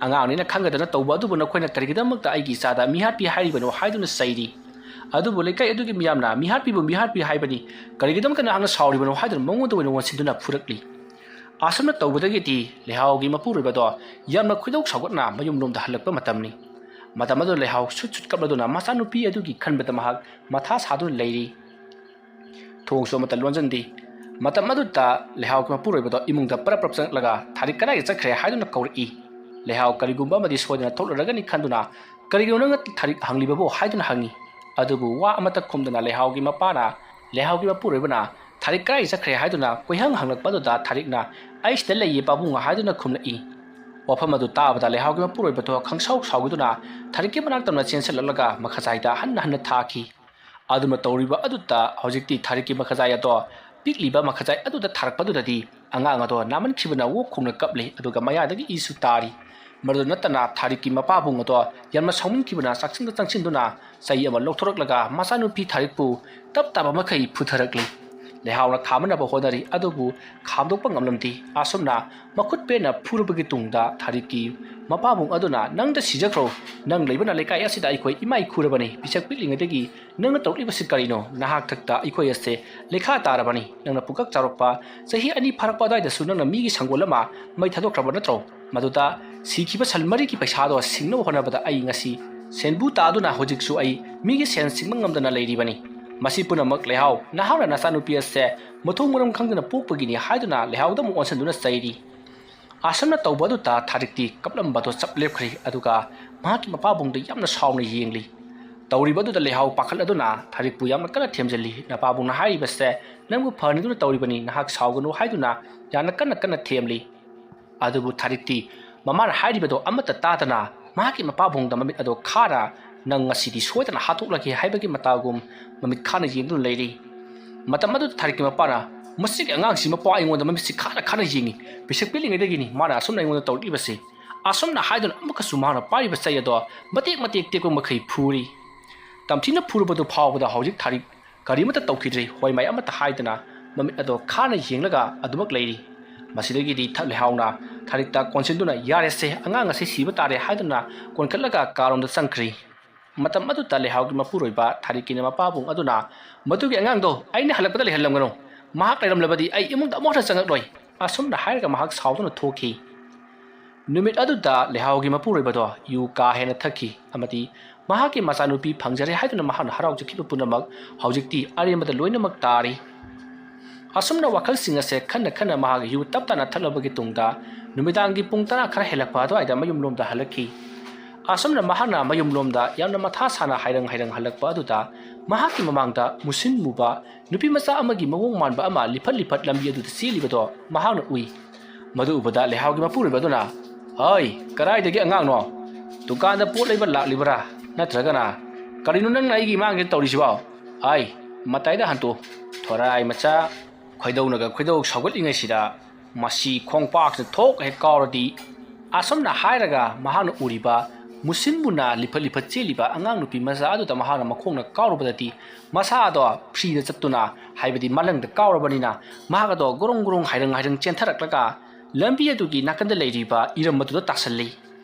"ꯑꯉꯥꯡꯅꯤꯅ ꯈꯪꯒꯗꯅ ꯇꯧꯕ ꯑꯗꯨꯕꯨ ꯅꯈꯣꯏꯅ ꯀꯔꯤꯒꯤꯗꯃꯛꯇ ꯑꯩꯒꯤ ꯏꯆꯥꯗ ꯃꯤꯍꯥꯠꯄꯤ ꯍꯥꯏꯔꯤꯕꯅꯣ?" ꯍꯥꯏꯗꯨꯅ ꯆꯩꯔꯤ꯫ ꯑꯗꯨꯕꯨ ꯂꯩꯀꯥꯏ ꯑꯗꯨꯒꯤ ꯃꯤꯌꯥꯝꯅ "ꯃꯤꯍꯥꯠꯄꯤꯕꯨ ꯃꯤꯍꯥꯠꯄꯤ ꯍꯥꯏꯕꯅꯤ, ꯀꯔꯤꯒꯤꯗꯃꯛꯇ ꯅꯍꯥꯛꯅ ꯁꯥꯎꯔꯤꯕꯅꯣ?" ꯍꯥꯏꯗꯨꯅ ꯃꯉꯣꯟꯗ ꯑꯣꯏꯅ ꯑꯣꯟꯁꯤꯟꯗꯨꯅ ꯐꯨꯔꯛꯂꯤ꯫ ꯑꯁꯨꯝꯅ ꯇꯧꯕꯗꯒꯤꯗꯤ ꯂꯩꯍꯥꯎꯒꯤ ꯃꯄꯨꯔꯣꯏꯕꯗꯣ ꯌꯥꯝꯅ ꯈꯣꯏꯗꯧ ꯁꯥꯎꯒꯠꯅ ꯃꯌꯨꯝꯂꯣꯝꯗ ꯍꯜꯂꯛꯄ ꯃꯇꯝꯅꯤ꯫ ꯃꯇꯝ ꯑꯗꯨꯗ ꯂꯩꯍꯥꯎ ꯁꯨꯠ ꯁꯨꯠ ꯀꯞꯂꯗꯨꯅ ꯃꯆꯥꯅꯨꯄꯤ ꯑꯗꯨꯒꯤ ꯈꯟꯕꯗ ꯃꯍꯥꯛ ꯃꯊꯥ ꯁꯥꯗꯨꯅ ꯂꯩꯔꯤ꯫ ꯊꯣꯡꯁꯨ ꯑꯃꯠꯇ ꯂꯣꯟꯁꯤꯟꯗꯦ꯫ ꯃꯇꯝ ꯑꯗꯨꯗ ꯂꯩꯍꯥꯎꯒꯤ ꯃꯄꯨꯔꯣꯏꯕꯗꯣ ꯏꯃꯨꯡꯗ ꯄꯔꯞ ꯄꯔꯞ ꯆꯪꯂꯛꯂꯒ "ꯊꯥꯔꯤꯛ ꯀꯗꯥꯏꯗ ꯆꯠꯈ꯭ꯔꯦ?" ꯍꯥꯏꯗꯨꯅ ꯀꯧꯔꯛꯏ꯫ ꯂꯩꯍꯥꯎ ꯀꯔꯤꯒꯨꯝꯕ ꯑꯃꯗꯤ ꯁꯣꯏꯗꯅ ꯊꯣꯛꯂꯔꯒꯅꯤ ꯈꯟꯗꯨꯅ "ꯀꯔꯤꯒꯤꯅꯣ ꯅꯪꯅ ꯊꯥꯔꯤꯛ ꯍꯪꯂꯤꯕꯕꯨ?" ꯍꯥꯏꯗꯨꯅ ꯍꯪꯉꯤ꯫ ꯑꯗꯨꯕꯨ ꯋꯥ ꯑꯃꯠꯇ ꯈꯨꯝꯗꯅ ꯂꯩꯍꯥꯎꯒꯤ ꯃꯄꯥꯅ, ꯂꯩꯍꯥꯎꯒꯤ ꯃꯄꯨꯔꯣꯏꯕꯅ "ꯊꯥꯔꯤꯛ ꯀꯗꯥꯏ ꯆꯠꯈ꯭ꯔꯦ?" ꯍꯥꯏꯗꯨꯅ ꯀꯣꯏꯍꯪ ꯍꯪꯂꯛꯄ ꯑꯗꯨꯗ ꯊꯥꯔꯤꯛꯅ "ꯑꯩ ꯁꯤꯗ ꯂꯩꯌꯦ ꯄꯥꯕꯨꯡ" ꯍꯥꯏꯗꯨꯅ ꯈꯨꯝꯂꯛꯏ꯫ ꯋꯥꯐꯝ ꯑꯗꯨ ꯇꯥꯕꯗ ꯂꯩꯍꯥꯎꯒꯤ ꯃꯄꯨꯔꯣꯏꯕꯗꯣ ꯈꯪꯁꯥꯎ ꯁꯥꯎꯈꯤꯗꯨꯅ ꯊꯥꯔꯤꯛꯀꯤ ꯃꯅꯥꯛ ꯇꯝꯅ ꯆꯦꯟꯁꯤꯜꯂꯛꯂꯒ ꯃꯈꯖꯥꯏꯗ ꯍꯟꯅ ꯍꯟꯅ ꯊꯥꯈꯤ꯫ ꯑꯗꯨꯅ ꯇꯧꯔꯤꯕ ꯑꯗꯨꯗ ꯍꯧꯖꯤꯛꯇꯤ ꯊꯥꯔꯤꯛꯀꯤ ꯃꯈꯖꯥꯏ ꯑꯗꯣ ꯄꯤꯛꯂꯤꯕ ꯃꯈꯖꯥꯏ ꯑꯗꯨꯗ ꯊꯥꯔꯛꯄꯗꯨꯗꯗꯤ ꯑꯉꯥꯡ ꯑꯗꯣ ꯅꯥꯃꯟꯈꯤꯕꯅ ꯑꯣꯛ ꯈꯣꯡꯅ ꯀꯞꯂꯤ, ꯑꯗꯨꯒ ꯃꯌꯥꯗꯒꯤ ꯏꯁꯨ ꯇꯥꯔꯤ꯫ ꯃꯗꯨ ꯅꯠꯇꯅ ꯊꯥꯔꯤꯛꯀꯤ ꯃꯄꯥꯕꯨꯡ ꯑꯗꯣ ꯌꯥꯝꯅ ꯁꯥꯎꯅꯤꯡꯈꯤꯕꯅ ꯆꯥꯛꯁꯪꯗ ꯆꯪꯁꯤꯟꯗꯨꯅ ꯆꯩ ꯑꯃ ꯂꯧꯊꯣꯔꯛꯂꯒ ꯃꯆꯥꯅꯨꯄꯤ ꯊꯥꯔꯤꯛꯄꯨ ꯇꯞ ꯇꯥꯕ ꯃꯈꯩ ꯐꯨꯊꯔꯛꯂꯤ꯫ ꯂꯩꯍꯥꯎꯅ ꯈꯥꯝꯅꯕ ꯍꯣꯠꯅꯔꯤ, ꯑꯗꯨꯕꯨ ꯈꯥꯝꯗꯣꯛꯄ ꯉꯝꯂꯝꯗꯦ꯫ ꯑꯁꯨꯝꯅ ꯃꯈꯨꯠ ꯄꯦꯟꯅ ꯐꯨꯔꯕꯒꯤ ꯇꯨꯡꯗ ꯊꯥꯔꯤꯛꯀꯤ ꯃꯄꯥꯕꯨꯡ ꯑꯗꯨꯅ "ꯅꯪꯗ ꯁꯤꯖꯈ꯭ꯔꯣ, ꯅꯪ ꯂꯩꯕꯅ ꯂꯩꯀꯥꯏ ꯑꯁꯤꯗ ꯑꯩꯈꯣꯏ ꯏꯃꯥ ꯏꯈꯨꯔꯕꯅꯤ, ꯄꯤꯁꯛ ꯄꯤꯛꯂꯤꯉꯩꯗꯒꯤ ꯅꯪꯅ ꯇꯧꯔꯛꯂꯤꯕꯁꯤ ꯀꯔꯤꯅꯣ? ꯅꯍꯥꯛ ꯊꯛꯇ ꯑꯩꯈꯣꯏ ꯑꯁꯦ ꯂꯩꯈꯥ ꯇꯥꯔꯕꯅꯤ꯫ ꯅꯪꯅ ꯄꯨꯀꯛ ꯆꯥꯎꯔꯛꯄ ꯆꯍꯤ ꯑꯅꯤ ꯐꯥꯔꯛꯄ ꯑꯗꯨꯋꯥꯏꯗꯁꯨ ꯅꯪꯅ ꯃꯤꯒꯤ ꯁꯪꯒꯣꯜ ꯑꯃ ꯃꯩ ꯊꯥꯗꯣꯛꯈ꯭ꯔꯕ ꯅꯠꯇ꯭ꯔꯣ? ꯃꯗꯨꯗ ꯁꯤꯈꯤꯕ ꯁꯟ ꯃꯔꯤꯒꯤ ꯄꯩꯁꯥꯗꯣ ꯁꯤꯡꯅꯕ ꯍꯣꯠꯅꯕꯗ ꯑꯩ ꯉꯁꯤ ꯁꯦꯟꯕꯨ ꯇꯥꯗꯨꯅ ꯍꯧꯖꯤꯛꯁꯨ ꯑꯩ ꯃꯤꯒꯤ ꯁꯦꯟ ꯁꯤꯡꯕ ꯉꯝꯗꯅ ꯂꯩꯔꯤꯕꯅꯤ꯫ ꯃꯁꯤ ꯄꯨꯝꯅꯃꯛ ꯂꯩꯍꯥꯎ, ꯅꯍꯥꯛꯅ ꯅꯆꯥꯅꯨꯄꯤ ꯑꯁꯦ ꯃꯊꯣꯡ ꯃꯔꯝ ꯈꯪꯗꯅ ꯄꯣꯛꯄꯒꯤꯅꯤ" ꯍꯥꯏꯗꯨꯅ ꯂꯩꯍꯥꯎꯗ ꯑꯃꯨꯛ ꯑꯣꯟꯁꯤꯟꯗꯨꯅ ꯆꯩꯔꯤ꯫ ꯑꯁꯨꯝꯅ ꯇꯧꯕ ꯑꯗꯨꯗ ꯊꯥꯔꯤꯛꯇꯤ ꯀꯞꯂꯝꯕꯗꯣ ꯆꯞ ꯂꯦꯞꯈ꯭ꯔꯦ, ꯑꯗꯨꯒ ꯃꯍꯥꯛꯀꯤ ꯃꯄꯥꯕꯨꯡꯗ ꯌꯥꯝꯅ ꯁꯥꯎꯅ ꯌꯦꯡꯂꯤ꯫ ꯇꯧꯔꯤꯕ ꯑꯗꯨꯗ ꯂꯩꯍꯥꯎ ꯄꯥꯈꯠꯂꯗꯨꯅ ꯊꯥꯔꯤꯛꯄꯨ ꯌꯥꯝꯅ ꯀꯟꯅ ꯊꯦꯝꯖꯤꯜꯂꯤ꯫ "ꯅꯄꯥꯕꯨꯡꯅ ꯍꯥꯏꯔꯤꯕꯁꯦ ꯅꯪꯕꯨ ꯐꯍꯟꯒꯗꯨꯅ ꯇꯧꯔꯤꯕꯅꯤ, ꯅꯍꯥꯛ ꯁꯥꯎꯒꯅꯨ" ꯍꯥꯏꯗꯨꯅ ꯌꯥꯝꯅ ꯀꯟꯅ ꯀꯟꯅ ꯊꯦꯝꯂꯤ꯫ ꯑꯗꯨꯕꯨ ꯊꯥꯔꯤꯛꯇꯤ ꯃꯃꯥꯅ ꯍꯥꯏꯔꯤꯕꯗꯣ ꯑꯃꯠꯇ ꯇꯥꯗꯅ ꯃꯍꯥꯛꯀꯤ ꯃꯄꯥꯕꯨꯡꯗ ꯃꯃꯤꯠ ꯑꯗꯣ ꯈꯥꯅ "ꯅꯪ ꯉꯁꯤꯗꯤ ꯁꯣꯏꯗꯅ ꯍꯥꯠꯇꯣꯛꯂꯒꯦ" ꯍꯥꯏꯕꯒꯤ ꯃꯇꯥꯒꯨꯝ ꯃꯃꯤꯠ ꯈꯥꯅ ꯌꯦꯡꯗꯨꯅ ꯂꯩꯔꯤ꯫ ꯃꯇꯝ ꯑꯗꯨꯗ ꯊꯥꯔꯤꯛꯀꯤ ꯃꯄꯥꯅ "ꯃꯁꯤꯒꯤ ꯑꯉꯥꯡꯁꯤ ꯃꯄꯥ ꯑꯩꯉꯣꯟꯗ ꯃꯃꯤꯠꯁꯤ ꯈꯥꯅ ꯈꯥꯅ ꯌꯦꯡꯉꯤ꯫ ꯄꯤꯁꯛ ꯄꯤꯛꯂꯤꯉꯩꯗꯒꯤꯅꯤ ꯃꯥꯅ ꯑꯁꯨꯝꯅ ꯑꯩꯉꯣꯟꯗ ꯇꯧꯔꯛꯂꯤꯕꯁꯤ꯫ ꯑꯁꯨꯝꯅ" ꯍꯥꯏꯗꯨꯅ ꯑꯃꯨꯛꯀꯁꯨ ꯃꯍꯥꯛꯅ ꯄꯥꯏꯔꯤꯕ ꯆꯩ ꯑꯗꯣ ꯃꯇꯦꯛ ꯃꯇꯦꯛ ꯇꯦꯛꯄ ꯃꯈꯩ ꯐꯨꯔꯤ꯫ ꯇꯝꯊꯤꯅ ꯐꯨꯔꯕꯗꯨ ꯐꯥꯎꯕꯗ ꯍꯧꯖꯤꯛ ꯊꯥꯔꯤꯛ ꯀꯔꯤꯃꯠꯇ ꯇꯧꯈꯤꯗ꯭ꯔꯦ꯫ ꯍꯣꯏ ꯃꯥꯏ ꯑꯃꯠꯇ ꯍꯥꯏꯗꯅ ꯃꯃꯤꯠ ꯑꯗꯣ ꯈꯥꯅ ꯌꯦꯡꯂꯒ ꯑꯗꯨꯃꯛ ꯂꯩꯔꯤ꯫ ꯃꯁꯤꯗꯒꯤꯗꯤ ꯊ-, ꯂꯩꯍꯥꯎꯅ ꯊꯥꯔꯤꯛꯇ ꯀꯣꯟꯁꯤꯟꯗꯨꯅ "ꯌꯥꯔꯦꯁꯦ, ꯑꯉꯥꯡ ꯑꯁꯤ ꯁꯤꯕ ꯇꯥꯔꯦ" ꯍꯥꯏꯗꯨꯅ ꯀꯣꯟꯈꯠꯂꯒ ꯀꯥꯔꯣꯝꯗ ꯆꯪꯈ꯭ꯔꯤ꯫ ꯃꯇꯝ ꯑꯗꯨꯗ ꯂꯩꯍꯥꯎꯒꯤ ꯃꯄꯨꯔꯣꯏꯕ ꯊꯥꯔꯤꯛꯀꯤꯅ ꯃꯄꯥꯕꯨꯡ ꯑꯗꯨꯅ, "ꯃꯗꯨꯒꯤ ꯑꯉꯥꯡꯗꯣ ꯑꯩꯅ ꯍꯜꯂꯛꯄꯗ ꯂꯩꯍꯜꯂꯝꯒꯅꯨ꯫ ꯃꯍꯥꯛ ꯂꯩꯔꯝꯂꯕꯗꯤ ꯑꯩ ꯏꯃꯨꯡꯗ ꯑꯃꯨꯛ ꯍꯟꯅ ꯆꯪꯉꯛꯂꯣꯏ," ꯑꯁꯨꯝꯅ ꯍꯥꯏꯔꯒ ꯃꯍꯥꯛ ꯁꯥꯎꯗꯨꯅ ꯊꯣꯛꯈꯤ꯫ ꯅꯨꯃꯤꯠ ꯑꯗꯨꯗ ꯂꯩꯍꯥꯎꯒꯤ ꯃꯄꯨꯔꯣꯏꯕꯗꯣ ꯌꯨ ꯀꯥ ꯍꯦꯟꯅ ꯊꯛꯈꯤ ꯑꯃꯗꯤ ꯃꯍꯥꯛꯀꯤ ꯃꯆꯥꯅꯨꯄꯤ ꯐꯪꯖꯔꯦ ꯍꯥꯏꯗꯨꯅ ꯃꯍꯥꯛꯅ ꯍꯔꯥꯎꯖꯈꯤꯕ ꯄꯨꯝꯅꯃꯛ ꯍꯧꯖꯤꯛꯇꯤ ꯑꯔꯦꯝꯕꯗ ꯂꯣꯏꯅꯃꯛ ꯇꯥꯔꯤ꯫ ꯑꯁꯨꯝꯅ ꯋꯥꯈꯜꯁꯤꯡ ꯑꯁꯦ ꯈꯟꯅ ꯈꯟꯅ ꯃꯍꯥꯛ ꯌꯨ ꯇꯞ ꯇꯥꯅ ꯊꯛꯂꯕꯒꯤ ꯇꯨꯡꯗ ꯅꯨꯃꯤꯗꯥꯡꯒꯤ ꯄꯨꯡ ꯇꯔꯥ ꯈꯔ ꯍꯦꯜꯂꯛꯄ ꯑꯗꯨꯋꯥꯏꯗ ꯃꯌꯨꯝꯂꯣꯝꯗ ꯍꯜꯂꯛꯈꯤ꯫ ꯑꯁꯨꯝꯅ ꯃꯍꯥꯛꯅ ꯃꯌꯨꯝꯂꯣꯝꯗ ꯌꯥꯝꯅ ꯃꯊꯥ ꯁꯥꯅ ꯍꯥꯏꯔꯪ ꯍꯥꯏꯔꯪ ꯍꯜꯂꯛꯄ ꯑꯗꯨꯗ ꯃꯍꯥꯛꯀꯤ ꯃꯃꯥꯡꯗ ꯃꯨꯁꯤꯟ ꯃꯨꯕ ꯅꯨꯄꯤ ꯃꯆꯥ ꯑꯃꯒꯤ ꯃꯑꯣꯡ ꯃꯥꯟꯕ ꯑꯃ ꯂꯤꯐꯠ ꯂꯤꯐꯠ ꯂꯝꯕꯤ ꯑꯗꯨꯗ ꯆꯦꯜꯂꯤꯕꯗꯣ ꯃꯍꯥꯛꯅ ꯎꯏ꯫ ꯃꯗꯨ ꯎꯕꯗ ꯂꯩꯍꯥꯎꯒꯤ ꯃꯄꯨꯔꯣꯏꯕ ꯑꯗꯨꯅ, "ꯍꯩ, ꯀꯗꯥꯏꯗꯒꯤ ꯑꯉꯥꯡꯅꯣ? ꯗꯨꯀꯥꯟꯗ ꯄꯣꯠ ꯂꯩꯕ ꯂꯥꯛꯂꯤꯕꯔꯥ? ꯅꯠꯇ꯭ꯔꯒꯅ ꯀꯔꯤꯅꯣ ꯅꯪꯅ ꯑꯩꯒꯤ ꯏꯃꯥꯡꯁꯤꯗ ꯇꯧꯔꯤꯁꯤꯕꯣ? ꯍꯩ, ꯃꯇꯥꯏꯗ ꯍꯟꯇꯣꯛ꯫ ꯊꯣꯔꯥꯏ ꯃꯆꯥ, ꯈꯣꯏꯗꯧꯅꯒ ꯈꯣꯏꯗꯧ ꯁꯥꯎꯒꯠꯂꯤꯉꯩꯁꯤꯗ ꯃꯁꯤ ꯈꯣꯡꯄꯥꯛꯁꯤꯗ ꯊꯣꯛ ꯍꯦꯛ ꯀꯥꯎꯔꯗꯤ"꯫ ꯑꯁꯨꯝꯅ ꯍꯥꯏꯔꯒ ꯃꯍꯥꯛꯅ ꯎꯔꯤꯕ ꯃꯨꯁꯤꯟ ꯃꯨꯅ ꯂꯤꯐꯠ ꯂꯤꯐꯠ ꯆꯦꯜꯂꯤꯕ ꯑꯉꯥꯡ ꯅꯨꯄꯤ ꯃꯆꯥ ꯑꯗꯨꯗ ꯃꯍꯥꯛꯅ ꯃꯈꯣꯡꯅ ꯀꯥꯎꯔꯨꯕꯗꯗꯤ ꯃꯁꯥ ꯑꯗꯣ ꯐ꯭ꯔꯤꯗ ꯆꯠꯇꯨꯅ, ꯍꯥꯏꯕꯗꯤ ꯃꯂꯪꯗ ꯀꯥꯎꯔꯕꯅꯤꯅ, ꯃꯍꯥꯛ ꯑꯗꯣ ꯒꯣꯔꯣꯡ ꯒꯣꯔꯣꯡ ꯍꯥꯏꯔꯪ ꯍꯥꯏꯔꯪ ꯆꯦꯟꯊꯔꯛꯂꯒ ꯂꯝꯕꯤ ꯑꯗꯨꯒꯤ ꯅꯥꯀꯟꯗ ꯂꯩꯔꯤꯕ ꯏꯔꯝ ꯑꯗꯨꯗ ꯇꯥꯁꯜꯂꯤ꯫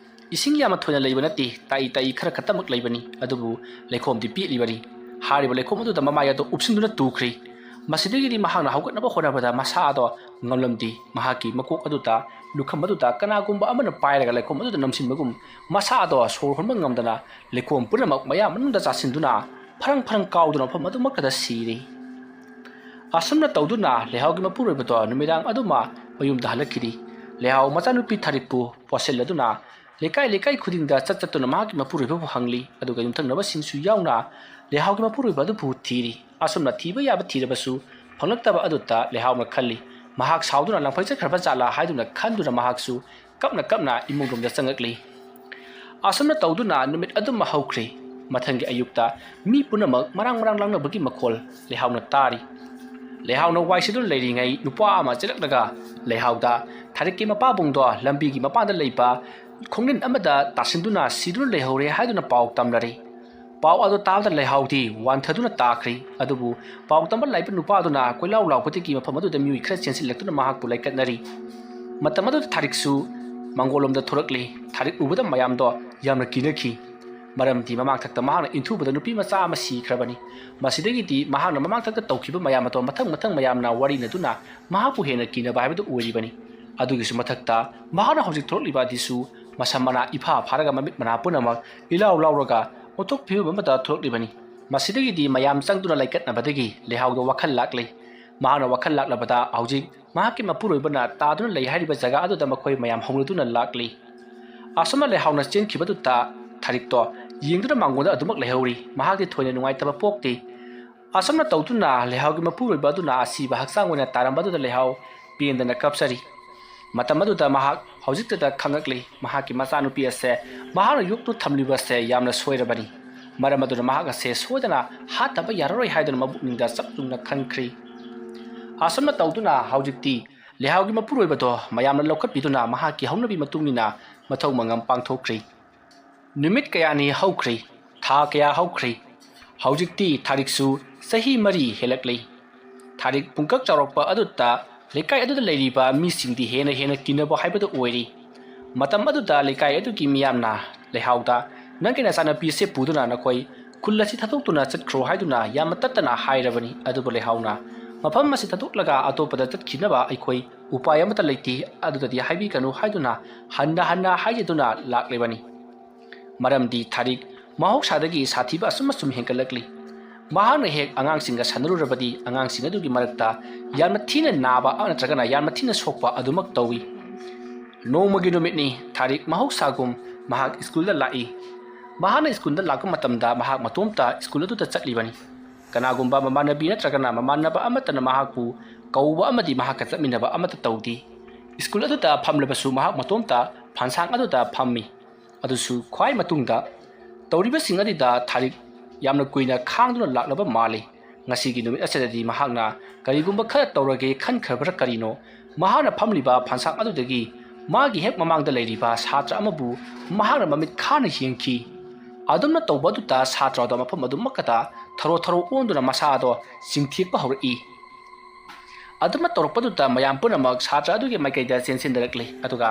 ꯏꯁꯤꯡ ꯌꯥꯝꯅ ꯊꯣꯏꯅ ꯂꯩꯕ ꯅꯠꯇꯦ, ꯇꯥꯏ ꯇꯥꯏ ꯈꯔ ꯈꯛꯇꯃꯛ ꯂꯩꯕꯅꯤ, ꯑꯗꯨꯕꯨ ꯂꯩꯈꯣꯝꯗꯤ ꯄꯦꯠꯂꯤꯕꯅꯤ꯫ ꯍꯥꯏꯔꯤꯕ ꯂꯩꯈꯣꯝ ꯑꯗꯨꯗ ꯃꯃꯥꯏ ꯑꯗꯨ ꯎꯞꯁꯤꯟꯗꯨꯅ ꯇꯨꯈ꯭ꯔꯤ꯫ ꯃꯁꯤꯗꯒꯤꯗꯤ ꯃꯍꯥꯛꯅ ꯍꯧꯒꯠꯅꯕ ꯍꯣꯠꯅꯕꯗ ꯃꯁꯥ ꯑꯗꯣ ꯉꯝꯂꯝꯗꯦ꯫ ꯃꯍꯥꯛꯀꯤ ꯃꯀꯣꯛ ꯑꯗꯨꯗ, ꯂꯨꯈꯝ ꯑꯗꯨꯗ ꯀꯅꯥꯒꯨꯝꯕ ꯑꯃꯅ ꯄꯥꯏꯔꯒ ꯂꯩꯈꯣꯝ ꯑꯗꯨꯗ ꯅꯝꯁꯤꯟꯕꯒꯨꯝ, ꯃꯁꯥ ꯑꯗꯣ ꯁꯣꯔ ꯍꯣꯟꯕ ꯉꯝꯗꯅ ꯂꯩꯈꯣꯝ ꯄꯨꯝꯅꯃꯛ ꯃꯌꯥ ꯃꯅꯨꯡꯗ ꯆꯥꯁꯤꯟꯗꯨꯅ ꯐꯔꯪ ꯐꯔꯪ ꯀꯥꯎꯗꯨꯅ ꯃꯐꯝ ꯑꯗꯨꯃꯛꯇꯗ ꯁꯤꯔꯦ꯫ ꯑꯁꯨꯝꯅ ꯇꯧꯗꯨꯅ ꯂꯩꯍꯥꯎꯒꯤ ꯃꯄꯨꯔꯣꯏꯕꯗꯣ ꯅꯨꯃꯤꯗꯥꯡ ꯑꯗꯨꯃ ꯃꯌꯨꯝꯗ ꯍꯜꯂꯛꯈꯤꯗꯦ꯫ ꯂꯩꯍꯥꯎ ꯃꯆꯥꯅꯨꯄꯤ ꯊꯥꯔꯤꯛꯄꯨ ꯄꯣꯠꯁꯤꯜꯂꯗꯨꯅ ꯂꯩꯀꯥꯏ ꯂꯩꯀꯥꯏ ꯈꯨꯗꯤꯡꯗ ꯆꯠ ꯆꯠꯇꯨꯅ ꯃꯍꯥꯛꯀꯤ ꯃꯄꯨꯔꯣꯏꯕꯕꯨ ꯍꯪꯂꯤ, ꯑꯗꯨꯒ ꯌꯨꯝꯊꯪꯅꯕꯁꯤꯡꯁꯨ ꯌꯥꯎꯅ ꯂꯩꯍꯥꯎꯒꯤ ꯃꯄꯨꯔꯣꯏꯕ ꯑꯗꯨꯕꯨ ꯊꯤꯔꯤ꯫ ꯑꯁꯨꯝꯅ ꯊꯤꯕ ꯌꯥꯕ ꯊꯤꯔꯕꯁꯨ ꯐꯪꯂꯛꯇꯕ ꯑꯗꯨꯗ ꯂꯩꯍꯥꯎꯅ ꯈꯜꯂꯤ, ꯃꯍꯥꯛ ꯁꯥꯎꯗꯨꯅ ꯂꯪꯐꯩ ꯆꯠꯈ꯭ꯔꯕ ꯖꯥꯠꯂꯥ ꯍꯥꯏꯗꯨꯅ ꯈꯟꯗꯨꯅ ꯃꯍꯥꯛꯁꯨ ꯀꯞꯅ ꯀꯞꯅ ꯏꯃꯨꯡꯂꯣꯝꯗ ꯆꯪꯉꯛꯂꯤ꯫ ꯑꯁꯨꯝꯅ ꯇꯧꯗꯨꯅ ꯅꯨꯃꯤꯠ ꯑꯗꯨꯃ ꯍꯧꯈ꯭ꯔꯦ꯫ ꯃꯊꯪꯒꯤ ꯑꯌꯨꯛꯇ ꯃꯤ ꯄꯨꯝꯅꯃꯛ ꯃꯔꯥꯡ ꯃꯔꯥꯡ ꯂꯥꯡꯅꯕꯒꯤ ꯃꯈꯣꯜ ꯂꯩꯍꯥꯎꯅ ꯇꯥꯔꯤ꯫ ꯂꯩꯍꯥꯎꯅ ꯋꯥꯏ ꯁꯤꯠꯇꯨꯅ ꯂꯩꯔꯤꯉꯩ ꯅꯨꯄꯥ ꯑꯃ ꯆꯦꯜꯂꯛꯂꯒ ꯂꯩꯍꯥꯎꯗ, "ꯊꯥꯔꯤꯛꯀꯤ ꯃꯄꯥꯕꯨꯡꯗꯣ ꯂꯝꯕꯤꯒꯤ ꯃꯄꯥꯟꯗ ꯂꯩꯕ ꯈꯣꯡꯅꯤꯟ ꯑꯃꯗ ꯇꯥꯁꯤꯟꯗꯨꯅ ꯁꯤꯗꯨꯅ ꯂꯩꯍꯧꯔꯦ" ꯍꯥꯏꯗꯨꯅ ꯄꯥꯎ ꯇꯝꯂꯔꯤ꯫ ꯄꯥꯎ ꯑꯗꯨ ꯇꯥꯕꯗ ꯂꯩꯍꯥꯎꯗꯤ ꯋꯥꯟꯊꯗꯨꯅ ꯇꯥꯈ꯭ꯔꯤ꯫ ꯑꯗꯨꯕꯨ ꯄꯥꯎ ꯇꯝꯕ ꯂꯥꯛꯏꯕ ꯅꯨꯄꯥ ꯑꯗꯨꯅ ꯀꯣꯏꯂꯥꯎ ꯂꯥꯎꯕꯗꯒꯤ ꯃꯐꯝ ꯑꯗꯨꯗ ꯃꯤꯑꯣꯏ ꯈꯔ ꯆꯦꯟꯁꯤꯜꯂꯛꯇꯨꯅ ꯃꯍꯥꯛꯄꯨ ꯂꯥꯏꯀꯠꯅꯔꯤ꯫ ꯃꯇꯝ ꯑꯗꯨꯗ ꯊꯥꯔꯤꯛꯁꯨ ꯃꯥꯡꯒꯣꯜꯂꯣꯝꯗ ꯊꯣꯔꯛꯂꯤ꯫ ꯊꯥꯔꯤꯛ ꯎꯕꯗ ꯃꯌꯥꯝꯗꯣ ꯌꯥꯝꯅ ꯀꯤꯅꯈꯤ꯫ ꯃꯔꯝꯗꯤ ꯃꯃꯥꯡꯊꯛꯇ ꯃꯍꯥꯛꯅ ꯏꯟꯊꯨꯕꯗ ꯅꯨꯄꯤ ꯃꯆꯥ ꯑꯃ ꯁꯤꯈ꯭ꯔꯕꯅꯤ꯫ ꯃꯁꯤꯗꯒꯤꯗꯤ ꯃꯍꯥꯛꯅ ꯃꯃꯥꯡꯊꯛꯇ ꯇꯧꯈꯤꯕ ꯃꯌꯥꯝ ꯑꯗꯣ ꯃꯊꯪ ꯃꯊꯪ ꯃꯌꯥꯝꯅ ꯋꯥꯔꯤꯅꯗꯨꯅ ꯃꯍꯥꯛꯄꯨ ꯍꯦꯟꯅ ꯀꯤꯅꯕ ꯍꯥꯏꯕꯗꯨ ꯑꯣꯏꯔꯤꯕꯅꯤ꯫ ꯑꯗꯨꯒꯤꯁꯨ ꯃꯊꯛꯇ ꯃꯍꯥꯛꯅ ꯍꯧꯖꯤꯛ ꯊꯣꯛꯂꯛꯂꯤꯕ ꯑꯗꯨꯁꯨ ꯃꯁꯝ ꯃꯅꯥ ꯏꯐꯥ ꯐꯥꯔꯒ ꯃꯃꯤꯠ ꯃꯅꯥ ꯄꯨꯝꯅꯃꯛ ꯏꯂꯥꯎ ꯂꯥꯎꯔꯒ ꯑꯣꯟꯊꯣꯛ ꯐꯤꯕꯝ ꯑꯃꯗ ꯊꯣꯛꯂꯛꯂꯤꯕꯅꯤ꯫ ꯃꯁꯤꯗꯒꯤꯗꯤ ꯃꯌꯥꯝ ꯆꯪꯗꯨꯅ ꯂꯩꯀꯠꯅꯕꯗꯒꯤ ꯂꯩꯍꯥꯎꯗ ꯋꯥꯈꯜ ꯂꯥꯛꯂꯤ꯫ ꯃꯍꯥꯛꯅ ꯋꯥꯈꯜ ꯂꯥꯛꯂꯕꯗ ꯍꯧꯖꯤꯛ ꯃꯍꯥꯛꯀꯤ ꯃꯄꯨꯔꯣꯏꯕꯅ ꯇꯥꯗꯨꯅ ꯂꯩ ꯍꯥꯏꯔꯤꯕ ꯖꯒꯥ ꯑꯗꯨꯗ ꯃꯈꯣꯏ ꯃꯌꯥꯝ ꯍꯧꯅꯗꯨꯅ ꯂꯥꯛꯂꯤ꯫ ꯑꯁꯨꯝꯅ ꯂꯩꯍꯥꯎꯅ ꯆꯦꯟꯈꯤꯕꯗꯨꯗ ꯊꯥꯔꯤꯛꯇꯣ ꯌꯦꯡꯗꯨꯅ ꯃꯥꯡꯒꯣꯟꯗ ꯑꯗꯨꯃꯛ ꯂꯩꯍꯧꯔꯤ꯫ ꯃꯍꯥꯛꯇꯤ ꯊꯣꯏꯅ ꯅꯨꯡꯉꯥꯏꯇꯕ ꯄꯣꯛꯇꯦ꯫ ꯑꯁꯨꯝꯅ ꯇꯧꯗꯨꯅ ꯂꯩꯍꯥꯎꯒꯤ ꯃꯄꯨꯔꯣꯏꯕ ꯑꯗꯨꯅ ꯑꯁꯤꯕ ꯍꯛꯆꯥꯡ ꯑꯣꯏꯅ ꯇꯥꯔꯝꯕ ꯑꯗꯨꯗ ꯂꯩꯍꯥꯎ ꯄꯦꯟꯗꯅ ꯀꯞꯆꯔꯤ꯫ ꯃꯇꯝ ꯑꯗꯨꯗ ꯃꯍꯥꯛ ꯍꯧꯖꯤꯛꯇꯗ ꯈꯪꯉꯛꯂꯤ, ꯃꯍꯥꯛꯀꯤ ꯃꯆꯥꯅꯨꯄꯤ ꯑꯁꯦ ꯃꯍꯥꯛꯅ ꯌꯣꯛꯇꯨꯅ ꯊꯝꯂꯤꯕ ꯑꯁꯦ ꯌꯥꯝꯅ ꯁꯣꯏꯔꯕꯅꯤ꯫ ꯃꯔꯝ ꯑꯗꯨꯅ ꯃꯍꯥꯛ ꯑꯁꯦ ꯁꯣꯏꯗꯅ ꯍꯥꯠꯇꯕ ꯌꯥꯔꯔꯣꯏ ꯍꯥꯏꯗꯨꯅ ꯃꯄꯨꯛꯅꯤꯡꯗ ꯆꯞ ꯌꯨꯡꯅ ꯈꯟꯈ꯭ꯔꯤ꯫ ꯑꯁꯨꯝꯅ ꯇꯧꯗꯨꯅ ꯍꯧꯖꯤꯛꯇꯤ ꯂꯩꯍꯥꯎꯒꯤ ꯃꯄꯨꯔꯣꯏꯕꯗꯣ ꯃꯌꯥꯝꯅ ꯂꯧꯈꯠꯄꯤꯗꯨꯅ ꯃꯍꯥꯛꯀꯤ ꯍꯧꯅꯕꯤ ꯃꯇꯨꯡ ꯏꯟꯅ ꯃꯊꯧ ꯃꯉꯝ ꯄꯥꯡꯊꯣꯛꯈ꯭ꯔꯤ꯫ ꯅꯨꯃꯤꯠ ꯀꯌꯥꯅꯤ ꯍꯧꯈ꯭ꯔꯦ, ꯊꯥ ꯀꯌꯥ ꯍꯧꯈ꯭ꯔꯦ꯫ ꯍꯧꯖꯤꯛꯇꯤ ꯊꯥꯔꯤꯛꯁꯨ ꯆꯍꯤ ꯃꯔꯤ ꯍꯦꯜꯂꯛꯂꯦ꯫ ꯊꯥꯔꯤꯛ ꯄꯨꯡꯀꯛ ꯆꯥꯎꯔꯛꯄ ꯑꯗꯨꯗ ꯂꯩꯀꯥꯏ ꯑꯗꯨꯗ ꯂꯩꯔꯤꯕ ꯃꯤꯁꯤꯡꯗꯤ ꯍꯦꯟꯅ ꯍꯦꯟꯅ ꯀꯤꯅꯕ ꯍꯥꯏꯕꯗꯨ ꯑꯣꯏꯔꯤ꯫ ꯃꯇꯝ ꯑꯗꯨꯗ ꯂꯩꯀꯥꯏ ꯑꯗꯨꯒꯤ ꯃꯤꯌꯥꯝꯅ ꯂꯩꯍꯥꯎꯗ, "ꯅꯪꯒꯤ ꯅꯆꯥꯅꯨꯄꯤ ꯑꯁꯤ ꯄꯨꯗꯨꯅ ꯅꯈꯣꯏ ꯈꯨꯜ ꯑꯁꯤ ꯊꯥꯗꯣꯛꯇꯨꯅ ꯆꯠꯈ꯭ꯔꯣ" ꯍꯥꯏꯗꯨꯅ ꯌꯥꯝꯅ ꯇꯠꯇꯅ ꯍꯥꯏꯔꯕꯅꯤ꯫ ꯑꯗꯨꯕꯨ ꯂꯩꯍꯥꯎꯅ, "ꯃꯐꯝ ꯑꯁꯤ ꯊꯥꯗꯣꯛꯂꯒ ꯑꯇꯣꯞꯄꯗ ꯆꯠꯈꯤꯅꯕ ꯑꯩꯈꯣꯏ ꯎꯄꯥꯏ ꯑꯃꯠꯇ ꯂꯩꯇꯦ, ꯑꯗꯨꯗꯗꯤ ꯍꯥꯏꯕꯤꯒꯅꯨ" ꯍꯥꯏꯗꯨꯅ ꯍꯟꯅ ꯍꯟꯅ ꯍꯥꯏꯖꯗꯨꯅ ꯂꯥꯛꯂꯤꯕꯅꯤ꯫ ꯃꯔꯝꯗꯤ ꯊꯥꯔꯤꯛ ꯃꯍꯧꯁꯥꯗꯒꯤ ꯁꯥꯊꯤꯕ ꯑꯁꯨꯝ ꯑꯁꯨꯝ ꯍꯦꯟꯒꯠꯂꯛꯂꯤ꯫ ꯃꯍꯥꯛꯅ ꯍꯦꯛ ꯑꯉꯥꯡꯁꯤꯡꯒ ꯁꯥꯟꯅꯔꯨꯔꯕꯗꯤ ꯑꯉꯥꯡꯁꯤꯡ ꯑꯗꯨꯒꯤ ꯃꯔꯛꯇ ꯌꯥꯝꯅ ꯊꯤꯅ ꯅꯥꯕ ꯅꯠꯇ꯭ꯔꯒꯅ ꯌꯥꯝꯅ ꯊꯤꯅ ꯁꯣꯛꯄ ꯑꯗꯨꯃꯛ ꯇꯧꯏ꯫ ꯅꯣꯡꯃꯒꯤ ꯅꯨꯃꯤꯠꯅꯤ, ꯊꯥꯔꯤꯛ ꯃꯍꯧꯁꯥꯒꯨꯝ ꯃꯍꯥꯛ ꯁ꯭ꯀꯨꯜꯗ ꯂꯥꯛꯏ꯫ ꯃꯍꯥꯛꯅ ꯁ꯭ꯀꯨꯜꯗ ꯂꯥꯛꯄ ꯃꯇꯝꯗ ꯃꯍꯥꯛ ꯃꯇꯣꯝꯇ ꯁ꯭ꯀꯨꯜ ꯑꯗꯨꯗ ꯆꯠꯂꯤꯕꯅꯤ꯫ ꯀꯅꯥꯒꯨꯝꯕ ꯃꯃꯥꯟꯅꯕꯤ ꯅꯠꯇ꯭ꯔꯒꯅ ꯃꯃꯥꯟꯅꯕ ꯑꯃꯠꯇꯅ ꯃꯍꯥꯛꯄꯨ ꯀꯧꯕ ꯑꯃꯗꯤ ꯃꯍꯥꯛꯀ ꯆꯠꯃꯤꯟꯅꯕ ꯑꯃꯠꯇ ꯇꯧꯗꯦ꯫ ꯁ꯭ꯀꯨꯜ ꯑꯗꯨꯗ ꯐꯝꯂꯕꯁꯨ ꯃꯍꯥꯛ ꯃꯇꯣꯝꯇ ꯐꯥꯟꯁꯥꯡ ꯑꯗꯨꯗ ꯐꯝꯃꯤ꯫ ꯑꯗꯨꯁꯨ ꯈ꯭ꯋꯥꯏ ꯃꯇꯨꯡꯗ꯫ ꯇꯧꯔꯤꯕꯁꯤꯡ ꯑꯗꯨꯗ ꯊꯥꯔꯤꯛ ꯌꯥꯝꯅ ꯀꯨꯏꯅ ꯈꯥꯡꯗꯨꯅ ꯂꯥꯛꯂꯕ ꯃꯥꯜꯂꯤ꯫ ꯉꯁꯤꯒꯤ ꯅꯨꯃꯤꯠ ꯑꯁꯤꯗꯗꯤ ꯃꯍꯥꯛꯅ ꯀꯔꯤꯒꯨꯝꯕ ꯈꯔ ꯇꯧꯔꯒꯦ ꯈꯟꯈ꯭ꯔꯕ꯭ꯔꯥ ꯀꯔꯤꯅꯣ, ꯃꯍꯥꯛꯅ ꯐꯝꯂꯤꯕ ꯐꯥꯟꯁꯥꯡ ꯑꯗꯨꯗꯒꯤ ꯃꯥꯒꯤ ꯍꯦꯛ ꯃꯃꯥꯡꯗ ꯂꯩꯔꯤꯕ ꯁꯥꯇ꯭ꯔ ꯑꯃꯕꯨ ꯃꯍꯥꯛꯅ ꯃꯃꯤꯠ ꯈꯥꯅ ꯌꯦꯡꯈꯤ꯫ ꯑꯗꯨꯝꯅ ꯇꯧꯕ ꯑꯗꯨꯗ ꯁꯥꯇ꯭ꯔ ꯑꯗꯣ ꯃꯐꯝ ꯑꯗꯨꯃꯛꯀꯗ ꯊꯔꯣ ꯊꯔꯣ ꯑꯣꯟꯗꯨꯅ ꯃꯁꯥ ꯑꯗꯣ ꯆꯤꯡꯊꯦꯛꯄ ꯍꯧꯔꯛꯏ꯫ ꯑꯗꯨꯝꯅ ꯇꯧꯔꯛꯄꯗꯨꯗ ꯃꯌꯥꯝ ꯄꯨꯝꯅꯃꯛ ꯁꯥꯇ꯭ꯔ ꯑꯗꯨꯒꯤ ꯃꯥꯏꯀꯩꯗ ꯆꯦꯟꯁꯤꯟꯅꯔꯛꯂꯤ꯫ ꯑꯗꯨꯒ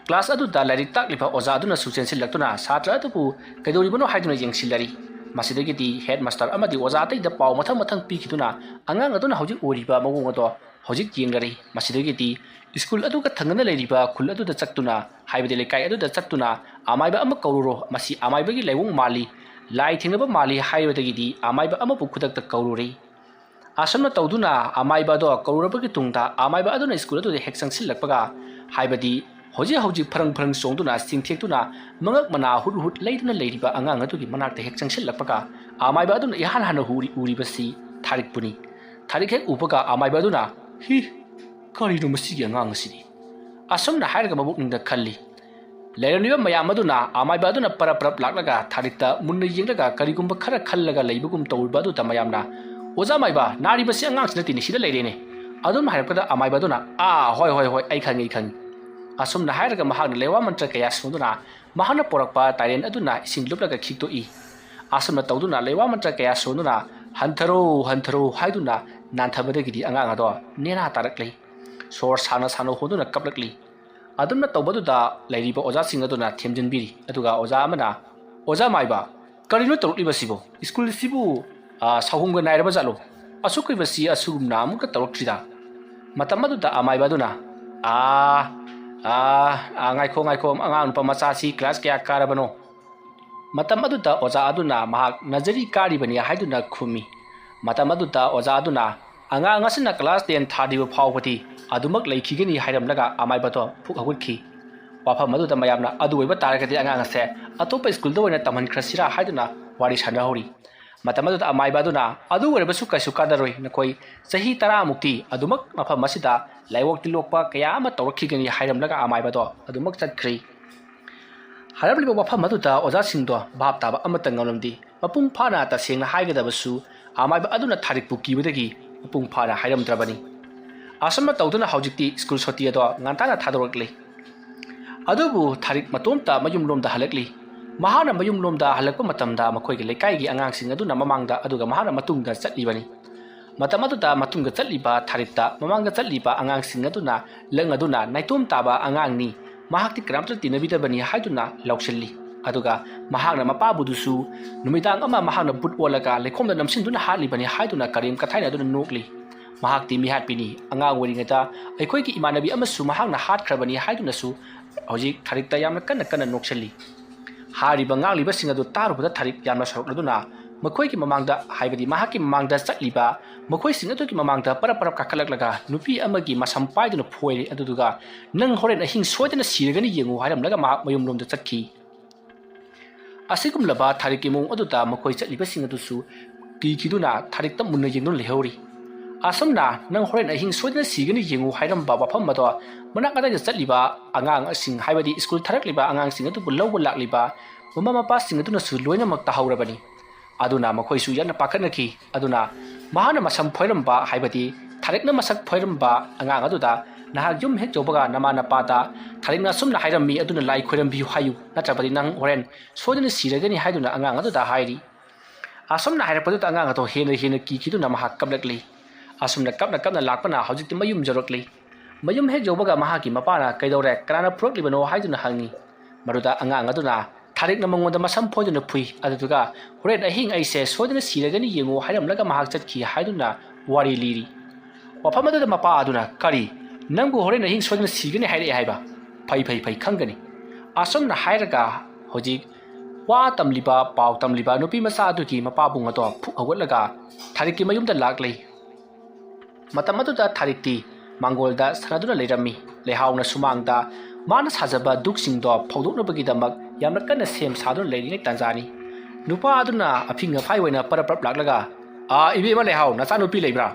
ꯀ꯭ꯂꯥꯁ ꯑꯗꯨꯗ ꯂꯥꯏꯔꯤꯛ ꯇꯥꯛꯂꯤꯕ ꯑꯣꯖꯥ ꯑꯗꯨꯅꯁꯨ ꯆꯦꯟꯁꯤꯜꯂꯛꯇꯨꯅ ꯁꯥꯇ꯭ꯔ ꯑꯗꯨꯕꯨ ꯀꯩꯗꯧꯔꯤꯕꯅꯣ ꯍꯥꯏꯗꯨꯅ ꯌꯦꯡꯁꯤꯜꯂꯔꯤ꯫ ꯃꯁꯤꯗꯒꯤꯗꯤ ꯍꯦꯗ ꯃꯥꯁꯇꯔ ꯑꯃꯗꯤ ꯑꯣꯖꯥ ꯑꯇꯩꯗ ꯄꯥꯎ ꯃꯊꯪ ꯃꯊꯪ ꯄꯤꯈꯤꯗꯨꯅ ꯑꯉꯥꯡ ꯑꯗꯨꯅ ꯍꯧꯖꯤꯛ ꯑꯣꯏꯔꯤꯕ ꯃꯑꯣꯡ ꯑꯗꯣ ꯍꯧꯖꯤꯛ ꯌꯦꯡꯂꯔꯤ꯫ ꯃꯁꯤꯗꯒꯤꯗꯤ ꯁ꯭ꯀꯨꯜ ꯑꯗꯨꯒ ꯊꯪꯅꯅ ꯂꯩꯔꯤꯕ ꯈꯨꯜ ꯑꯗꯨꯗ ꯆꯠꯇꯨꯅ, ꯍꯥꯏꯕꯗꯤ ꯂꯩꯀꯥꯏ ꯑꯗꯨꯗ ꯆꯠꯇꯨꯅ, "ꯑꯃꯥꯏꯕ ꯑꯃ ꯀꯧꯔꯨꯔꯣ, ꯃꯁꯤ ꯑꯃꯥꯏꯕꯒꯤ ꯂꯥꯏꯑꯣꯡ ꯃꯥꯜꯂꯤ, ꯂꯥꯏ ꯊꯦꯡꯅꯕ ꯃꯥꯜꯂꯤ" ꯍꯥꯏꯕꯗꯒꯤꯗꯤ ꯑꯃꯥꯏꯕ ꯑꯃꯕꯨ ꯈꯨꯗꯛꯇ ꯀꯧꯔꯨꯔꯦ꯫ ꯑꯁꯨꯝꯅ ꯇꯧꯗꯨꯅ ꯑꯃꯥꯏꯕ ꯑꯗꯣ ꯀꯧꯔꯨꯔꯕꯒꯤ ꯇꯨꯡꯗ ꯑꯃꯥꯏꯕ ꯑꯗꯨꯅ ꯁ꯭ꯀꯨꯜ ꯑꯗꯨꯗ ꯍꯦꯛ ꯆꯪꯁꯤꯜꯂꯛꯄꯒ, ꯍꯥꯏꯕꯗꯤ ꯍꯧꯖꯤꯛ ꯍꯧꯖꯤꯛ ꯐꯔꯪ ꯐꯔꯪ ꯆꯣꯡꯗꯨꯅ ꯆꯤꯡꯊꯦꯛꯇꯨꯅ ꯃꯉꯛ ꯃꯅꯥ ꯍꯨꯠ ꯍꯨꯠ ꯂꯩꯗꯨꯅ ꯂꯩꯔꯤꯕ ꯑꯉꯥꯡ ꯑꯗꯨꯒꯤ ꯃꯅꯥꯛꯇ ꯍꯦꯛ ꯆꯪꯁꯤꯜꯂꯛꯄꯒ, ꯑꯃꯥꯏꯕ ꯑꯗꯨꯅ ꯏꯍꯥꯟ ꯍꯥꯟꯅ ꯎꯔꯤ-, ꯎꯔꯤꯕꯁꯤ ꯊꯥꯔꯤꯛꯄꯨꯅꯤ꯫ ꯊꯥꯔꯤꯛ ꯍꯦꯛ ꯎꯕꯒ ꯑꯃꯥꯏꯕ ꯑꯗꯨꯅ, "ꯍꯤ, ꯀꯔꯤꯅꯣ ꯃꯁꯤꯒꯤ ꯑꯉꯥꯡ ꯑꯁꯤꯗꯤ?" ꯑꯁꯨꯝꯅ ꯍꯥꯏꯔꯒ ꯃꯕꯨꯛꯅꯤꯡꯗ ꯈꯜꯂꯤ꯫ ꯂꯩꯔꯝꯂꯤꯕ ꯃꯌꯥꯝ ꯑꯗꯨꯅ ꯑꯃꯥꯏꯕ ꯑꯗꯨꯅ ꯄꯔꯞ ꯄꯔꯞ ꯂꯥꯛꯂꯒ ꯊꯥꯔꯤꯛꯇ ꯃꯨꯟꯅ ꯌꯦꯡꯂꯒ ꯀꯔꯤꯒꯨꯝꯕ ꯈꯔ ꯈꯜꯂꯒ ꯂꯩꯕꯒꯨꯝ ꯇꯧꯔꯤꯕ ꯑꯗꯨꯗ ꯃꯌꯥꯝꯅ, "ꯑꯣꯖꯥ ꯃꯥꯏꯕ, ꯅꯥꯔꯤꯕꯁꯤ ꯑꯉꯥꯡꯁꯤ ꯅꯠꯇꯦꯅꯦ, ꯁꯤꯗ ꯂꯩꯔꯦꯅꯦ?" ꯑꯗꯨꯝ ꯍꯥꯏꯔꯛꯄꯗ ꯑꯃꯥꯏꯕ ꯑꯗꯨꯅ, "ꯑꯥ, ꯍꯣꯏ, ꯍꯣꯏ, ꯍꯣꯏ, ꯑꯩ ꯈꯪꯉꯤ, ꯑꯩ ꯈꯪꯉꯤ"꯫ ꯑꯁꯨꯝꯅ ꯍꯥꯏꯔꯒ ꯃꯍꯥꯛꯅ ꯂꯩꯋꯥ ꯃꯟꯇ꯭ꯔ ꯀꯌꯥ ꯁꯣꯟꯗꯨꯅ ꯃꯍꯥꯛꯅ ꯄꯣꯔꯛꯄ ꯇꯥꯏꯔꯦꯟ ꯑꯗꯨꯅ ꯏꯁꯤꯡ ꯂꯨꯞꯂꯒ ꯈꯤꯛꯇꯣꯛꯏ꯫ ꯑꯁꯨꯝꯅ ꯇꯧꯗꯨꯅ ꯂꯩꯋꯥ ꯃꯟꯇ꯭ꯔ ꯀꯌꯥ ꯁꯣꯟꯗꯨꯅ, "ꯍꯟꯊꯔꯣ, ꯍꯟꯊꯔꯣ" ꯍꯥꯏꯗꯨꯅ ꯅꯥꯟꯊꯕꯗꯒꯤꯗꯤ ꯑꯉꯥꯡ ꯑꯗꯣ ꯅꯦꯅꯥ ꯇꯥꯔꯛꯂꯤ꯫ ꯁꯣꯔ ꯁꯥꯡꯅ ꯁꯥꯡꯅ ꯍꯣꯟꯗꯨꯅ ꯀꯞꯂꯛꯂꯤ꯫ ꯑꯗꯨꯝꯅ ꯇꯧꯕꯗꯨꯗ ꯂꯩꯔꯤꯕ ꯑꯣꯖꯥꯁꯤꯡ ꯑꯗꯨꯅ ꯊꯦꯝꯖꯤꯟꯕꯤꯔꯤ꯫ ꯑꯗꯨꯒ ꯑꯣꯖꯥ ꯑꯃꯅ, "ꯑꯣꯖꯥ ꯃꯥꯏꯕ, ꯀꯔꯤꯅꯣ ꯇꯧꯔꯛꯂꯤꯕꯁꯤꯕꯨ? ꯁ꯭ꯀꯨꯜꯁꯤꯕꯨ, ꯑ, ꯁꯥꯍꯨꯝꯒ ꯅꯥꯏꯔꯕ ꯖꯥꯠꯂꯣ? ꯑꯁꯨꯛ ꯀꯨꯏꯕꯁꯤ ꯑꯁꯤꯒꯨꯝꯅ ꯑꯃꯨꯛꯇ ꯇꯧꯔꯛꯇ꯭ꯔꯤꯗ"꯫ ꯃꯇꯝ ꯑꯗꯨꯗ ꯑꯃꯥꯏꯕ ꯑꯗꯨꯅ, "ꯑꯥ, ꯑꯥ, ꯑꯥ, ꯉꯥꯏꯈꯣ, ꯉꯥꯏꯈꯣ, ꯑꯉꯥꯡ ꯅꯨꯄꯥ ꯃꯆꯥꯁꯤ ꯀ꯭ꯂꯥꯁ ꯀꯌꯥ ꯀꯥꯔꯕꯅꯣ?" ꯃꯇꯝ ꯑꯗꯨꯗ ꯑꯣꯖꯥ ꯑꯗꯨꯅ ꯃꯍꯥꯛ ꯅꯖꯔꯤ ꯀꯥꯔꯤꯕꯅꯤ ꯍꯥꯏꯗꯨꯅ ꯈꯨꯝꯃꯤ꯫ ꯃꯇꯝ ꯑꯗꯨꯗ ꯑꯣꯖꯥ ꯑꯗꯨꯅ, "ꯑꯉꯥꯡ ꯑꯁꯤꯅ ꯀ꯭ꯂꯥꯁ ꯇꯦꯟ ꯊꯥꯗ꯭ꯔꯤꯕ ꯐꯥꯎꯕꯗꯤ ꯑꯗꯨꯃꯛ ꯂꯩꯈꯤꯒꯅꯤ" ꯍꯥꯏꯔꯝꯂꯒ ꯑꯃꯥꯏꯕꯗꯣ ꯐꯨꯛ ꯍꯧꯒꯠꯈꯤ꯫ ꯋꯥꯐꯝ ꯑꯗꯨꯗ ꯃꯌꯥꯝꯅ, "ꯑꯗꯨ ꯑꯣꯏꯕ ꯇꯥꯔꯒꯗꯤ ꯑꯉꯥꯡ ꯑꯁꯦ ꯑꯇꯣꯞꯄ ꯁ꯭ꯀꯨꯜꯗ ꯑꯣꯏꯅ ꯇꯝꯍꯟꯈ꯭ꯔꯁꯤꯔꯥ?" ꯍꯥꯏꯗꯨꯅ ꯋꯥꯔꯤ ꯁꯥꯟꯅꯍꯧꯔꯤ꯫ ꯃꯇꯝ ꯑꯗꯨꯗ ꯑꯃꯥꯏꯕ ꯑꯗꯨꯅ, "ꯑꯗꯨ ꯑꯣꯏꯔꯕꯁꯨ ꯀꯩꯁꯨ ꯀꯥꯟꯅꯔꯣꯏ, ꯅꯈꯣꯏ ꯆꯍꯤ ꯇꯔꯥꯃꯨꯛꯇꯤ ꯑꯗꯨꯃꯛ ꯃꯐꯝ ꯑꯁꯤꯗ ꯂꯥꯏꯑꯣꯛ ꯇꯤꯜꯂꯣꯛꯄ ꯀꯌꯥ ꯑꯃ ꯇꯧꯔꯛꯈꯤꯒꯅꯤ" ꯍꯥꯏꯔꯝꯂꯒ ꯑꯃꯥꯏꯕꯗꯣ ꯑꯗꯨꯃꯛ ꯆꯠꯈ꯭ꯔꯤ꯫ ꯍꯥꯏꯔꯝꯂꯤꯕ ꯋꯥꯐꯝ ꯑꯗꯨꯗ ꯑꯣꯖꯥꯁꯤꯡꯗꯣ ꯚꯥꯞ ꯇꯥꯕ ꯑꯃꯠꯇ ꯉꯝꯂꯝꯗꯦ꯫ ꯃꯄꯨꯡ ꯐꯥꯅ ꯇꯁꯦꯡꯅ ꯍꯥꯏꯒꯗꯕꯁꯨ ꯑꯃꯥꯏꯕ ꯑꯗꯨꯅ ꯊꯥꯔꯤꯛꯄꯨ ꯀꯤꯕꯗꯒꯤ ꯃꯄꯨꯡ ꯐꯥꯅ ꯍꯥꯏꯔꯝꯗ꯭ꯔꯕꯅꯤ꯫ ꯑꯁꯨꯝꯅ ꯇꯧꯗꯨꯅ ꯍꯧꯖꯤꯛꯇꯤ ꯁ꯭ꯀꯨꯜ ꯁꯨꯇꯤ ꯑꯗꯣ ꯉꯟꯇꯥꯅ ꯊꯥꯗꯣꯔꯛꯂꯤ꯫ ꯑꯗꯨꯕꯨ ꯊꯥꯔꯤꯛ ꯃꯇꯣꯝꯇ ꯃꯌꯨꯝꯂꯣꯝꯗ ꯍꯜꯂꯛꯂꯤ꯫ ꯃꯍꯥꯛꯅ ꯃꯌꯨꯝꯂꯣꯝꯗ ꯍꯜꯂꯛꯄ ꯃꯇꯝꯗ ꯃꯈꯣꯏꯒꯤ ꯂꯩꯀꯥꯏꯒꯤ ꯑꯉꯥꯡꯁꯤꯡ ꯑꯗꯨꯅ ꯃꯃꯥꯡꯗ ꯑꯗꯨꯒ ꯃꯍꯥꯛꯅ ꯃꯇꯨꯡꯗ ꯆꯠꯂꯤꯕꯅꯤ꯫ ꯃꯇꯝ ꯑꯗꯨꯗ ꯃꯇꯨꯡꯗ ꯆꯠꯂꯤꯕ ꯊꯥꯔꯤꯛꯇ ꯃꯃꯥꯡꯗ ꯆꯠꯂꯤꯕ ꯑꯉꯥꯡꯁꯤꯡ ꯑꯗꯨꯅ ꯂꯪ ꯑꯗꯨꯅ ꯅꯥꯏꯇꯣꯝ ꯇꯥꯕ ꯑꯉꯥꯡꯅꯤ, ꯃꯍꯥꯛꯇꯤ ꯀꯅꯥꯝꯇ ꯇꯤꯟꯅꯕꯤꯗꯕꯅꯤ ꯍꯥꯏꯗꯨꯅ ꯂꯧꯁꯤꯜꯂꯤ꯫ ꯑꯗꯨꯒ ꯃꯍꯥꯛꯅ ꯃꯄꯥꯕꯨꯗꯨꯁꯨ ꯅꯨꯃꯤꯗꯥꯡ ꯑꯃ ꯃꯍꯥꯛꯅ ꯕꯨꯠ ꯑꯣꯜꯂꯒ ꯂꯩꯈꯣꯝꯗ ꯅꯝꯁꯤꯟꯗꯨꯅ ꯍꯥꯠꯂꯤꯕꯅꯤ ꯍꯥꯏꯗꯨꯅ ꯀꯔꯦꯝ ꯀꯊꯥꯏꯅꯗꯨꯅ ꯅꯣꯛꯂꯤ꯫ ꯃꯍꯥꯛꯇꯤ ꯃꯤꯍꯥꯠꯄꯤꯅꯤ꯫ ꯑꯉꯥꯡ ꯑꯣꯏꯔꯤꯉꯩꯗ ꯑꯩꯈꯣꯏꯒꯤ ꯏꯃꯥꯟꯅꯕꯤ ꯑꯃꯁꯨ ꯃꯍꯥꯛꯅ ꯍꯥꯠꯈ꯭ꯔꯕꯅꯤ ꯍꯥꯏꯗꯨꯅꯁꯨ ꯍꯧꯖꯤꯛ ꯊꯥꯔꯤꯛꯇ ꯌꯥꯝꯅ ꯀꯟꯅ ꯀꯟꯅ ꯅꯣꯛꯁꯤꯜꯂꯤ꯫ ꯍꯥꯏꯔꯤꯕ ꯉꯥꯡꯂꯤꯕꯁꯤꯡ ꯑꯗꯨ ꯇꯥꯔꯨꯕꯗ ꯊꯥꯔꯤꯛ ꯌꯥꯝꯅ ꯁꯥꯎꯔꯛꯂꯗꯨꯅ ꯃꯈꯣꯏꯒꯤ ꯃꯃꯥꯡꯗ, ꯍꯥꯏꯕꯗꯤ ꯃꯍꯥꯛꯀꯤ ꯃꯃꯥꯡꯗ ꯆꯠꯂꯤꯕ ꯃꯈꯣꯏꯁꯤꯡ ꯑꯗꯨꯒꯤ ꯃꯃꯥꯡꯗ ꯄꯔꯞ ꯄꯔꯞ ꯀꯥꯈꯠꯂꯛꯂꯒ ꯅꯨꯄꯤ ꯑꯃꯒꯤ ꯃꯁꯝ ꯄꯥꯏꯗꯨꯅ ꯐꯣꯏꯔꯦ꯫ ꯑꯗꯨꯗꯨꯒ, "ꯅꯪ ꯍꯣꯔꯦꯟ ꯑꯍꯤꯡ ꯁꯣꯏꯗꯅ ꯁꯤꯔꯒꯅꯤ ꯌꯦꯡꯉꯨ" ꯍꯥꯏꯔꯝꯂꯒ ꯃꯍꯥꯛ ꯃꯌꯨꯝꯂꯣꯝꯗ ꯆꯠꯈꯤ꯫ ꯑꯁꯤꯒꯨꯝꯂꯕ ꯊꯥꯔꯤꯛꯀꯤ ꯃꯑꯣꯡ ꯑꯗꯨꯗ ꯃꯈꯣꯏ ꯆꯠꯂꯤꯕꯁꯤꯡ ꯑꯗꯨꯁꯨ ꯀꯤꯈꯤꯗꯨꯅ ꯊꯥꯔꯤꯛꯇ ꯃꯨꯟꯅ ꯌꯦꯡꯗꯨꯅ ꯂꯩꯍꯧꯔꯤ꯫ ꯑꯁꯨꯝꯅ "ꯅꯪ ꯍꯣꯔꯦꯟ ꯑꯍꯤꯡ ꯁꯣꯏꯗꯅ ꯁꯤꯒꯅꯤ ꯌꯦꯡꯉꯨ" ꯍꯥꯏꯔꯝꯕ ꯋꯥꯐꯝ ꯑꯗꯣ ꯃꯅꯥꯛ ꯑꯗꯥꯏꯗ ꯆꯠꯂꯤꯕ ꯑꯉꯥꯡꯁꯤꯡ, ꯍꯥꯏꯕꯗꯤ ꯁ꯭ꯀꯨꯜ ꯊꯥꯔꯛꯂꯤꯕ ꯑꯉꯥꯡꯁꯤꯡ ꯑꯗꯨꯕꯨ ꯂꯧꯕ ꯂꯥꯛꯂꯤꯕ ꯃꯃꯥ ꯃꯄꯥꯁꯤꯡ ꯑꯗꯨꯅꯁꯨ ꯂꯣꯏꯅꯃꯛ ꯇꯥꯍꯧꯔꯕꯅꯤ꯫ ꯑꯗꯨꯅ ꯃꯈꯣꯏꯁꯨ ꯌꯥꯝꯅ ꯄꯥꯈꯠꯅꯈꯤ꯫ ꯑꯗꯨꯅ ꯃꯍꯥꯛꯅ ꯃꯁꯝ ꯐꯣꯏꯔꯝꯕ, ꯍꯥꯏꯕꯗꯤ ꯊꯥꯔꯤꯛꯅ ꯃꯁꯛ ꯐꯣꯏꯔꯝꯕ ꯑꯉꯥꯡ ꯑꯗꯨꯗ, "ꯅꯍꯥꯛ ꯌꯨꯝ ꯍꯦꯛ ꯌꯧꯕꯒ ꯅꯃꯥ ꯅꯄꯥꯗ ꯊꯥꯔꯤꯛꯅ ꯑꯁꯨꯝꯅ ꯍꯥꯏꯔꯝꯃꯤ, ꯑꯗꯨꯅ ꯂꯥꯏ ꯈꯣꯏꯔꯝꯕꯤꯌꯨ ꯍꯥꯏꯌꯨ, ꯅꯠꯇ꯭ꯔꯕꯗꯤ ꯅꯪ ꯍꯣꯔꯦꯟ ꯁꯣꯏꯗꯅ ꯁꯤꯔꯒꯅꯤ" ꯍꯥꯏꯗꯨꯅ ꯑꯉꯥꯡ ꯑꯗꯨꯗ ꯍꯥꯏꯔꯤ꯫ ꯑꯁꯨꯝꯅ ꯍꯥꯏꯔꯛꯄꯗꯨꯗ ꯑꯉꯥꯡ ꯑꯗꯣ ꯍꯦꯟꯅ ꯍꯦꯟꯅ ꯀꯤꯈꯤꯗꯨꯅ ꯃꯍꯥꯛ ꯀꯞꯂꯛꯂꯤ꯫ ꯑꯁꯨꯝꯅ ꯀꯞꯅ ꯀꯞꯅ ꯂꯥꯛꯄꯅ ꯍꯧꯖꯤꯛꯇꯤ ꯃꯌꯨꯝ ꯌꯧꯔꯛꯂꯤ꯫ ꯃꯌꯨꯝ ꯍꯦꯛ ꯌꯧꯕꯒ ꯃꯍꯥꯛꯀꯤ ꯃꯄꯥꯅ "ꯀꯩꯗꯧꯔꯦ? ꯀꯅꯥꯅ ꯐꯨꯔꯛꯂꯤꯕꯅꯣ?" ꯍꯥꯏꯗꯨꯅ ꯍꯪꯉꯤ꯫ ꯃꯗꯨꯗ ꯑꯉꯥꯡ ꯑꯗꯨꯅ ꯊꯥꯔꯤꯛꯅ ꯃꯉꯣꯟꯗ ꯃꯁꯝ ꯐꯣꯏꯗꯨꯅ ꯐꯨꯏ, ꯑꯗꯨꯗꯨꯒ "ꯍꯣꯔꯦꯟ ꯑꯍꯤꯡ ꯑꯩꯁꯦ ꯁꯣꯏꯗꯅ ꯁꯤꯔꯒꯅꯤ ꯌꯦꯡꯉꯨ" ꯍꯥꯏꯔꯝꯂꯒ ꯃꯍꯥꯛ ꯆꯠꯈꯤ ꯍꯥꯏꯗꯨꯅ ꯋꯥꯔꯤ ꯂꯤꯔꯤ꯫ ꯋꯥꯐꯝ ꯑꯗꯨꯗ ꯃꯄꯥ ꯑꯗꯨꯅ, "ꯀꯔꯤ? ꯅꯪꯕꯨ ꯍꯣꯔꯦꯟ ꯑꯍꯤꯡ ꯁꯣꯏꯗꯅ ꯁꯤꯒꯅꯤ ꯍꯥꯏꯔꯛꯑꯦ ꯍꯥꯏꯕ? ꯐꯩ, ꯐꯩ, ꯐꯩ, ꯈꯪꯒꯅꯤ"꯫ ꯑꯁꯨꯝꯅ ꯍꯥꯏꯔꯒ ꯍꯧꯖꯤꯛ ꯋꯥ ꯇꯝꯂꯤꯕ, ꯄꯥꯎ ꯇꯝꯂꯤꯕ ꯅꯨꯄꯤ ꯃꯆꯥ ꯑꯗꯨꯒꯤ ꯃꯄꯥꯕꯨꯡ ꯑꯗꯣ ꯐꯨꯛ ꯍꯧꯒꯠꯂꯒ ꯊꯥꯔꯤꯛꯀꯤ ꯃꯌꯨꯝꯗ ꯂꯥꯛꯂꯤ꯫ ꯃꯇꯝ ꯑꯗꯨꯗ ꯊꯥꯔꯤꯛꯇꯤ ꯃꯥꯡꯒꯣꯜꯗ ꯁꯥꯟꯅꯗꯨꯅ ꯂꯩꯔꯝꯃꯤ꯫ ꯂꯩꯍꯥꯎꯅ ꯁꯨꯃꯥꯡꯗ ꯃꯥꯅ ꯁꯥꯖꯕ ꯗꯨꯛꯁꯤꯡꯗꯣ ꯐꯧꯗꯣꯛꯅꯕꯒꯤꯗꯃꯛ ꯌꯥꯝꯅ ꯀꯟꯅ ꯁꯦꯝ ꯁꯥꯗꯨꯅ ꯂꯩꯔꯤꯉꯩ ꯇꯥꯟꯖꯥꯅꯤ꯫ ꯅꯨꯄꯥ ꯑꯗꯨꯅ ꯑꯐꯤꯡ ꯑꯐꯥꯏ ꯑꯣꯏꯅ ꯄꯔꯞ ꯄꯔꯞ ꯂꯥꯛꯂꯒ, "ꯑꯥ, ꯏꯕꯦꯝꯃ ꯂꯩꯍꯥꯎ, ꯅꯆꯥꯅꯨꯄꯤ ꯂꯩꯕ꯭ꯔꯥ?"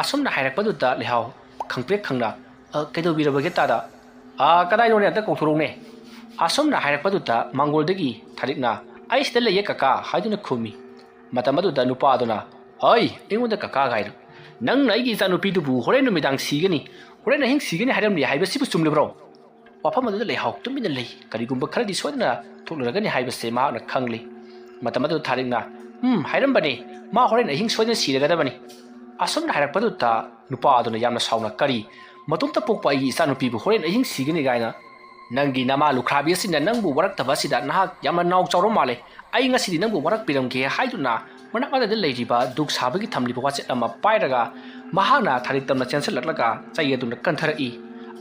ꯑꯁꯨꯝꯅ ꯍꯥꯏꯔꯛꯄꯗꯨꯗ ꯂꯩꯍꯥꯎ ꯈꯪꯄ꯭ꯔꯦꯛ ꯈꯪꯅ, "ꯑ, ꯀꯩꯗꯧꯕꯤꯔꯕꯒꯦ ꯇꯥꯗ?" "ꯑꯥ, ꯀꯗꯥꯏꯗꯅꯣꯅꯦ, ꯑꯝꯇ ꯀꯧꯊꯣꯔꯛꯎꯅꯦ?" ꯑꯁꯨꯝꯅ ꯍꯥꯏꯔꯛꯄꯗꯨꯗ ꯃꯥꯡꯒꯣꯜꯗꯒꯤ ꯊꯥꯔꯤꯛꯅ, "ꯑꯩ ꯁꯤꯗ ꯂꯩꯌꯦ ꯀꯀꯥ" ꯍꯥꯏꯗꯨꯅ ꯈꯨꯝꯃꯤ꯫ ꯃꯇꯝ ꯑꯗꯨꯗ ꯅꯨꯄꯥ ꯑꯗꯨꯅ, "ꯍꯩ, ꯑꯩꯉꯣꯟꯗ ꯀꯀꯥ ꯀꯥꯏꯅ? ꯅꯪꯅ ꯑꯩꯒꯤ ꯏꯆꯥꯅꯨꯄꯤꯗꯨꯕꯨ ꯍꯣꯔꯦꯟ ꯅꯨꯃꯤꯗꯥꯡ ꯁꯤꯒꯅꯤ, ꯍꯣꯔꯦꯟ ꯑꯍꯤꯡ ꯁꯤꯒꯅꯤ ꯍꯥꯏꯔꯝꯂꯤ ꯍꯥꯏꯕꯁꯤꯕꯨ ꯆꯨꯝꯂꯤꯕ꯭ꯔꯣ?" ꯋꯥꯐꯝ ꯑꯗꯨꯗ ꯂꯩꯍꯥꯎ ꯇꯨꯃꯤꯟꯅ ꯂꯩ꯫ ꯀꯔꯤꯒꯨꯝꯕ ꯈꯔꯗꯤ ꯁꯣꯏꯗꯅ ꯊꯣꯛꯂꯔꯒꯅꯤ ꯍꯥꯏꯕꯁꯦ ꯃꯍꯥꯛꯅ ꯈꯪꯂꯤ꯫ ꯃꯇꯝ ꯑꯗꯨꯗ ꯊꯥꯔꯤꯛꯅ, "ꯎꯝ, ꯍꯥꯏꯔꯝꯕꯅꯦ, ꯃꯥ ꯍꯣꯔꯦꯟ ꯑꯍꯤꯡ ꯁꯣꯏꯗꯅ ꯁꯤꯔꯒꯗꯕꯅꯤ"꯫ ꯑꯁꯨꯝꯅ ꯍꯥꯏꯔꯛꯄꯗꯨꯗ ꯅꯨꯄꯥ ꯑꯗꯨꯅ ꯌꯥꯝꯅ ꯁꯥꯎꯅ, "ꯀꯔꯤ? ꯃꯇꯣꯝꯇ ꯄꯣꯛꯄ ꯑꯩꯒꯤ ꯏꯆꯥꯅꯨꯄꯤꯕꯨ ꯍꯣꯔꯦꯟ ꯑꯍꯤꯡ ꯁꯤꯒꯅꯤ ꯀꯥꯏꯅ?" "ꯅꯪꯒꯤ ꯅꯃꯥ ꯂꯨꯈ꯭ꯔꯥꯕꯤ ꯑꯁꯤꯅ ꯅꯪꯕꯨ ꯋꯥꯔꯛꯇꯕ ꯑꯁꯤꯗ ꯅꯍꯥꯛ ꯌꯥꯝꯅ ꯅꯥꯎ ꯆꯥꯎꯔ ꯃꯥꯜꯂꯦ꯫ ꯑꯩ ꯉꯁꯤꯗꯤ ꯅꯪꯕꯨ ꯋꯥꯔꯛꯄꯤꯔꯝꯒꯦ" ꯍꯥꯏꯗꯨꯅ ꯃꯅꯥꯛ ꯅꯛꯄꯗ ꯂꯩꯔꯤꯕ ꯗꯨꯛ ꯁꯥꯕꯒꯤ ꯊꯝꯂꯤꯕ ꯋꯥꯆꯦꯠ ꯑꯃ ꯄꯥꯏꯔꯒ ꯃꯍꯥꯛꯅ ꯊꯥꯔꯤꯛ ꯇꯝꯅ ꯆꯦꯟꯁꯤꯜꯂꯛꯂꯒ ꯆꯩ ꯑꯗꯨꯅ ꯀꯟꯊꯔꯛꯏ꯫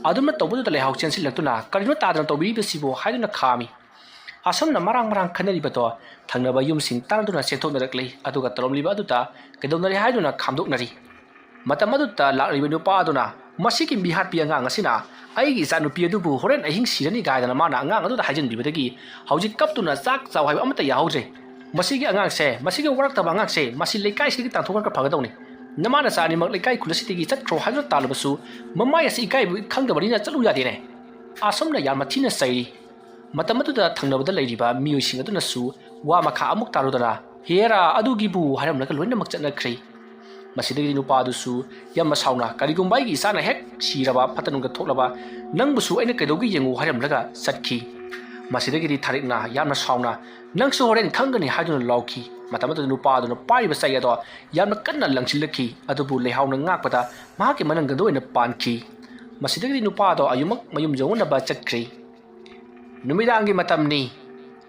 ꯑꯗꯨꯝꯅ ꯇꯧꯕꯗꯨꯗ ꯂꯩꯍꯥꯎ ꯆꯦꯟꯁꯤꯜꯂꯛꯇꯨꯅ "ꯀꯔꯤꯅꯣ ꯇꯥꯗꯅ ꯇꯧꯕꯤꯔꯤꯕꯁꯤꯕꯨ?" ꯍꯥꯏꯗꯨꯅ ꯈꯥꯝꯃꯤ꯫ ꯑꯁꯨꯝꯅ ꯃꯔꯥꯡ ꯃꯔꯥꯡ ꯈꯟꯅꯔꯤꯕꯗꯣ ꯊꯪꯅꯕ ꯌꯨꯝꯁꯤꯡ ꯇꯥꯟꯅꯗꯨꯅ ꯆꯦꯟꯊꯣꯛꯅꯔꯛꯂꯤ꯫ ꯑꯗꯨꯒ ꯇꯧꯔꯝꯂꯤꯕ ꯑꯗꯨꯗ ꯀꯩꯗꯧꯅꯔꯤ ꯍꯥꯏꯗꯨꯅ ꯈꯥꯝꯗꯣꯛꯅꯔꯤ꯫ ꯃꯇꯝ ꯑꯗꯨꯗ ꯂꯥꯛꯂꯤꯕ ꯅꯨꯄꯥ ꯑꯗꯨꯅ, "ꯃꯁꯤꯒꯤ ꯃꯤꯍꯥꯠꯄꯤ ꯑꯉꯥꯡ ꯑꯁꯤꯅ ꯑꯩꯒꯤ ꯏꯆꯥꯅꯨꯄꯤ ꯑꯗꯨꯕꯨ ꯍꯣꯔꯦꯟ ꯑꯍꯤꯡ ꯁꯤꯔꯅꯤ" ꯀꯥꯏꯗꯅ ꯃꯥꯅ ꯑꯉꯥꯡ ꯑꯗꯨꯗ ꯍꯥꯏꯖꯤꯟꯕꯤꯕꯗꯒꯤ ꯍꯧꯖꯤꯛ ꯀꯞꯇꯨꯅ ꯆꯥꯛ ꯆꯥꯎ ꯍꯥꯏꯕ ꯑꯃꯠꯇ ꯌꯥꯍꯧꯗ꯭ꯔꯦ꯫ "ꯃꯁꯤꯒꯤ ꯑꯉꯥꯡꯁꯦ, ꯃꯁꯤꯒꯤ ꯋꯥꯔꯛꯇꯕ ꯑꯉꯥꯡꯁꯦ, ꯃꯁꯤ ꯂꯩꯀꯥꯏꯁꯤꯗꯒꯤ ꯇꯥꯟꯊꯣꯛꯈ꯭ꯔꯒ ꯐꯒꯗꯧꯅꯤ꯫ ꯅꯃꯥ ꯅꯆꯥ ꯑꯅꯤꯃꯛ ꯂꯩꯀꯥꯏ ꯈꯨꯜ ꯑꯁꯤꯗꯒꯤ ꯆꯠꯈ꯭ꯔꯣ" ꯍꯥꯏꯗꯨꯅ ꯇꯥꯜꯂꯕꯁꯨ ꯃꯃꯥꯏ ꯑꯁꯤ ꯏꯀꯥꯏꯕ ꯈꯪꯗꯕꯅꯤꯅ ꯆꯠꯂꯨ ꯌꯥꯗꯦꯅꯦ꯫ ꯑꯁꯨꯝꯅ ꯌꯥꯝꯅ ꯊꯤꯅ ꯆꯩꯔꯤ꯫ ꯃꯇꯝ ꯑꯗꯨꯗ ꯊꯪꯅꯕꯗ ꯂꯩꯔꯤꯕ ꯃꯤꯑꯣꯏꯁꯤꯡ ꯑꯗꯨꯅꯁꯨ ꯋꯥ ꯃꯈꯥ ꯑꯃꯨꯛ ꯇꯥꯔꯨꯗꯅ, "ꯍꯦꯔꯥ, ꯑꯗꯨꯒꯤꯕꯨ" ꯍꯥꯏꯔꯝꯂꯒ ꯂꯣꯏꯅꯃꯛ ꯆꯠꯅꯈ꯭ꯔꯦ꯫ ꯃꯁꯤꯗꯒꯤꯗꯤ ꯅꯨꯄꯥ ꯑꯗꯨꯁꯨ ꯌꯥꯝꯅ ꯁꯥꯎꯅ, "ꯀꯔꯤꯒꯨꯝꯕ ꯑꯩꯒꯤ ꯏꯆꯥꯅ ꯍꯦꯛ ꯁꯤꯔꯕ, ꯐꯠꯇ ꯅꯨꯡꯗ ꯊꯣꯛꯂꯕ, ꯅꯪꯕꯨꯁꯨ ꯑꯩꯅ ꯀꯩꯗꯧꯒꯦ ꯌꯦꯡꯉꯨ" ꯍꯥꯏꯔꯝꯂꯒ ꯆꯠꯈꯤ꯫ ꯃꯁꯤꯗꯒꯤꯗꯤ ꯊꯥꯔꯤꯛꯅ ꯌꯥꯝꯅ ꯁꯥꯎꯅ, "ꯅꯪꯁꯨ ꯍꯣꯔꯦꯟ ꯈꯪꯒꯅꯤ" ꯍꯥꯏꯗꯨꯅ ꯂꯥꯎꯈꯤ꯫ ꯃꯇꯝ ꯑꯗꯨꯗ ꯅꯨꯄꯥ ꯑꯗꯨꯅ ꯄꯥꯏꯔꯤꯕ ꯆꯩ ꯑꯗꯣ ꯌꯥꯝꯅ ꯀꯟꯅ ꯂꯪꯁꯤꯜꯂꯛꯈꯤ꯫ ꯑꯗꯨꯕꯨ ꯂꯩꯍꯥꯎꯅ ꯉꯥꯛꯄꯗ ꯃꯍꯥꯛꯀꯤ ꯃꯅꯪꯒꯟꯗ ꯑꯣꯏꯅ ꯄꯥꯟꯈꯤ꯫ ꯃꯁꯤꯗꯒꯤꯗꯤ ꯅꯨꯄꯥ ꯑꯗꯣ ꯑꯌꯨꯃꯛ ꯃꯌꯨꯝ ꯌꯧꯅꯅꯕ ꯆꯠꯈ꯭ꯔꯤ꯫ ꯅꯨꯃꯤꯗꯥꯡꯒꯤ ꯃꯇꯝꯅꯤ꯫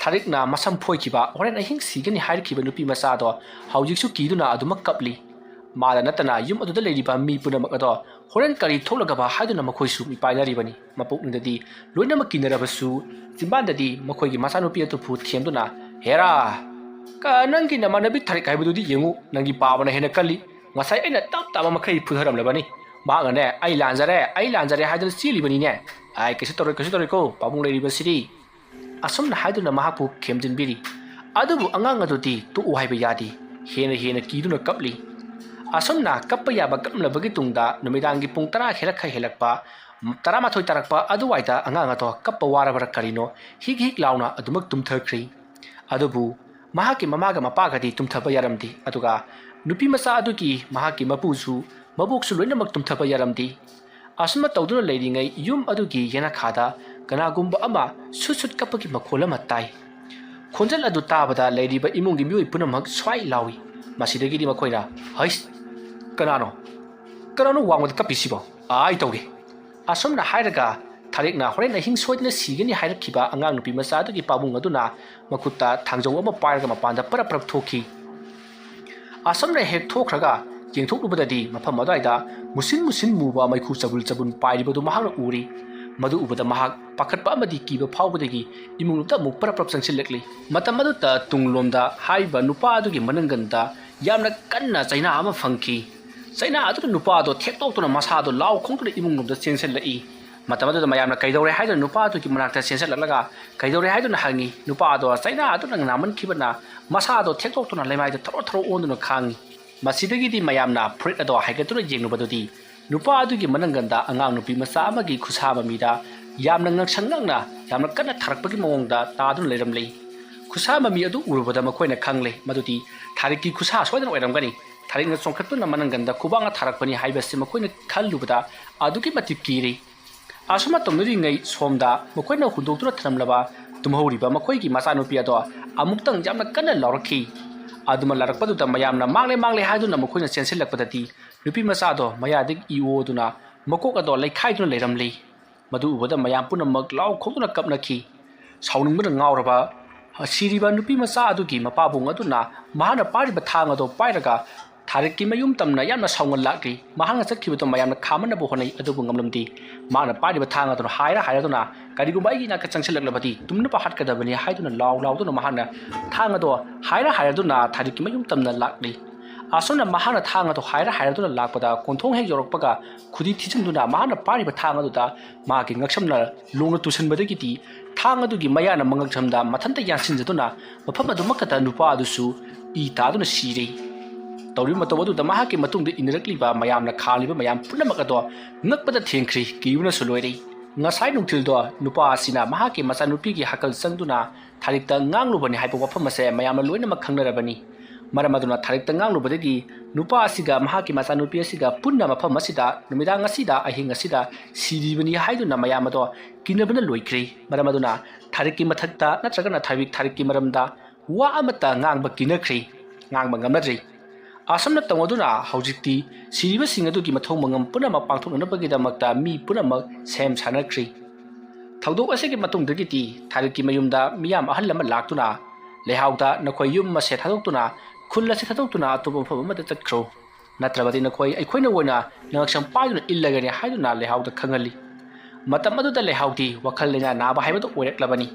ꯊꯥꯔꯤꯛꯅ ꯃꯁꯝ ꯐꯣꯏꯈꯤꯕ, ꯍꯣꯔꯦꯟ ꯑꯍꯤꯡ ꯁꯤꯒꯅꯤ ꯍꯥꯏꯔꯛꯈꯤꯕ ꯅꯨꯄꯤ ꯃꯆꯥꯗꯣ ꯍꯧꯖꯤꯛꯁꯨ ꯀꯤꯗꯨꯅ ꯑꯗꯨꯃꯛ ꯀꯞꯂꯤ꯫ ꯃꯥꯗ ꯅꯠꯇꯅ ꯌꯨꯝ ꯑꯗꯨꯗ ꯂꯩꯔꯤꯕ ꯃꯤ ꯄꯨꯝꯅꯃꯛ ꯑꯗꯣ ꯍꯣꯔꯦꯟ ꯀꯔꯤ ꯊꯣꯛꯂꯒꯕ ꯍꯥꯏꯗꯨꯅ ꯃꯈꯣꯏꯁꯨ ꯃꯤꯄꯥꯏꯅꯔꯤꯕꯅꯤ꯫ ꯃꯄꯨꯛꯅꯤꯡꯗꯗꯤ ꯂꯣꯏꯅꯃꯛ ꯀꯤꯅꯔꯕꯁꯨ ꯆꯤꯝꯕꯥꯟꯗꯗꯤ ꯃꯈꯣꯏꯒꯤ ꯃꯆꯥꯅꯨꯄꯤ ꯑꯗꯨꯕꯨ ꯊꯦꯝꯗꯨꯅ, "ꯍꯦꯔꯥ, ꯀ-, ꯅꯪꯒꯤ ꯅꯃꯥꯟꯅꯕꯤ ꯊꯥꯔꯤꯛ ꯍꯥꯏꯕꯗꯨꯗꯤ ꯌꯦꯡꯉꯨ, ꯅꯪꯒꯤ ꯄꯥꯕꯅ ꯍꯦꯟꯅ ꯀꯜꯂꯤ꯫ ꯉꯁꯥꯏ ꯑꯩꯅ ꯇꯞ ꯇꯥꯕ ꯃꯈꯩ ꯐꯨꯊꯔꯝꯂꯕꯅꯤ꯫ ꯃꯍꯥꯛꯅꯅꯦ, 'ꯑꯩ ꯂꯥꯟꯖꯔꯦ, ꯑꯩ ꯂꯥꯟꯖꯔꯦ' ꯍꯥꯏꯗꯨꯅ ꯆꯦꯜꯂꯤꯕꯅꯤꯅꯦ꯫ ꯑꯥꯏ, ꯀꯩꯁꯨ ꯇꯧꯔꯣꯏ, ꯀꯩꯁꯨ ꯇꯧꯔꯣꯏꯀꯣ, ꯄꯥꯕꯨꯡ ꯂꯩꯔꯤꯕꯁꯤꯗꯤ"꯫ ꯑꯁꯨꯝꯅ ꯍꯥꯏꯗꯨꯅ ꯃꯍꯥꯛꯄꯨ ꯈꯦꯝꯖꯤꯟꯕꯤꯔꯤ꯫ ꯑꯗꯨꯕꯨ ꯑꯉꯥꯡ ꯑꯗꯨꯗꯤ ꯇꯣꯛꯎ ꯍꯥꯏꯕ ꯌꯥꯗꯦ꯫ ꯍꯦꯟꯅ ꯍꯦꯟꯅ ꯀꯤꯗꯨꯅ ꯀꯞꯂꯤ꯫ ꯑꯁꯨꯝꯅ ꯀꯞꯄ ꯌꯥꯕ ꯀꯞꯂꯕꯒꯤ ꯇꯨꯡꯗ ꯅꯨꯃꯤꯗꯥꯡꯒꯤ ꯄꯨꯡ ꯇꯔꯥ ꯍꯦꯜꯂꯛ ꯈꯔ ꯍꯦꯜꯂꯛꯄ, ꯇꯔꯥꯃꯥꯊꯣꯏ ꯇꯥꯔꯛꯄ ꯑꯗꯨꯋꯥꯏꯗ ꯑꯉꯥꯡ ꯑꯗꯣ ꯀꯞꯄ ꯋꯥꯔꯕꯔꯥ ꯀꯔꯤꯅꯣ ꯍꯤꯛ ꯍꯤꯛ ꯂꯥꯎꯅ ꯑꯗꯨꯃꯛ ꯇꯨꯝꯊꯈ꯭ꯔꯤ꯫ ꯑꯗꯨꯕꯨ ꯃꯍꯥꯛꯀꯤ ꯃꯃꯥꯒ ꯃꯄꯥꯒꯗꯤ ꯇꯨꯝꯊꯕ ꯌꯥꯔꯝꯗꯦ꯫ ꯑꯗꯨꯒ ꯅꯨꯄꯤ ꯃꯆꯥ ꯑꯗꯨꯒꯤ ꯃꯍꯥꯛꯀꯤ ꯃꯄꯨꯁꯨ ꯃꯕꯣꯛꯁꯨ ꯂꯣꯏꯅꯃꯛ ꯇꯨꯝꯊꯕ ꯌꯥꯔꯝꯗꯦ꯫ ꯑꯁꯨꯝꯅ ꯇꯧꯗꯨꯅ ꯂꯩꯔꯤꯉꯩ ꯌꯨꯝ ꯑꯗꯨꯒꯤ ꯌꯦꯅꯈꯥꯗ ꯀꯅꯥꯒꯨꯝꯕ ꯑꯃ ꯁꯨꯠ ꯁꯨꯠ ꯀꯞꯄꯒꯤ ꯃꯈꯣꯜ ꯑꯃ ꯇꯥꯏ꯫ ꯈꯣꯟꯖꯦꯜ ꯑꯗꯨ ꯇꯥꯕꯗ ꯂꯩꯔꯤꯕ ꯏꯃꯨꯡꯒꯤ ꯃꯤꯑꯣꯏ ꯄꯨꯝꯅꯃꯛ ꯁ꯭ꯋꯥꯏ ꯂꯥꯎꯏ꯫ ꯃꯁꯤꯗꯒꯤꯗꯤ ꯃꯈꯣꯏꯅ, "ꯍꯩꯁ! ꯀꯅꯥꯅꯣ? ꯀꯅꯥꯅꯣ ꯋꯥꯡꯃꯗ ꯀꯞꯄꯤꯁꯤꯕꯣ? ꯑꯥꯏ ꯇꯧꯒꯦ!" ꯑꯁꯨꯝꯅ ꯍꯥꯏꯔꯒ ꯊꯥꯔꯤꯛꯅ ꯍꯣꯔꯦꯟ ꯑꯍꯤꯡ ꯁꯣꯏꯗꯅ ꯁꯤꯒꯅꯤ ꯍꯥꯏꯔꯛꯈꯤꯕ ꯑꯉꯥꯡ ꯅꯨꯄꯤ ꯃꯆꯥ ꯑꯗꯨꯒꯤ ꯄꯥꯕꯨꯡ ꯑꯗꯨꯅ ꯃꯈꯨꯠꯇ ꯊꯥꯡꯖꯧ ꯑꯃ ꯄꯥꯏꯔꯒ ꯃꯄꯥꯟꯗ ꯄꯔꯞ ꯄꯔꯞ ꯊꯣꯛꯈꯤ꯫ ꯑꯁꯨꯝꯅ ꯍꯦꯛ ꯊꯣꯛꯈ꯭ꯔꯒ ꯌꯦꯡꯊꯣꯛꯂꯨꯕꯗꯗꯤ ꯃꯐꯝ ꯑꯗꯨꯋꯥꯏꯗ ꯃꯨꯁꯤꯟ ꯃꯨꯁꯤꯟ ꯃꯨꯕ ꯃꯩꯈꯨ ꯆꯕꯨꯜ ꯆꯕꯨꯜ ꯄꯥꯏꯔꯤꯕꯗꯨ ꯃꯍꯥꯛꯅ ꯎꯔꯤ꯫ ꯃꯗꯨ ꯎꯕꯗ ꯃꯍꯥꯛ ꯄꯥꯈꯠꯄ ꯑꯃꯗꯤ ꯀꯤꯕ ꯐꯥꯎꯕꯗꯒꯤ ꯏꯃꯨꯡ ꯂꯣꯝꯗ ꯑꯃꯨꯛ ꯄꯔꯞ ꯄꯔꯞ ꯆꯪꯁꯤꯜꯂꯛꯂꯤ꯫ ꯃꯇꯝ ꯑꯗꯨꯗ ꯇꯨꯡꯂꯣꯝꯗ ꯍꯥꯏꯔꯤꯕ ꯅꯨꯄꯥ ꯑꯗꯨꯒꯤ ꯃꯅꯪꯒꯟꯗ ꯌꯥꯝꯅ ꯀꯟꯅ ꯆꯩꯅꯥ ꯑꯃ ꯐꯪꯈꯤ꯫ ꯆꯩꯅꯥ ꯑꯗꯨꯅ ꯅꯨꯄꯥ ꯑꯗꯣ ꯊꯦꯛꯇꯣꯛꯇꯨꯅ ꯃꯁꯥꯗꯣ ꯂꯥꯎ ꯈꯣꯡꯗꯨꯅ ꯏꯃꯨꯡ ꯂꯣꯝꯗ ꯆꯦꯟꯁꯤꯜꯂꯛꯏ꯫ ꯃꯇꯝ ꯑꯗꯨꯗ ꯃꯌꯥꯝꯅ ꯀꯩꯗꯧꯔꯦ ꯍꯥꯏꯗꯨꯅ ꯅꯨꯄꯥ ꯑꯗꯨꯒꯤ ꯃꯅꯥꯛꯇ ꯆꯦꯟꯁꯤꯜꯂꯛꯂꯒ ꯀꯩꯗꯧꯔꯦ ꯍꯥꯏꯗꯨꯅ ꯍꯪꯉꯤ꯫ ꯅꯨꯄꯥ ꯑꯗꯣ ꯆꯩꯅꯥ ꯑꯗꯨꯅ ꯅꯥꯃꯟꯈꯤꯕꯅ ꯃꯁꯥ ꯑꯗꯣ ꯊꯦꯛꯇꯣꯛꯇꯨꯅ ꯂꯩꯃꯥꯏꯗ ꯊꯔꯣ ꯊꯔꯣ ꯑꯣꯟꯗꯨꯅ ꯈꯥꯡꯉꯤ꯫ ꯃꯁꯤꯗꯒꯤꯗꯤ ꯃꯌꯥꯝꯅ ꯐꯨꯔꯤꯠ ꯑꯗꯣ ꯍꯥꯏꯒꯠꯇꯨꯅ ꯌꯦꯡꯂꯨꯕꯗꯨꯗꯤ ꯅꯨꯄꯥ ꯑꯗꯨꯒꯤ ꯃꯅꯪꯒꯟꯗ ꯑꯉꯥꯡ ꯅꯨꯄꯤ ꯃꯆꯥ ꯑꯃꯒꯤ ꯈꯨꯠꯁꯥ ꯃꯃꯤꯗ ꯌꯥꯝꯅ ꯉꯛꯁꯪ ꯉꯛꯅ ꯌꯥꯝꯅ ꯀꯟꯅ ꯊꯥꯔꯛꯄꯒꯤ ꯃꯑꯣꯡꯗ ꯇꯥꯗꯨꯅ ꯂꯩꯔꯝꯂꯤ꯫ ꯈꯨꯠꯁꯥ ꯃꯃꯤ ꯑꯗꯨ ꯎꯔꯨꯕꯗ ꯃꯈꯣꯏꯅ ꯈꯪꯂꯦ ꯃꯗꯨꯗꯤ ꯊꯥꯔꯤꯛꯀꯤ ꯈꯨꯠꯁꯥ ꯁꯣꯏꯗꯅ ꯑꯣꯏꯔꯝꯒꯅꯤ꯫ ꯊꯥꯔꯤꯛꯅ ꯆꯣꯡꯈꯠꯇꯨꯅ ꯃꯅꯪꯒꯟꯗ ꯈꯨꯕꯥꯛꯅ ꯊꯥꯔꯛꯄꯅꯤ ꯍꯥꯏꯕꯁꯤ ꯃꯈꯣꯏꯅ ꯈꯜꯂꯨꯕꯗ ꯑꯗꯨꯛꯀꯤ ꯃꯇꯤꯛ ꯀꯤꯔꯤ꯫ ꯑꯁꯨꯝꯅ ꯇꯧꯅꯔꯤꯉꯩ ꯁꯣꯝꯗ ꯃꯈꯣꯏꯅ ꯍꯨꯟꯗꯣꯛꯇꯨꯅ ꯊꯝꯂꯝꯂꯕ ꯇꯨꯝꯍꯧꯔꯤꯕ ꯃꯈꯣꯏꯒꯤ ꯃꯆꯥꯅꯨꯄꯤ ꯑꯗꯣ ꯑꯃꯨꯛꯇꯪ ꯌꯥꯝꯅ ꯀꯟꯅ ꯂꯥꯎꯔꯛꯈꯤ꯫ ꯑꯗꯨꯃ ꯂꯥꯎꯔꯛꯄꯗꯨꯗ ꯃꯌꯥꯝꯅ ꯃꯥꯡꯂꯦ ꯃꯥꯡꯂꯦ ꯍꯥꯏꯗꯨꯅ ꯃꯈꯣꯏꯅ ꯆꯦꯟꯁꯤꯜꯂꯛꯄꯗꯗꯤ ꯅꯨꯄꯤ ꯃꯆꯥꯗꯣ ꯃꯌꯥꯗꯒꯤ ꯏ ꯑꯣꯗꯨꯅ ꯃꯀꯣꯛ ꯑꯗꯣ ꯂꯩꯈꯥꯏꯗꯨꯅ ꯂꯩꯔꯝꯂꯤ꯫ ꯃꯗꯨ ꯎꯕꯗ ꯃꯌꯥꯝ ꯄꯨꯝꯅꯃꯛ ꯂꯥꯎ ꯈꯣꯡꯗꯨꯅ ꯀꯞꯅꯈꯤ꯫ ꯁꯥꯎꯅꯤꯡꯕꯅ ꯉꯥꯎꯔꯕ ꯁꯤꯔꯤꯕ ꯅꯨꯄꯤ ꯃꯆꯥ ꯑꯗꯨꯒꯤ ꯃꯄꯥꯕꯨꯡ ꯑꯗꯨꯅ ꯃꯍꯥꯛꯅ ꯄꯥꯏꯔꯤꯕ ꯊꯥꯡ ꯑꯗꯨ ꯄꯥꯏꯔꯒ ꯊꯥꯔꯤꯛꯀꯤ ꯃꯌꯨꯝ ꯇꯝꯅ ꯌꯥꯝꯅ ꯁꯥꯎꯅ ꯂꯥꯛꯂꯤ꯫ ꯃꯍꯥꯛꯅ ꯆꯠꯈꯤꯕꯗꯨ ꯃꯌꯥꯝꯅ ꯈꯥꯝꯅꯅꯕ ꯍꯣꯠꯅꯩ, ꯑꯗꯨꯕꯨ ꯉꯝꯂꯝꯗꯦ꯫ ꯃꯍꯥꯛꯅ ꯄꯥꯏꯔꯤꯕ ꯊꯥꯡ ꯑꯗꯨꯅ ꯍꯥꯏꯔ ꯍꯥꯏꯔꯗꯨꯅ, "ꯀꯔꯤꯒꯨꯝꯕ ꯑꯩꯒꯤ ꯏꯅꯥꯛꯇ ꯆꯪꯁꯤꯜꯂꯛꯂꯕꯗꯤ ꯇꯨꯝꯅꯕ ꯍꯥꯠꯀꯗꯕꯅꯤ" ꯍꯥꯏꯗꯨꯅ ꯂꯥꯎ ꯂꯥꯎꯗꯨꯅ ꯃꯍꯥꯛꯅ ꯊꯥꯡ ꯑꯗꯣ ꯍꯥꯏꯔ ꯍꯥꯏꯔꯗꯨꯅ ꯊꯥꯔꯤꯛꯀꯤ ꯃꯌꯨꯝ ꯇꯝꯅ ꯂꯥꯛꯂꯤ꯫ ꯑꯁꯨꯝꯅ ꯃꯍꯥꯛꯅ ꯊꯥꯡ ꯑꯗꯣ ꯍꯥꯏꯔ ꯍꯥꯏꯔꯗꯨꯅ ꯂꯥꯛꯄꯗ ꯀꯣꯟꯊꯣꯡ ꯍꯦꯛ ꯌꯧꯔꯛꯄꯒ ꯈꯨꯗꯤ ꯊꯤꯖꯤꯟꯗꯨꯅ ꯃꯍꯥꯛꯅ ꯄꯥꯏꯔꯤꯕ ꯊꯥꯡ ꯑꯗꯨꯗ ꯃꯍꯥꯛꯀꯤ ꯉꯛꯁꯝꯅ ꯂꯣꯡꯅ ꯇꯨꯁꯤꯟꯕꯗꯒꯤꯗꯤ ꯊꯥꯡ ꯑꯗꯨꯒꯤ ꯃꯌꯥꯅ ꯃꯉꯛꯁꯝꯗ ꯃꯊꯟꯇ ꯌꯥꯟꯁꯤꯟꯖꯗꯨꯅ ꯃꯐꯝ ꯑꯗꯨꯃꯛꯇꯗ ꯅꯨꯄꯥ ꯑꯗꯨꯁꯨ ꯏ ꯇꯥꯗꯨꯅ ꯁꯤꯔꯦ꯫ ꯇꯧꯔꯤꯕ ꯃꯇꯧ ꯑꯗꯨꯗ ꯃꯍꯥꯛꯀꯤ ꯃꯇꯨꯡꯗ ꯏꯟꯅꯔꯛꯂꯤꯕ ꯃꯌꯥꯝꯅ ꯈꯥꯜꯂꯤꯕ ꯃꯌꯥꯝ ꯄꯨꯝꯅꯃꯛ ꯑꯗꯣ ꯉꯛꯄꯗ ꯊꯦꯡꯈ꯭ꯔꯦ, ꯀꯤꯕꯅꯁꯨ ꯂꯣꯏꯔꯦ꯫ ꯉꯁꯥꯏ ꯅꯨꯡꯊꯤꯜꯗꯣ ꯅꯨꯄꯥ ꯑꯁꯤꯅ ꯃꯍꯥꯛꯀꯤ ꯃꯆꯥꯅꯨꯄꯤꯒꯤ ꯍꯥꯀꯜ ꯆꯪꯗꯨꯅ ꯊꯥꯔꯤꯛꯇ ꯉꯥꯡꯂꯨꯕꯅꯤ ꯍꯥꯏꯕ ꯋꯥꯐꯝ ꯑꯁꯦ ꯃꯌꯥꯝꯅ ꯂꯣꯏꯅꯃꯛ ꯈꯪꯅꯔꯕꯅꯤ꯫ ꯃꯔꯝ ꯑꯗꯨꯅ ꯊꯥꯔꯤꯛꯇ ꯉꯥꯡꯂꯨꯕꯗꯒꯤ ꯅꯨꯄꯥ ꯑꯁꯤꯒ ꯃꯍꯥꯛꯀꯤ ꯃꯆꯥꯅꯨꯄꯤ ꯑꯁꯤꯒ ꯄꯨꯟꯅ ꯃꯐꯝ ꯑꯁꯤꯗ ꯅꯨꯃꯤꯗꯥꯡ ꯑꯁꯤꯗ, ꯑꯍꯤꯡ ꯑꯁꯤꯗ ꯁꯤꯔꯤꯕꯅꯤ ꯍꯥꯏꯗꯨꯅ ꯃꯌꯥꯝ ꯑꯗꯣ ꯀꯤꯅꯕꯅ ꯂꯣꯏꯈ꯭ꯔꯦ꯫ ꯃꯔꯝ ꯑꯗꯨꯅ ꯊꯥꯔꯤꯛꯀꯤ ꯃꯊꯛꯇ ꯅꯠꯇ꯭ꯔꯒꯅ ꯊꯥꯔꯤꯛ, ꯊꯥꯔꯤꯛꯀꯤ ꯃꯔꯝꯗ ꯋꯥ ꯑꯃꯠꯇ ꯉꯥꯡꯕ ꯀꯤꯅꯈ꯭ꯔꯦ, ꯉꯥꯡꯕ ꯉꯝꯅꯗ꯭ꯔꯦ꯫ ꯑꯁꯨꯝꯅ ꯇꯧꯅꯗꯨꯅ ꯍꯧꯖꯤꯛꯇꯤ ꯁꯤꯔꯤꯕꯁꯤꯡ ꯑꯗꯨꯒꯤ ꯃꯊꯧ ꯃꯉꯝ ꯄꯨꯝꯅꯃꯛ ꯄꯥꯡꯊꯣꯛꯅꯅꯕꯒꯤꯗꯃꯛꯇ ꯃꯤ ꯄꯨꯝꯅꯃꯛ ꯁꯦꯝ ꯁꯥꯅꯈ꯭ꯔꯦ꯫ ꯊꯧꯗꯣꯛ ꯑꯁꯤꯒꯤ ꯃꯇꯨꯡꯗꯒꯤꯗꯤ ꯊꯥꯔꯤꯛꯀꯤ ꯃꯌꯨꯝꯗ ꯃꯤꯌꯥꯝ ꯑꯍꯜ ꯑꯃ ꯂꯥꯛꯇꯨꯅ ꯂꯩꯍꯥꯎꯗ "ꯅꯈꯣꯏ ꯌꯨꯝ ꯑꯁꯦ ꯊꯥꯗꯣꯛꯇꯨꯅ ꯈꯨꯜ ꯑꯁꯤ ꯊꯥꯗꯣꯛꯇꯨꯅ ꯑꯇꯣꯞꯄ ꯃꯐꯝ ꯑꯃꯗ ꯆꯠꯈ꯭ꯔꯣ, ꯅꯠꯇ꯭ꯔꯕꯗꯤ ꯅꯈꯣꯏ ꯑꯩꯈꯣꯏꯅ ꯑꯣꯏꯅ ꯅꯉꯛꯁꯝ ꯄꯥꯏꯗꯨꯅ ꯏꯜꯂꯒꯅꯤ" ꯍꯥꯏꯗꯨꯅ ꯂꯩꯍꯥꯎꯗ ꯈꯪꯍꯜꯂꯤ꯫ ꯃꯇꯝ ꯑꯗꯨꯗ ꯂꯩꯍꯥꯎꯗꯤ ꯋꯥꯈꯜ ꯂꯩꯅꯥ ꯅꯥꯕ ꯍꯥꯏꯕꯗꯨ ꯑꯣꯏꯔꯛꯂꯕꯅꯤ꯫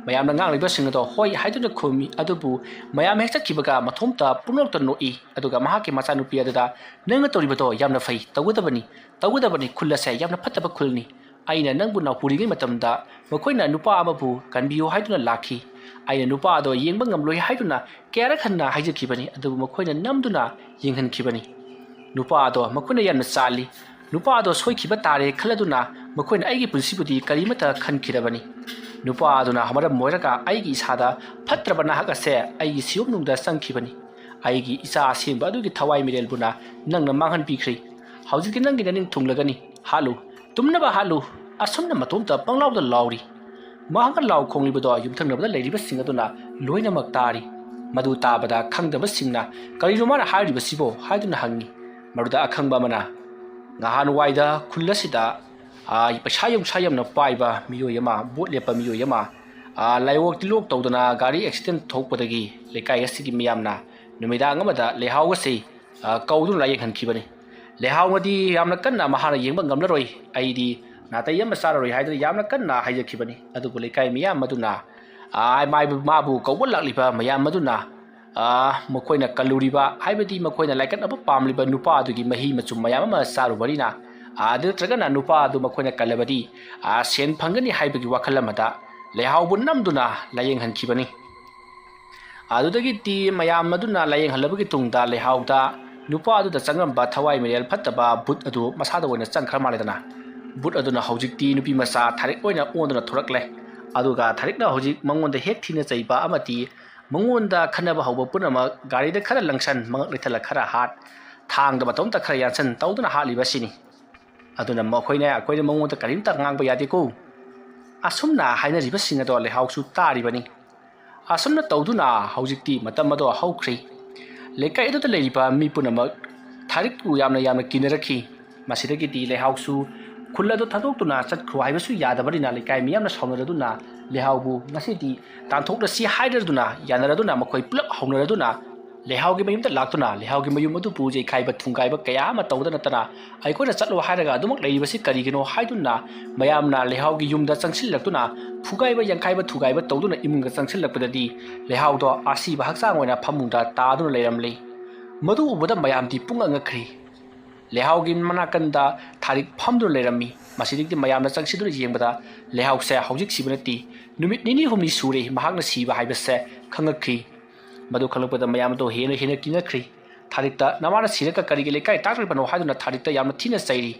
ꯃꯌꯥꯝꯅ ꯉꯥꯡꯂꯤꯕꯁꯤꯡ ꯑꯗꯣ ꯍꯣꯏ ꯍꯥꯏꯗꯨꯅ ꯈꯨꯝꯃꯤ, ꯑꯗꯨꯕꯨ ꯃꯌꯥꯝ ꯍꯦꯛ ꯆꯠꯈꯤꯕꯒ ꯃꯊꯣꯝꯇ ꯄꯨꯡꯅꯣꯛꯇ ꯅꯣꯛꯏ꯫ ꯑꯗꯨꯒ ꯃꯍꯥꯛꯀꯤ ꯃꯆꯥꯅꯨꯄꯤ ꯑꯗꯨꯗ, "ꯅꯪꯅ ꯇꯧꯔꯤꯕꯗꯣ ꯌꯥꯝꯅ ꯐꯩ, ꯇꯧꯒꯗꯕꯅꯤ, ꯇꯧꯒꯗꯕꯅꯤ, ꯈꯨꯜ ꯑꯁꯦ ꯌꯥꯝꯅ ꯐꯠꯇꯕ ꯈꯨꯜꯅꯤ꯫ ꯑꯩꯅ ꯅꯪꯕꯨ ꯅꯥꯎꯄꯨꯔꯤꯉꯩ ꯃꯇꯝꯗ ꯃꯈꯣꯏꯅ ꯅꯨꯄꯥ ꯑꯃꯕꯨ ꯀꯟꯕꯤꯌꯨ ꯍꯥꯏꯗꯨꯅ ꯂꯥꯛꯈꯤ꯫ ꯑꯩꯅ ꯅꯨꯄꯥ ꯑꯗꯣ ꯌꯦꯡꯕ ꯉꯝꯂꯣꯏ ꯍꯥꯏꯗꯨꯅ ꯀꯌꯥꯔꯛ ꯍꯟꯅ ꯍꯥꯏꯖꯈꯤꯕꯅꯤ, ꯑꯗꯨꯕꯨ ꯃꯈꯣꯏꯅ ꯅꯝꯗꯨꯅ ꯌꯦꯡꯍꯟꯈꯤꯕꯅꯤ꯫ ꯅꯨꯄꯥ ꯑꯗꯣ ꯃꯈꯣꯏꯅ ꯌꯥꯝꯅ ꯆꯥꯜꯂꯤ꯫ ꯅꯨꯄꯥ ꯑꯗꯣ ꯁꯣꯏꯈꯤꯕ ꯇꯥꯔꯦ ꯈꯜꯂꯗꯨꯅ ꯃꯈꯣꯏꯅ ꯑꯩꯒꯤ ꯄꯨꯟꯁꯤꯕꯨꯗꯤ ꯀꯔꯤꯃꯠꯇ ꯈꯟꯈꯤꯗꯕꯅꯤ꯫ ꯅꯨꯄꯥ ꯑꯗꯨꯅ ꯃꯔꯝ ꯑꯣꯏꯔꯒ ꯑꯩꯒꯤ ꯏꯁꯥꯗ ꯐꯠꯇ꯭ꯔꯕ ꯅꯥꯍꯛ ꯑꯁꯦ ꯑꯩꯒꯤ ꯁꯤꯌꯣꯝꯅꯨꯡꯗ ꯆꯪꯈꯤꯕꯅꯤ꯫ ꯑꯩꯒꯤ ꯏꯆꯥ ꯑꯁꯦꯡꯕ ꯑꯗꯨꯒꯤ ꯊꯋꯥꯏ ꯃꯤꯔꯦꯜꯕꯨꯅ ꯅꯪꯅ ꯃꯥꯡꯍꯟꯕꯤꯈ꯭ꯔꯦ꯫ ꯍꯧꯖꯤꯛꯇꯤ ꯅꯪꯒꯤ ꯅꯅꯤꯡ ꯊꯨꯡꯂꯒꯅꯤ꯫ ꯍꯥꯠꯂꯨ, ꯇꯨꯝꯅꯕ ꯍꯥꯠꯂꯨ!" ꯑꯁꯨꯝꯅ ꯃꯇꯣꯝꯇ ꯄꯪꯂꯥꯎꯗ ꯂꯥꯎꯔꯤ꯫ ꯃꯍꯥꯛꯅ ꯂꯥꯎ ꯈꯣꯡꯂꯤꯕꯗꯣ ꯌꯨꯝꯊꯪꯅꯕꯗ ꯂꯩꯔꯤꯕꯁꯤꯡ ꯑꯗꯨꯅ ꯂꯣꯏꯅꯃꯛ ꯇꯥꯔꯤ꯫ ꯃꯗꯨ ꯇꯥꯕꯗ ꯈꯪꯗꯕꯁꯤꯡꯅ, "ꯀꯔꯤꯅꯣ ꯃꯥꯅ ꯍꯥꯏꯔꯤꯕꯁꯤꯕꯣ?" ꯍꯥꯏꯗꯨꯅ ꯍꯪꯉꯤ꯫ ꯃꯗꯨꯗ ꯑꯈꯪꯕ ꯑꯃꯅ, "ꯉꯍꯥꯟꯋꯥꯏꯗ ꯈꯨꯜ ꯑꯁꯤꯗ, ꯑꯥ, ꯄꯩꯁꯥ ꯌꯥꯝ, ꯄꯩꯁꯥ ꯌꯥꯝꯅ ꯄꯥꯏꯕ ꯃꯤꯑꯣꯏ ꯑꯃ, ꯚꯣꯠ ꯂꯦꯞꯄ ꯃꯤꯑꯣꯏ ꯑꯃ, ꯑꯥ, ꯂꯥꯏꯑꯣꯛ ꯇꯤꯜꯂꯣꯛ ꯇꯧꯗꯅ ꯒꯥꯔꯤ ꯑꯦꯛꯁꯤꯗꯦꯟ ꯊꯣꯛꯄꯗꯒꯤ ꯂꯩꯀꯥꯏ ꯑꯁꯤꯒꯤ ꯃꯤꯌꯥꯝꯅ ꯅꯨꯃꯤꯗꯥꯡ ꯑꯃꯗ ꯂꯩꯍꯥꯎ ꯑꯁꯤ, ꯑꯥ, ꯀꯧꯗꯨꯅ ꯂꯥꯌꯦꯡꯍꯟꯈꯤꯕꯅꯤ꯫ ꯂꯩꯍꯥꯎꯅꯗꯤ ꯌꯥꯝꯅ ꯀꯟꯅ ꯃꯍꯥꯛꯅ ꯌꯦꯡꯕ ꯉꯝꯂꯔꯣꯏ, ꯑꯩꯗꯤ ꯅꯥꯇꯩ ꯑꯃ ꯆꯥꯔꯔꯣꯏ" ꯍꯥꯏꯗꯨꯅ ꯌꯥꯝꯅ ꯀꯟꯅ ꯍꯥꯏꯖꯈꯤꯕꯅꯤ꯫ ꯑꯗꯨꯕꯨ ꯂꯩꯀꯥꯏ ꯃꯤꯌꯥꯝ ꯑꯗꯨꯅ, ꯑꯥ, ꯃꯥꯏꯕꯨ-, ꯃꯥꯕꯨ ꯀꯧꯕ ꯂꯥꯛꯂꯤꯕ ꯃꯌꯥꯝ ꯑꯗꯨꯅ, ꯑꯥ, ꯃꯈꯣꯏꯅ ꯀꯜꯂꯨꯔꯤꯕ, ꯍꯥꯏꯕꯗꯤ ꯃꯈꯣꯏꯅ ꯂꯥꯏꯀꯠꯅꯕ ꯄꯥꯝꯂꯤꯕ ꯅꯨꯄꯥ ꯑꯗꯨꯒꯤ ꯃꯍꯤ ꯃꯆꯨꯝ ꯃꯌꯥꯝ ꯑꯃ ꯆꯥꯔꯨꯕꯅꯤꯅ, ꯑꯥ, ꯑꯗꯨ ꯅꯠꯇ꯭ꯔꯒꯅ ꯅꯨꯄꯥ ꯑꯗꯨ ꯃꯈꯣꯏꯅ ꯀꯜꯂꯕꯗꯤ, ꯑꯥ, ꯁꯦꯟ ꯐꯪꯒꯅꯤ ꯍꯥꯏꯕꯒꯤ ꯋꯥꯈꯜ ꯑꯃꯗ ꯂꯩꯍꯥꯎꯕꯨ ꯅꯝꯗꯨꯅ ꯂꯥꯌꯦꯡꯍꯟꯈꯤꯕꯅꯤ꯫ ꯑꯗꯨꯗꯒꯤꯗꯤ ꯃꯌꯥꯝ ꯑꯗꯨꯅ ꯂꯥꯌꯦꯡꯍꯜꯂꯕꯒꯤ ꯇꯨꯡꯗ ꯂꯩꯍꯥꯎꯗ ꯅꯨꯄꯥ ꯑꯗꯨꯗ ꯆꯪꯉꯝꯕ ꯊꯋꯥꯏ ꯃꯤꯔꯦꯜ ꯐꯠꯇꯕ ꯚꯨꯠ ꯑꯗꯨ ꯃꯁꯥꯗ ꯑꯣꯏꯅ ꯆꯪꯈ꯭ꯔ ꯃꯥꯜꯂꯦꯗꯅ꯫ ꯚꯨꯠ ꯑꯗꯨꯅ ꯍꯧꯖꯤꯛꯇꯤ ꯅꯨꯄꯤ ꯃꯆꯥ ꯊꯥꯔꯤꯛ ꯑꯣꯏꯅ ꯑꯣꯟꯗꯨꯅ ꯊꯣꯔꯛꯂꯦ꯫ ꯑꯗꯨꯒ ꯊꯥꯔꯤꯛꯅ ꯍꯧꯖꯤꯛ ꯃꯉꯣꯟꯗ ꯍꯦꯛ ꯊꯤꯅ ꯆꯩꯕ ꯑꯃꯗꯤ ꯃꯉꯣꯟꯗ ꯈꯟꯅꯕ ꯍꯧꯕ ꯄꯨꯝꯅꯃꯛ ꯒꯥꯔꯤꯗ ꯈꯔ ꯂꯪꯁꯟ, ꯃꯉꯛ ꯂꯩꯊꯠꯂ ꯈꯔ ꯍꯥꯠ, ꯊꯥꯡꯗ ꯃꯇꯣꯝꯇ ꯈꯔ ꯌꯥꯟꯁꯟ ꯇꯧꯗꯨꯅ ꯍꯥꯠꯂꯤꯕ ꯑꯁꯤꯅꯤ꯫ ꯑꯗꯨꯅ ꯃꯈꯣꯏꯅ, ꯑꯩꯈꯣꯏꯅ ꯃꯉꯣꯟꯗ ꯀꯔꯤꯝꯇ ꯉꯥꯡꯕ ꯌꯥꯗꯦꯀꯣ꯫ ꯑꯁꯨꯝꯅ ꯍꯥꯏꯅꯔꯤꯕꯁꯤꯡ ꯑꯗꯣ ꯂꯩꯍꯥꯎꯁꯨ ꯇꯥꯔꯤꯕꯅꯤ꯫ ꯑꯁꯨꯝꯅ ꯇꯧꯗꯨꯅ ꯍꯧꯖꯤꯛꯇꯤ ꯃꯇꯝ ꯑꯗꯣ ꯍꯧꯈ꯭ꯔꯦ꯫ ꯂꯩꯀꯥꯏ ꯑꯗꯨꯗ ꯂꯩꯔꯤꯕ ꯃꯤ ꯄꯨꯝꯅꯃꯛ ꯊꯥꯔꯤꯛꯄꯨ ꯌꯥꯝꯅ, ꯌꯥꯝꯅ ꯀꯤꯅꯔꯛꯈꯤ꯫ ꯃꯁꯤꯗꯒꯤꯗꯤ ꯂꯩꯍꯥꯎꯁꯨ ꯈꯨꯜ ꯑꯗꯨ ꯊꯥꯗꯣꯛꯇꯨꯅ ꯆꯠꯈ꯭ꯔꯣ ꯍꯥꯏꯕꯁꯨ ꯌꯥꯗꯕꯅꯤꯅ ꯂꯩꯀꯥꯏ ꯃꯤꯌꯥꯝꯅ ꯁꯥꯎꯅꯔꯗꯨꯅ ꯂꯩꯍꯥꯎꯕꯨ ꯉꯁꯤꯗꯤ ꯇꯥꯟꯊꯣꯛꯂꯁꯤ ꯍꯥꯏꯔꯗꯨꯅ ꯌꯥꯅꯔꯗꯨꯅ ꯃꯈꯣꯏ ꯄꯨꯂꯞ ꯍꯧꯅꯔꯗꯨꯅ ꯂꯩꯍꯥꯎꯒꯤ ꯃꯌꯨꯝꯗ ꯂꯥꯛꯇꯨꯅ ꯂꯩꯍꯥꯎꯒꯤ ꯃꯌꯨꯝ ꯑꯗꯨꯕꯨ ꯌꯩꯈꯥꯏꯕ ꯊꯨꯒꯥꯏꯕ ꯀꯌꯥ ꯑꯃ ꯇꯧꯗ ꯅꯠꯇꯅ ꯑꯩꯈꯣꯏꯅ ꯆꯠꯂꯣ ꯍꯥꯏꯔꯒ ꯑꯗꯨꯃꯛ ꯂꯩꯔꯤꯕꯁꯤ ꯀꯔꯤꯒꯤꯅꯣ ꯍꯥꯏꯗꯨꯅ ꯃꯌꯥꯝꯅ ꯂꯩꯍꯥꯎꯒꯤ ꯌꯨꯝꯗ ꯆꯪꯁꯤꯜꯂꯛꯇꯨꯅ ꯐꯨꯒꯥꯏꯕ ꯌꯥꯡꯈꯥꯏꯕ ꯊꯨꯒꯥꯏꯕ ꯇꯧꯗꯨꯅ ꯏꯃꯨꯡꯗ ꯆꯪꯁꯤꯜꯂꯛꯄꯗꯗꯤ ꯂꯩꯍꯥꯎꯗꯣ ꯑꯁꯤꯕ ꯍꯛꯆꯥꯡ ꯑꯣꯏꯅ ꯐꯃꯨꯡꯗ ꯇꯥꯗꯨꯅ ꯂꯩꯔꯝꯂꯤ꯫ ꯃꯗꯨ ꯎꯕꯗ ꯃꯌꯥꯝꯗꯤ ꯄꯨꯡꯉꯛ ꯉꯛꯈ꯭ꯔꯤ꯫ ꯂꯩꯍꯥꯎꯒꯤ ꯃꯅꯥꯀꯟꯗ ꯊꯥꯔꯤꯛ ꯐꯝꯗꯨꯅ ꯂꯩꯔꯝꯃꯤ꯫ ꯃꯁꯤꯗꯒꯤꯗꯤ ꯃꯌꯥꯝꯅ ꯆꯪꯁꯤꯟꯗꯨꯅ ꯌꯦꯡꯕꯗ ꯂꯩꯍꯥꯎꯁꯦ ꯍꯧꯖꯤꯛ ꯁꯤꯕ ꯅꯠꯇꯦ, ꯅꯨꯃꯤꯠ ꯅꯤꯅꯤ ꯍꯨꯝꯅꯤ ꯁꯨꯔꯦ ꯃꯍꯥꯛꯅ ꯁꯤꯕ ꯍꯥꯏꯕꯁꯦ ꯈꯪꯉꯛꯈꯤ꯫ ꯃꯗꯨ ꯈꯪꯂꯛꯄꯗ ꯃꯌꯥꯝ ꯑꯗꯨ ꯍꯦꯟꯅ ꯍꯦꯟꯅ ꯀꯤꯅꯈ꯭ꯔꯤ꯫ ꯊꯥꯔꯤꯛꯇ "ꯅꯃꯥꯅ ꯁꯤꯔꯒ ꯀꯔꯤꯒꯤ ꯂꯩꯀꯥꯏ ꯇꯥꯛꯂꯤꯕꯅꯣ?" ꯍꯥꯏꯗꯨꯅ ꯊꯥꯔꯤꯛꯇ ꯌꯥꯝꯅ ꯊꯤꯅ ꯆꯩꯔꯤ꯫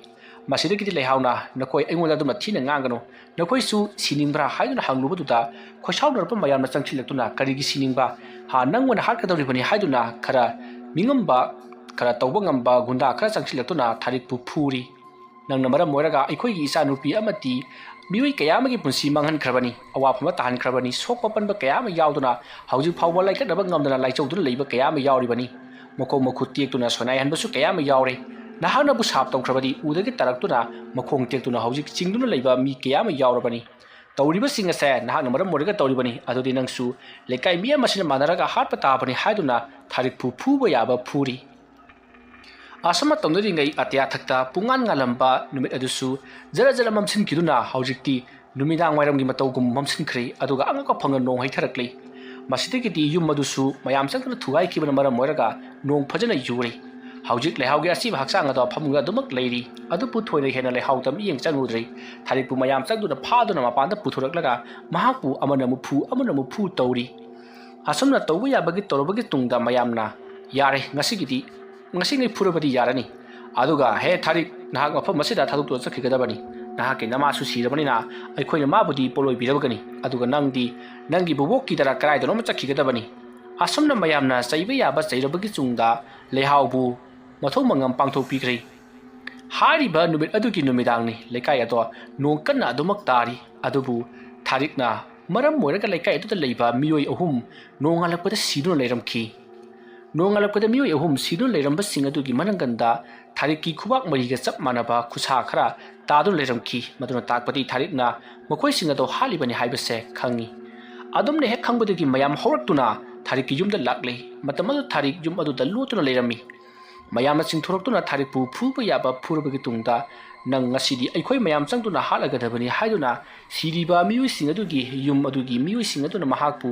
ꯃꯁꯤꯗꯒꯤꯗꯤ ꯂꯩꯍꯥꯎꯅ "ꯅꯈꯣꯏ ꯑꯩꯉꯣꯟꯗ ꯑꯗꯨꯝꯅ ꯊꯤꯅ ꯉꯥꯡꯒꯅꯨ, ꯅꯈꯣꯏꯁꯨ ꯁꯤꯅꯤꯡꯕ꯭ꯔꯥ?" ꯍꯥꯏꯗꯨꯅ ꯍꯪꯂꯨꯕꯗꯨꯗ ꯈꯣꯏꯁꯥꯎꯅꯔꯛꯄ ꯃꯌꯥꯝꯅ ꯆꯪꯁꯤꯜꯂꯛꯇꯨꯅ "ꯀꯔꯤꯒꯤ ꯁꯤꯅꯤꯡꯕ? ꯍꯥ, ꯅꯪ ꯑꯣꯏꯅ ꯍꯥꯠꯀꯗꯧꯔꯤꯕꯅꯤ" ꯍꯥꯏꯗꯨꯅ ꯈꯔ ꯃꯤꯉꯝꯕ, ꯈꯔ ꯇꯧꯕ ꯉꯝꯕ ꯒꯨꯟꯗꯥ ꯈꯔ ꯆꯪꯁꯤꯜꯂꯛꯇꯨꯅ ꯊꯥꯔꯤꯛꯄꯨ ꯐꯨꯔꯤ꯫ "ꯅꯪꯅ ꯃꯔꯝ ꯑꯣꯏꯔꯒ ꯑꯩꯈꯣꯏꯒꯤ ꯏꯆꯥꯅꯨꯄꯤ ꯑꯃꯗꯤ ꯃꯤꯑꯣꯏ ꯀꯌꯥ ꯑꯃꯒꯤ ꯄꯨꯟꯁꯤ ꯃꯥꯡꯍꯟꯈ꯭ꯔꯕꯅꯤ, ꯑꯋꯥꯐꯝꯗ ꯇꯥꯍꯟꯈ꯭ꯔꯕꯅꯤ, ꯁꯣꯛꯄ ꯄꯟꯕ ꯀꯌꯥ ꯑꯃ ꯌꯥꯎꯗꯨꯅ ꯍꯧꯖꯤꯛ ꯐꯥꯎꯕ ꯂꯥꯏꯀꯠꯅꯕ ꯉꯝꯗꯅ ꯂꯥꯏꯆꯧꯗꯨꯅ ꯂꯩꯕ ꯀꯌꯥ ꯑꯃ ꯌꯥꯎꯔꯤꯕꯅꯤ꯫ ꯃꯈꯣꯡ ꯃꯈꯨꯠ ꯇꯦꯛꯇꯨꯅ ꯁꯣꯏꯅꯥꯏꯍꯟꯕꯁꯨ ꯀꯌꯥ ꯑꯃ ꯌꯥꯎꯔꯦ꯫ ꯅꯍꯥꯛꯅꯕꯨ ꯁꯥꯞ ꯇꯧꯈ꯭ꯔꯕꯗꯤ ꯎꯗꯒꯤ ꯇꯥꯔꯛꯇꯨꯅ ꯃꯈꯣꯡ ꯇꯦꯛꯇꯨꯅ ꯍꯧꯖꯤꯛ ꯆꯤꯡꯗꯨꯅ ꯂꯩꯕ ꯃꯤ ꯀꯌꯥ ꯑꯃ ꯌꯥꯎꯔꯕꯅꯤ꯫ ꯇꯧꯔꯤꯕꯁꯤꯡ ꯑꯁꯦ ꯅꯍꯥꯛꯅ ꯃꯔꯝ ꯑꯣꯏꯔꯒ ꯇꯧꯔꯤꯕꯅꯤ꯫ ꯑꯗꯨꯗꯤ ꯅꯪꯁꯨ ꯂꯩꯀꯥꯏ ꯃꯤ ꯑꯃꯁꯤꯅ ꯃꯥꯟꯅꯔꯒ ꯍꯥꯠꯄ ꯇꯥꯕꯅꯤ" ꯍꯥꯏꯗꯨꯅ ꯊꯥꯔꯤꯛꯄꯨ ꯐꯨꯕ ꯌꯥꯕ ꯐꯨꯔꯤ꯫ ꯑꯁꯨꯝꯅ ꯇꯧꯅꯔꯤꯉꯩ ꯑꯇꯤꯌꯥ ꯊꯛꯇ ꯄꯨꯡꯉꯥꯟ ꯉꯥꯜꯂꯝꯕ ꯅꯨꯃꯤꯠ ꯑꯗꯨꯁꯨ ꯖꯔ ꯖꯔ ꯃꯝꯁꯤꯟꯈꯤꯗꯨꯅ ꯍꯧꯖꯤꯛꯇꯤ ꯅꯨꯃꯤꯗꯥꯡ ꯋꯥꯏꯔꯝꯒꯤ ꯃꯇꯧꯒꯨꯝ ꯃꯝꯁꯤꯟꯈ꯭ꯔꯦ, ꯑꯗꯨꯒ ꯑꯉꯛꯄ ꯐꯪꯅ ꯅꯣꯡ ꯍꯩꯊꯔꯛꯂꯦ꯫ ꯃꯁꯤꯗꯒꯤꯗꯤ ꯌꯨꯝ ꯑꯗꯨꯁꯨ ꯃꯌꯥꯝ ꯆꯪꯗꯨꯅ ꯊꯨꯒꯥꯏꯈꯤꯕꯅ ꯃꯔꯝ ꯑꯣꯏꯔꯒ ꯅꯣꯡ ꯐꯖꯅ ꯌꯨꯔꯦ꯫ ꯍꯧꯖꯤꯛ ꯂꯩꯍꯥꯎꯒꯤ ꯑꯁꯤꯕ ꯍꯛꯆꯥꯡ ꯑꯗꯣ ꯐꯃꯨꯡꯗ ꯑꯗꯨꯃꯛ ꯂꯩꯔꯤ꯫ ꯑꯗꯨꯕꯨ ꯊꯣꯏꯅ ꯍꯦꯟꯅ ꯂꯩꯍꯥꯎꯗ ꯃꯤꯠꯌꯦꯡ ꯆꯪꯂꯨꯗ꯭ꯔꯦ꯫ ꯊꯥꯔꯤꯛꯄꯨ ꯃꯌꯥꯝ ꯆꯪꯗꯨꯅ ꯐꯥꯗꯨꯅ ꯃꯄꯥꯟꯗ ꯄꯨꯊꯣꯔꯛꯂꯒ ꯃꯍꯥꯛꯄꯨ ꯑꯃꯅ ꯑꯃꯨꯛ ꯐꯨ, ꯑꯃꯅ ꯑꯃꯨꯛ ꯐꯨ ꯇꯧꯔꯤ꯫ ꯑꯁꯨꯝꯅ ꯇꯧꯕ ꯌꯥꯕꯒꯤ ꯇꯧꯔꯕꯒꯤ ꯇꯨꯡꯗ ꯃꯌꯥꯝꯅ "ꯌꯥꯔꯦ, ꯉꯁꯤꯒꯤꯗꯤ, ꯉꯁꯤꯉꯩ ꯐꯨꯔꯕꯗꯤ ꯌꯥꯔꯅꯤ꯫ ꯑꯗꯨꯒ ꯍꯦ ꯊꯥꯔꯤꯛ, ꯅꯍꯥꯛ ꯃꯐꯝ ꯑꯁꯤꯗ ꯊꯥꯗꯣꯛꯇꯨꯅ ꯆꯠꯈꯤꯒꯗꯕꯅꯤ꯫ ꯅꯍꯥꯛꯀꯤ ꯅꯃꯥꯁꯨ ꯁꯤꯔꯕꯅꯤꯅ ꯑꯩꯈꯣꯏꯅ ꯃꯥꯕꯨꯗꯤ ꯄꯣꯠꯂꯣꯏꯕꯤꯔꯕꯒꯅꯤ꯫ ꯑꯗꯨꯒ ꯅꯪꯗꯤ ꯅꯪꯒꯤ ꯕꯣꯕꯣꯛꯀꯤꯗꯔ ꯀꯗꯥꯏꯗꯅꯣꯃ ꯆꯠꯈꯤꯒꯗꯕꯅꯤ꯫" ꯑꯁꯨꯝꯅ ꯃꯌꯥꯝꯅ ꯆꯩꯕ ꯌꯥꯕ ꯆꯩꯔꯕꯒꯤ ꯆꯨꯡꯗ ꯂꯩꯍꯥꯎꯕꯨ ꯃꯊꯧ ꯃꯉꯝ ꯄꯥꯡꯊꯣꯛꯄꯤꯈ꯭ꯔꯦ꯫ ꯍꯥꯏꯔꯤꯕ ꯅꯨꯃꯤꯠ ꯑꯗꯨꯒꯤ ꯅꯨꯃꯤꯗꯥꯡꯅꯤ꯫ ꯂꯩꯀꯥꯏ ꯑꯗꯣ ꯅꯣꯡ ꯀꯟꯅ ꯑꯗꯨꯃꯛ ꯇꯥꯔꯤ꯫ ꯑꯗꯨꯕꯨ ꯊꯥꯔꯤꯛꯅ ꯃꯔꯝ ꯑꯣꯏꯔꯒ ꯂꯩꯀꯥꯏ ꯑꯗꯨꯗ ꯂꯩꯕ ꯃꯤꯑꯣꯏ ꯑꯍꯨꯝ ꯅꯣꯡꯉꯥꯜꯂꯛꯄꯗ ꯁꯤꯗꯨꯅ ꯂꯩꯔꯝꯈꯤ꯫ ꯅꯣꯡꯉꯥꯜꯂꯛꯄꯗ ꯃꯤꯑꯣꯏ ꯑꯍꯨꯝ ꯁꯤꯗꯨꯅ ꯂꯩꯔꯝꯕꯁꯤꯡ ꯑꯗꯨꯒꯤ ꯃꯅꯪꯒꯟꯗ ꯊꯥꯔꯤꯛꯀꯤ ꯈꯨꯕꯥꯛ ꯃꯔꯤꯒ ꯆꯞ ꯃꯥꯟꯅꯕ ꯈꯨꯠꯁꯥ ꯈꯔ ꯇꯥꯗꯨꯅ ꯂꯩꯔꯝꯈꯤ꯫ ꯃꯗꯨꯅ ꯇꯥꯛꯄꯗꯤ ꯊꯥꯔꯤꯛꯅ ꯃꯈꯣꯏꯁꯤꯡ ꯑꯗꯨ ꯍꯥꯠꯂꯤꯕꯅꯤ ꯍꯥꯏꯕꯁꯦ ꯈꯪꯉꯤ꯫ ꯑꯗꯨꯝꯅ ꯍꯦꯛ ꯈꯪꯕꯗꯒꯤ ꯃꯌꯥꯝ ꯍꯧꯔꯛꯇꯨꯅ ꯊꯥꯔꯤꯛꯀꯤ ꯌꯨꯝꯗ ꯂꯥꯛꯂꯦ꯫ ꯃꯇꯝ ꯑꯗꯨ ꯊꯥꯔꯤꯛ ꯌꯨꯝ ꯑꯗꯨꯗ ꯂꯣꯠꯇꯨꯅ ꯂꯩꯔꯝꯃꯤ꯫ ꯃꯌꯥꯝꯅ ꯆꯤꯡꯊꯣꯔꯛꯇꯨꯅ ꯊꯥꯔꯤꯛꯄꯨ ꯐꯨꯕ ꯌꯥꯕ ꯐꯨꯔꯕꯒꯤ ꯇꯨꯡꯗ, "ꯅꯪ ꯉꯁꯤꯗꯤ ꯑꯩꯈꯣꯏ ꯃꯌꯥꯝ ꯆꯪꯗꯨꯅ ꯍꯥꯠꯂꯒꯗꯕꯅꯤ" ꯍꯥꯏꯗꯨꯅ ꯁꯤꯔꯤꯕ ꯃꯤꯑꯣꯏꯁꯤꯡ ꯑꯗꯨꯒꯤ ꯌꯨꯝ ꯑꯗꯨꯒꯤ ꯃꯤꯑꯣꯏꯁꯤꯡ ꯑꯗꯨꯅ ꯃꯍꯥꯛꯄꯨ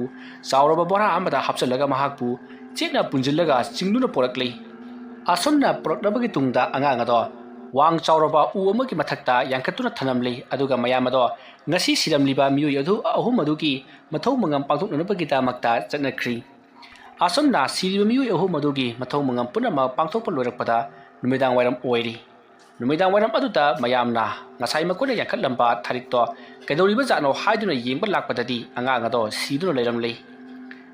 ꯆꯥꯎꯔꯕ ꯕꯣꯔꯥ ꯑꯃꯗ ꯍꯥꯞꯆꯤꯜꯂꯒ ꯃꯍꯥꯛꯄꯨ ꯆꯦꯠꯅ ꯄꯨꯟꯁꯤꯜꯂꯒ ꯆꯤꯡꯗꯨꯅ ꯄꯣꯔꯛꯂꯤ꯫ ꯑꯁꯨꯝꯅ ꯄꯨꯔꯛꯂꯕꯒꯤ ꯇꯨꯡꯗ ꯑꯉꯥꯡ ꯑꯗꯣ ꯋꯥꯡ ꯆꯥꯎꯔꯕ ꯎ ꯑꯃꯒꯤ ꯃꯊꯛꯇ ꯌꯥꯟꯈꯠꯇꯨꯅ ꯊꯝꯂꯝꯂꯤ꯫ ꯑꯗꯨꯒ ꯃꯌꯥꯝ ꯑꯗꯣ ꯉꯁꯤ ꯁꯤꯔꯝꯂꯤꯕ ꯃꯤꯑꯣꯏ ꯑꯗꯨ ꯑꯍꯨꯝ ꯑꯗꯨꯒꯤ ꯃꯊꯧ ꯃꯉꯝ ꯄꯥꯡꯊꯣꯛꯅꯅꯕꯒꯤꯗꯃꯛꯇ ꯆꯠꯅꯈ꯭ꯔꯤ꯫ ꯑꯁꯨꯝꯅ ꯁꯤꯔꯤꯕ ꯃꯤꯑꯣꯏ ꯑꯍꯨꯝ ꯑꯗꯨꯒꯤ ꯃꯊꯧ ꯃꯉꯝ ꯄꯨꯝꯅꯃꯛ ꯄꯥꯡꯊꯣꯛꯄ ꯂꯣꯏꯔꯛꯄꯗ ꯅꯨꯃꯤꯗꯥꯡ ꯋꯥꯏꯔꯝ ꯑꯣꯏꯔꯤ꯫ ꯅꯨꯃꯤꯗꯥꯡ ꯋꯥꯏꯔꯝ ꯑꯗꯨꯗ ꯃꯌꯥꯝꯅ ꯉꯁꯥꯏ ꯃꯈꯣꯏꯅ ꯌꯥꯟꯈꯠꯂꯝꯕ ꯊꯥꯔꯤꯛꯇꯣ ꯀꯩꯗꯧꯔꯤꯕꯖꯥꯠꯅꯣ ꯍꯥꯏꯗꯨꯅ ꯌꯦꯡꯕ ꯂꯥꯛꯄꯗꯗꯤ ꯑꯉꯥꯡ ꯑꯗꯣ ꯁꯤꯗꯨꯅ ꯂꯩꯔꯝꯂꯤ꯫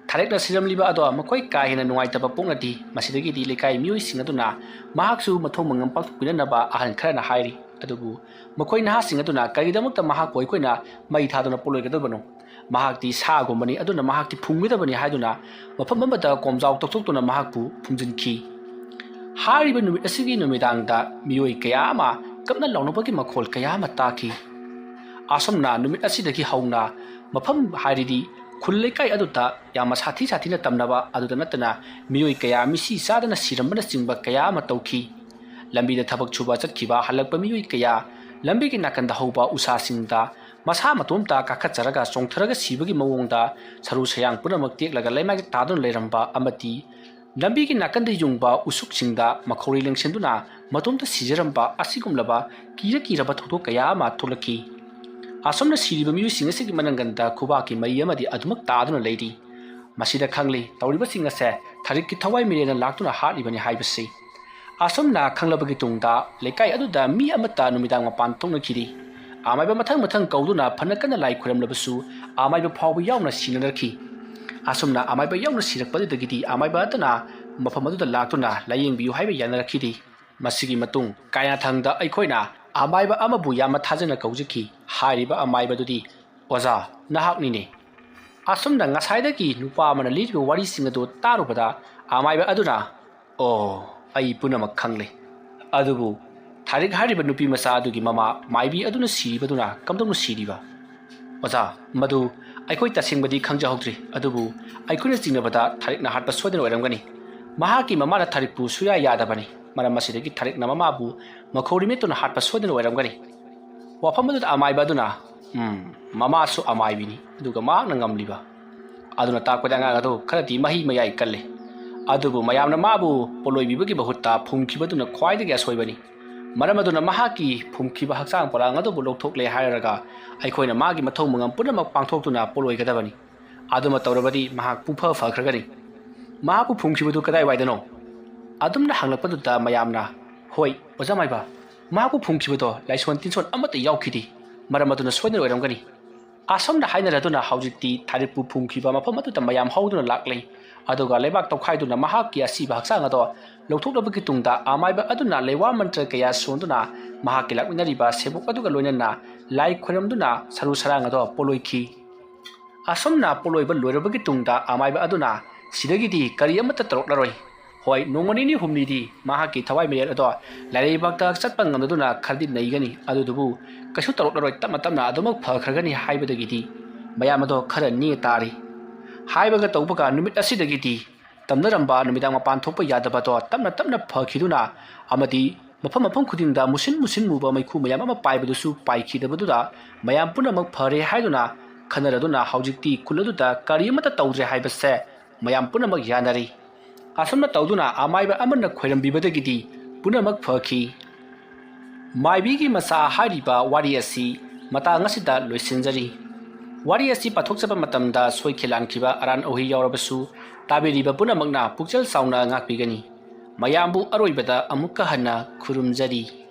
ꯊꯥꯔꯤꯛꯅ ꯁꯤꯔꯝꯂꯤꯕ ꯑꯗꯣ ꯃꯈꯣꯏ ꯀꯥ ꯍꯦꯟꯅ ꯅꯨꯡꯉꯥꯏꯇꯕ ꯄꯣꯛꯅꯗꯦ꯫ ꯃꯁꯤꯗꯒꯤꯗꯤ ꯂꯩꯀꯥꯏ ꯃꯤꯑꯣꯏꯁꯤꯡ ꯑꯗꯨꯅ ꯃꯍꯥꯛꯁꯨ ꯃꯊꯧ ꯃꯉꯝ ꯄꯥꯡꯊꯣꯛꯄꯤꯅꯅꯕ ꯑꯍꯜ ꯈꯔꯅ ꯍꯥꯏꯔꯤ꯫ ꯑꯗꯨꯕꯨ ꯃꯈꯣꯏ ꯅꯍꯥꯁꯤꯡ ꯑꯗꯨꯅ ꯀꯔꯤꯒꯤꯗꯃꯛꯇ ꯃꯍꯥꯛꯄꯨ ꯑꯩꯈꯣꯏꯅ ꯃꯩ ꯊꯥꯗꯨꯅ ꯄꯣꯠꯂꯣꯏꯒꯗꯕꯅꯣ? ꯃꯍꯥꯛꯇꯤ ꯁꯥꯒꯨꯝꯕꯅꯤ, ꯑꯗꯨꯅ ꯃꯍꯥꯛꯇꯤ ꯐꯨꯝꯒꯗꯕꯅꯤ ꯍꯥꯏꯗꯨꯅ ꯃꯐꯝ ꯑꯃꯗ ꯀꯣꯝꯖꯥꯎ ꯇꯧꯊꯣꯛꯇꯨꯅ ꯃꯍꯥꯛꯄꯨ ꯐꯨꯝꯖꯤꯟꯈꯤ꯫ ꯍꯥꯏꯔꯤꯕ ꯅꯨꯃꯤꯠ ꯑꯁꯤꯒꯤ ꯅꯨꯃꯤꯗꯥꯡꯗ ꯃꯤꯑꯣꯏ ꯀꯌꯥ ꯑꯃ ꯀꯞꯅ ꯂꯥꯎꯅꯕꯒꯤ ꯃꯈꯣꯜ ꯀꯌꯥ ꯑꯃ ꯇꯥꯈꯤ꯫ ꯑꯁꯨꯝꯅ ꯅꯨꯃꯤꯠ ꯑꯁꯤꯗꯒꯤ ꯍꯧꯅ ꯃꯐꯝ ꯍꯥꯏꯔꯤꯗꯤ ꯈꯨꯜ ꯂꯩꯀꯥꯏ ꯑꯗꯨꯗ ꯌꯥꯝꯅ ꯁꯥꯊꯤ ꯁꯥꯊꯤꯅ ꯇꯝꯅꯕ ꯑꯗꯨꯗ ꯅꯠꯇꯅ ꯃꯤꯑꯣꯏ ꯀꯌꯥ ꯃꯤꯁꯤ ꯆꯥꯗꯅ ꯁꯤꯔꯝꯕꯅꯆꯤꯡꯕ ꯀꯌꯥ ꯑꯃ ꯇꯧꯈꯤ꯫ ꯂꯝꯕꯤꯗ ꯊꯕꯛ ꯁꯨꯕ ꯆꯠꯈꯤꯕ ꯍꯜꯂꯛꯄ ꯃꯤꯑꯣꯏ ꯀꯌꯥ ꯂꯝꯕꯤꯒꯤ ꯅꯥꯀꯟꯗ ꯍꯧꯕ ꯎꯁꯥꯁꯤꯡꯗ ꯃꯁꯥ ꯃꯇꯣꯝꯇ ꯀꯥꯈꯠꯆꯔꯒ ꯆꯣꯡꯊꯔꯒ ꯁꯤꯕꯒꯤ ꯃꯑꯣꯡꯗ ꯁꯔꯨ ꯁꯌꯥꯡ ꯄꯨꯝꯅꯃꯛ ꯇꯦꯛꯂꯒ ꯂꯩꯃꯥꯏꯗ ꯇꯥꯗꯨꯅ ꯂꯩꯔꯝꯕ ꯑꯃꯗꯤ ꯂꯝꯕꯤꯒꯤ ꯅꯥꯀꯟꯗ ꯌꯨꯡꯕ ꯎꯁꯨꯛꯁꯤꯡꯗ ꯃꯈꯧꯔꯤ ꯂꯦꯡꯁꯤꯟꯗꯨꯅ ꯃꯇꯣꯝꯇ ꯁꯤꯖꯔꯝꯕ ꯑꯁꯤꯒꯨꯝꯂꯕ ꯀꯤꯔ ꯀꯤꯔꯕ ꯊꯧꯗꯣꯛ ꯀꯌꯥ ꯑꯃ ꯊꯣꯛꯂꯛꯈꯤ꯫ ꯑꯁꯨꯝꯅ ꯁꯤꯔꯤꯕ ꯃꯤꯑꯣꯏꯁꯤꯡ ꯑꯁꯤꯒꯤ ꯃꯅꯪꯒꯟꯗ ꯈꯨꯕꯥꯛꯀꯤ ꯃꯔꯤ ꯑꯃꯗꯤ ꯑꯗꯨꯃꯛ ꯇꯥꯗꯨꯅ ꯂꯩꯔꯤ꯫ ꯃꯁꯤꯗ ꯈꯪꯂꯤ ꯇꯧꯔꯤꯕꯁꯤꯡ ꯑꯁꯦ ꯊꯥꯔꯤꯛꯀꯤ ꯊꯋꯥꯏ ꯃꯤꯔꯦꯜꯅ ꯂꯥꯛꯇꯨꯅ ꯍꯥꯠꯂꯤꯕꯅꯤ ꯍꯥꯏꯕꯁꯤ꯫ ꯑꯁꯨꯝꯅ ꯈꯪꯂꯕꯒꯤ ꯇꯨꯡꯗ ꯂꯩꯀꯥꯏ ꯑꯗꯨꯗ ꯃꯤ ꯑꯃꯠꯇ ꯅꯨꯃꯤꯗꯥꯡ ꯃꯄꯥꯟ ꯊꯣꯛꯅꯈꯤꯗꯦ꯫ ꯑꯃꯥꯏꯕ ꯃꯊꯪ ꯃꯊꯪ ꯀꯧꯗꯨꯅ ꯐꯅ ꯀꯟꯅ ꯂꯥꯏ ꯈꯣꯏꯔꯝꯂꯕꯁꯨ ꯑꯃꯥꯏꯕ ꯐꯥꯎꯕ ꯌꯥꯎꯅ ꯁꯤꯅꯅꯔꯛꯈꯤ꯫ ꯑꯁꯨꯝꯅ ꯑꯃꯥꯏꯕ ꯌꯥꯎꯅ ꯁꯤꯔꯛꯄꯗꯨꯗꯒꯤꯗꯤ ꯑꯃꯥꯏꯕ ꯑꯗꯨꯅ ꯃꯐꯝ ꯑꯗꯨꯗ ꯂꯥꯛꯇꯨꯅ ꯂꯥꯏꯌꯦꯡꯕꯤꯌꯨ ꯍꯥꯏꯕ ꯌꯥꯅꯔꯛꯈꯤꯗꯦ꯫ ꯃꯁꯤꯒꯤ ꯃꯇꯨꯡ ꯀꯥꯏꯅꯥꯊꯪꯗ ꯑꯩꯈꯣꯏꯅ ꯑꯃꯥꯏꯕ ꯑꯃꯕꯨ ꯌꯥꯝꯅ ꯊꯥꯖꯅ ꯀꯧꯖꯈꯤ꯫ ꯍꯥꯏꯔꯤꯕ ꯑꯃꯥꯏꯕꯗꯨꯗꯤ, "ꯑꯣꯖꯥ, ꯅꯍꯥꯛꯅꯤꯅꯦ?" ꯑꯁꯨꯝꯅ ꯉꯁꯥꯏꯗꯒꯤ ꯅꯨꯄꯥ ꯑꯃꯅ ꯂꯤꯔꯤꯕ ꯋꯥꯔꯤꯁꯤꯡ ꯑꯗꯨ ꯇꯥꯔꯨꯕꯗ ꯑꯃꯥꯏꯕ ꯑꯗꯨꯅ, "ꯑꯣ, ꯑꯩ ꯄꯨꯝꯅꯃꯛ ꯈꯪꯂꯦ꯫ ꯑꯗꯨꯕꯨ ꯊꯥꯔꯤꯛ ꯍꯥꯏꯔꯤꯕ ꯅꯨꯄꯤ ꯃꯆꯥ ꯑꯗꯨꯒꯤ ꯃꯃꯥ ꯃꯥꯏꯕꯤ ꯑꯗꯨꯅ ꯁꯤꯔꯤꯕꯗꯨꯅ ꯀꯝꯗꯧꯅ ꯁꯤꯔꯤꯕ?" "ꯑꯣꯖꯥ, ꯃꯗꯨ ꯑꯩꯈꯣꯏ ꯇꯁꯦꯡꯕꯗꯤ ꯈꯪꯖꯍꯧꯗ꯭ꯔꯤ, ꯑꯗꯨꯕꯨ ꯑꯩꯈꯣꯏꯅ ꯆꯤꯡꯅꯕꯗ ꯊꯥꯔꯤꯛꯅ ꯍꯥꯠꯄ ꯁꯣꯏꯗꯅ ꯑꯣꯏꯔꯝꯒꯅꯤ꯫ ꯃꯍꯥꯛꯀꯤ ꯃꯃꯥꯅ ꯊꯥꯔꯤꯛꯄꯨ ꯁꯨꯌꯥ ꯌꯥꯗꯕꯅꯤ꯫ ꯃꯔꯝ ꯑꯁꯤꯗꯒꯤ ꯊꯥꯔꯤꯛꯅ ꯃꯃꯥꯕꯨ ꯃꯈꯧꯔꯤ ꯃꯦꯠꯇꯨꯅ ꯍꯥꯠꯄ ꯁꯣꯏꯗꯅ ꯑꯣꯏꯔꯝꯒꯅꯤ꯫" ꯋꯥꯐꯝ ꯑꯗꯨꯗ ꯑꯃꯥꯏꯕ ꯑꯗꯨꯅ, "ꯎꯝ, ꯃꯃꯥꯁꯨ ꯑꯃꯥꯏꯕꯤꯅꯤ, ꯑꯗꯨꯒ ꯃꯍꯥꯛꯅ ꯉꯝꯂꯤꯕ꯫ ꯑꯗꯨꯅ ꯇꯥꯛꯄꯗꯤ ꯑꯉꯥꯡ ꯑꯗꯨ ꯈꯔꯗꯤ ꯃꯍꯤ ꯃꯌꯥꯏ ꯀꯜꯂꯤ꯫ ꯑꯗꯨꯕꯨ ꯃꯌꯥꯝꯅ ꯃꯥꯕꯨ ꯄꯣꯠꯂꯣꯏꯕꯤꯕꯒꯤ ꯃꯍꯨꯠꯇ ꯐꯨꯝꯈꯤꯕꯗꯨꯅ ꯈ꯭ꯋꯥꯏꯗꯒꯤ ꯑꯁꯣꯏꯕꯅꯤ꯫ ꯃꯔꯝ ꯑꯗꯨꯅ ꯃꯍꯥꯛꯀꯤ ꯐꯨꯝꯈꯤꯕ ꯍꯛꯆꯥꯡ ꯄꯣꯂꯥꯡ ꯑꯗꯨꯕꯨ ꯂꯧꯊꯣꯛꯂꯦ ꯍꯥꯏꯔꯒ ꯑꯩꯈꯣꯏꯅ ꯃꯥꯒꯤ ꯃꯊꯧ ꯃꯉꯝ ꯄꯨꯝꯅꯃꯛ ꯄꯥꯡꯊꯣꯛꯇꯨꯅ ꯄꯣꯠꯂꯣꯏꯒꯗꯕꯅꯤ꯫ ꯑꯗꯨꯃ ꯇꯧꯔꯕꯗꯤ ꯃꯍꯥꯛ ꯄꯨꯡꯐ ꯐꯈ꯭ꯔꯒꯅꯤ꯫" "ꯃꯍꯥꯛꯄꯨ ꯐꯨꯝꯈꯤꯕꯗꯨ ꯀꯗꯥꯏꯋꯥꯏꯗꯅꯣ?" ꯑꯗꯨꯝꯅ ꯍꯪꯂꯛꯄꯗꯨꯗ ꯃꯌꯥꯝꯅ, "ꯍꯣꯏ, ꯑꯣꯖꯥ ꯃꯥꯏꯕ, ꯃꯍꯥꯛꯄꯨ ꯐꯨꯝꯈꯤꯕꯗꯣ ꯂꯥꯏꯁꯣꯟ ꯇꯤꯟꯁꯣꯟ ꯑꯃꯠꯇ ꯌꯥꯎꯈꯤꯗꯦ꯫ ꯃꯔꯝ ꯑꯗꯨꯅ ꯁꯣꯏꯗꯅ ꯑꯣꯏꯔꯝꯒꯅꯤ꯫" ꯑꯁꯨꯝꯅ ꯍꯥꯏꯅꯔꯗꯨꯅ ꯍꯧꯖꯤꯛꯇꯤ ꯊꯥꯔꯤꯛꯄꯨ ꯐꯨꯝꯈꯤꯕ ꯃꯐꯝ ꯑꯗꯨꯗ ꯃꯌꯥꯝ ꯍꯧꯗꯨꯅ ꯂꯥꯛꯂꯦ꯫ ꯑꯗꯨꯒ ꯂꯩꯕꯥꯛ ꯇꯧꯈꯥꯏꯗꯨꯅ ꯃꯍꯥꯛꯀꯤ ꯑꯁꯤꯕ ꯍꯛꯆꯥꯡ ꯑꯗꯣ ꯂꯧꯊꯣꯛꯂꯕꯒꯤ ꯇꯨꯡꯗ ꯑꯃꯥꯏꯕ ꯑꯗꯨꯅ ꯂꯩꯋꯥ ꯃꯟꯇ꯭ꯔ ꯀꯌꯥ ꯁꯣꯟꯗꯨꯅ ꯃꯍꯥꯛꯀꯤ ꯂꯥꯛꯃꯤꯟꯅꯔꯤꯕ ꯁꯦꯕꯣꯛ ꯑꯗꯨꯒ ꯂꯣꯏꯅꯅ ꯂꯥꯏ ꯈꯣꯏꯔꯝꯗꯨꯅ ꯁꯔꯨ ꯁꯔꯥꯡ ꯑꯗꯣ ꯄꯣꯠꯂꯣꯏꯈꯤ꯫ ꯑꯁꯨꯝꯅ ꯄꯣꯠꯂꯣꯏꯕ ꯂꯣꯏꯔꯕꯒꯤ ꯇꯨꯡꯗ ꯑꯃꯥꯏꯕ ꯑꯗꯨꯅ ꯁꯤꯗꯒꯤꯗꯤ ꯀꯔꯤ ꯑꯃꯠꯇ ꯇꯧꯔꯛꯂꯔꯣꯏ꯫ ꯍꯣꯏ, ꯅꯣꯡꯃ ꯅꯤꯅꯤ ꯍꯨꯝꯅꯤꯗꯤ ꯃꯍꯥꯛꯀꯤ ꯊꯋꯥꯏ ꯃꯤꯔꯦꯜ ꯑꯗꯣ ꯂꯥꯏꯔꯩꯕꯥꯛꯇ ꯆꯠꯄ ꯉꯝꯗꯗꯨꯅ ꯈꯔꯗꯤ ꯅꯩꯒꯅꯤ, ꯑꯗꯨꯗꯨꯕꯨ ꯀꯩꯁꯨ ꯇꯧꯔꯛꯂꯔꯣꯏ, ꯇꯞꯅ ꯇꯞꯅ ꯑꯗꯨꯃꯛ ꯐꯈ꯭ꯔꯒꯅꯤ ꯍꯥꯏꯕꯗꯒꯤꯗꯤ ꯃꯌꯥꯝ ꯑꯗꯣ ꯈꯔ ꯅꯦ ꯇꯥꯔꯤ꯫ ꯍꯥꯏꯕꯒ ꯇꯧꯕꯒ ꯅꯨꯃꯤꯠ ꯑꯁꯤꯗꯒꯤꯗꯤ ꯇꯝꯅꯔꯝꯕ ꯅꯨꯃꯤꯗꯥꯡ ꯃꯄꯥꯟ ꯊꯣꯛꯄ ꯌꯥꯗꯕꯗꯣ ꯇꯞꯅ ꯇꯞꯅ ꯐꯈꯤꯗꯨꯅ ꯑꯃꯗꯤ ꯃꯐꯝ ꯃꯐꯝ ꯈꯨꯗꯤꯡꯗ ꯃꯨꯁꯤꯟ ꯃꯨꯁꯤꯟ ꯃꯨꯕ ꯃꯩꯈꯨ ꯃꯌꯥꯝ ꯑꯃ ꯄꯥꯏꯕꯗꯨꯁꯨ ꯄꯥꯏꯈꯤꯗꯕꯗꯨꯗ ꯃꯌꯥꯝ ꯄꯨꯝꯅꯃꯛ ꯐꯔꯦ ꯍꯥꯏꯗꯨꯅ ꯈꯟꯅꯔꯗꯨꯅ ꯍꯧꯖꯤꯛꯇꯤ ꯈꯨꯜ ꯑꯗꯨꯗ ꯀꯔꯤ ꯑꯃꯠꯇ ꯇꯧꯗ꯭ꯔꯦ ꯍꯥꯏꯕꯁꯦ ꯃꯌꯥꯝ ꯄꯨꯝꯅꯃꯛ ꯌꯥꯅꯔꯤ꯫ ꯑꯁꯨꯝꯅ ꯇꯧꯗꯨꯅ ꯑꯃꯥꯏꯕ ꯑꯃꯅ ꯈꯣꯏꯔꯝꯕꯤꯕꯗꯒꯤꯗꯤ ꯄꯨꯝꯅꯃꯛ ꯐꯈꯤ꯫ ꯃꯥꯏꯕꯤꯒꯤ ꯃꯆꯥ ꯍꯥꯏꯔꯤꯕ ꯋꯥꯔꯤ ꯑꯁꯤ ꯃꯇꯥꯡ ꯑꯁꯤꯗ ꯂꯣꯏꯁꯤꯟꯖꯔꯤ꯫ ꯋꯥꯔꯤ ꯑꯁꯤ ꯄꯥꯊꯣꯛꯆꯕ ꯃꯇꯝꯗ ꯁꯣꯏꯈꯤ ꯂꯥꯟꯈꯤꯕ ꯑꯔꯥꯟ ꯑꯍꯣꯏ ꯌꯥꯎꯔꯕꯁꯨ ꯇꯥꯕꯤꯔꯤꯕ ꯄꯨꯝꯅꯃꯛꯅ ꯄꯨꯛꯆꯦꯜ ꯆꯥꯎꯅ ꯉꯥꯛꯄꯤꯒꯅꯤ꯫ ꯃꯌꯥꯝꯕꯨ ꯑꯔꯣꯏꯕꯗ ꯑꯃꯨꯛꯀ ꯍꯟꯅ ꯈꯨꯔꯨꯝꯖꯔꯤ꯫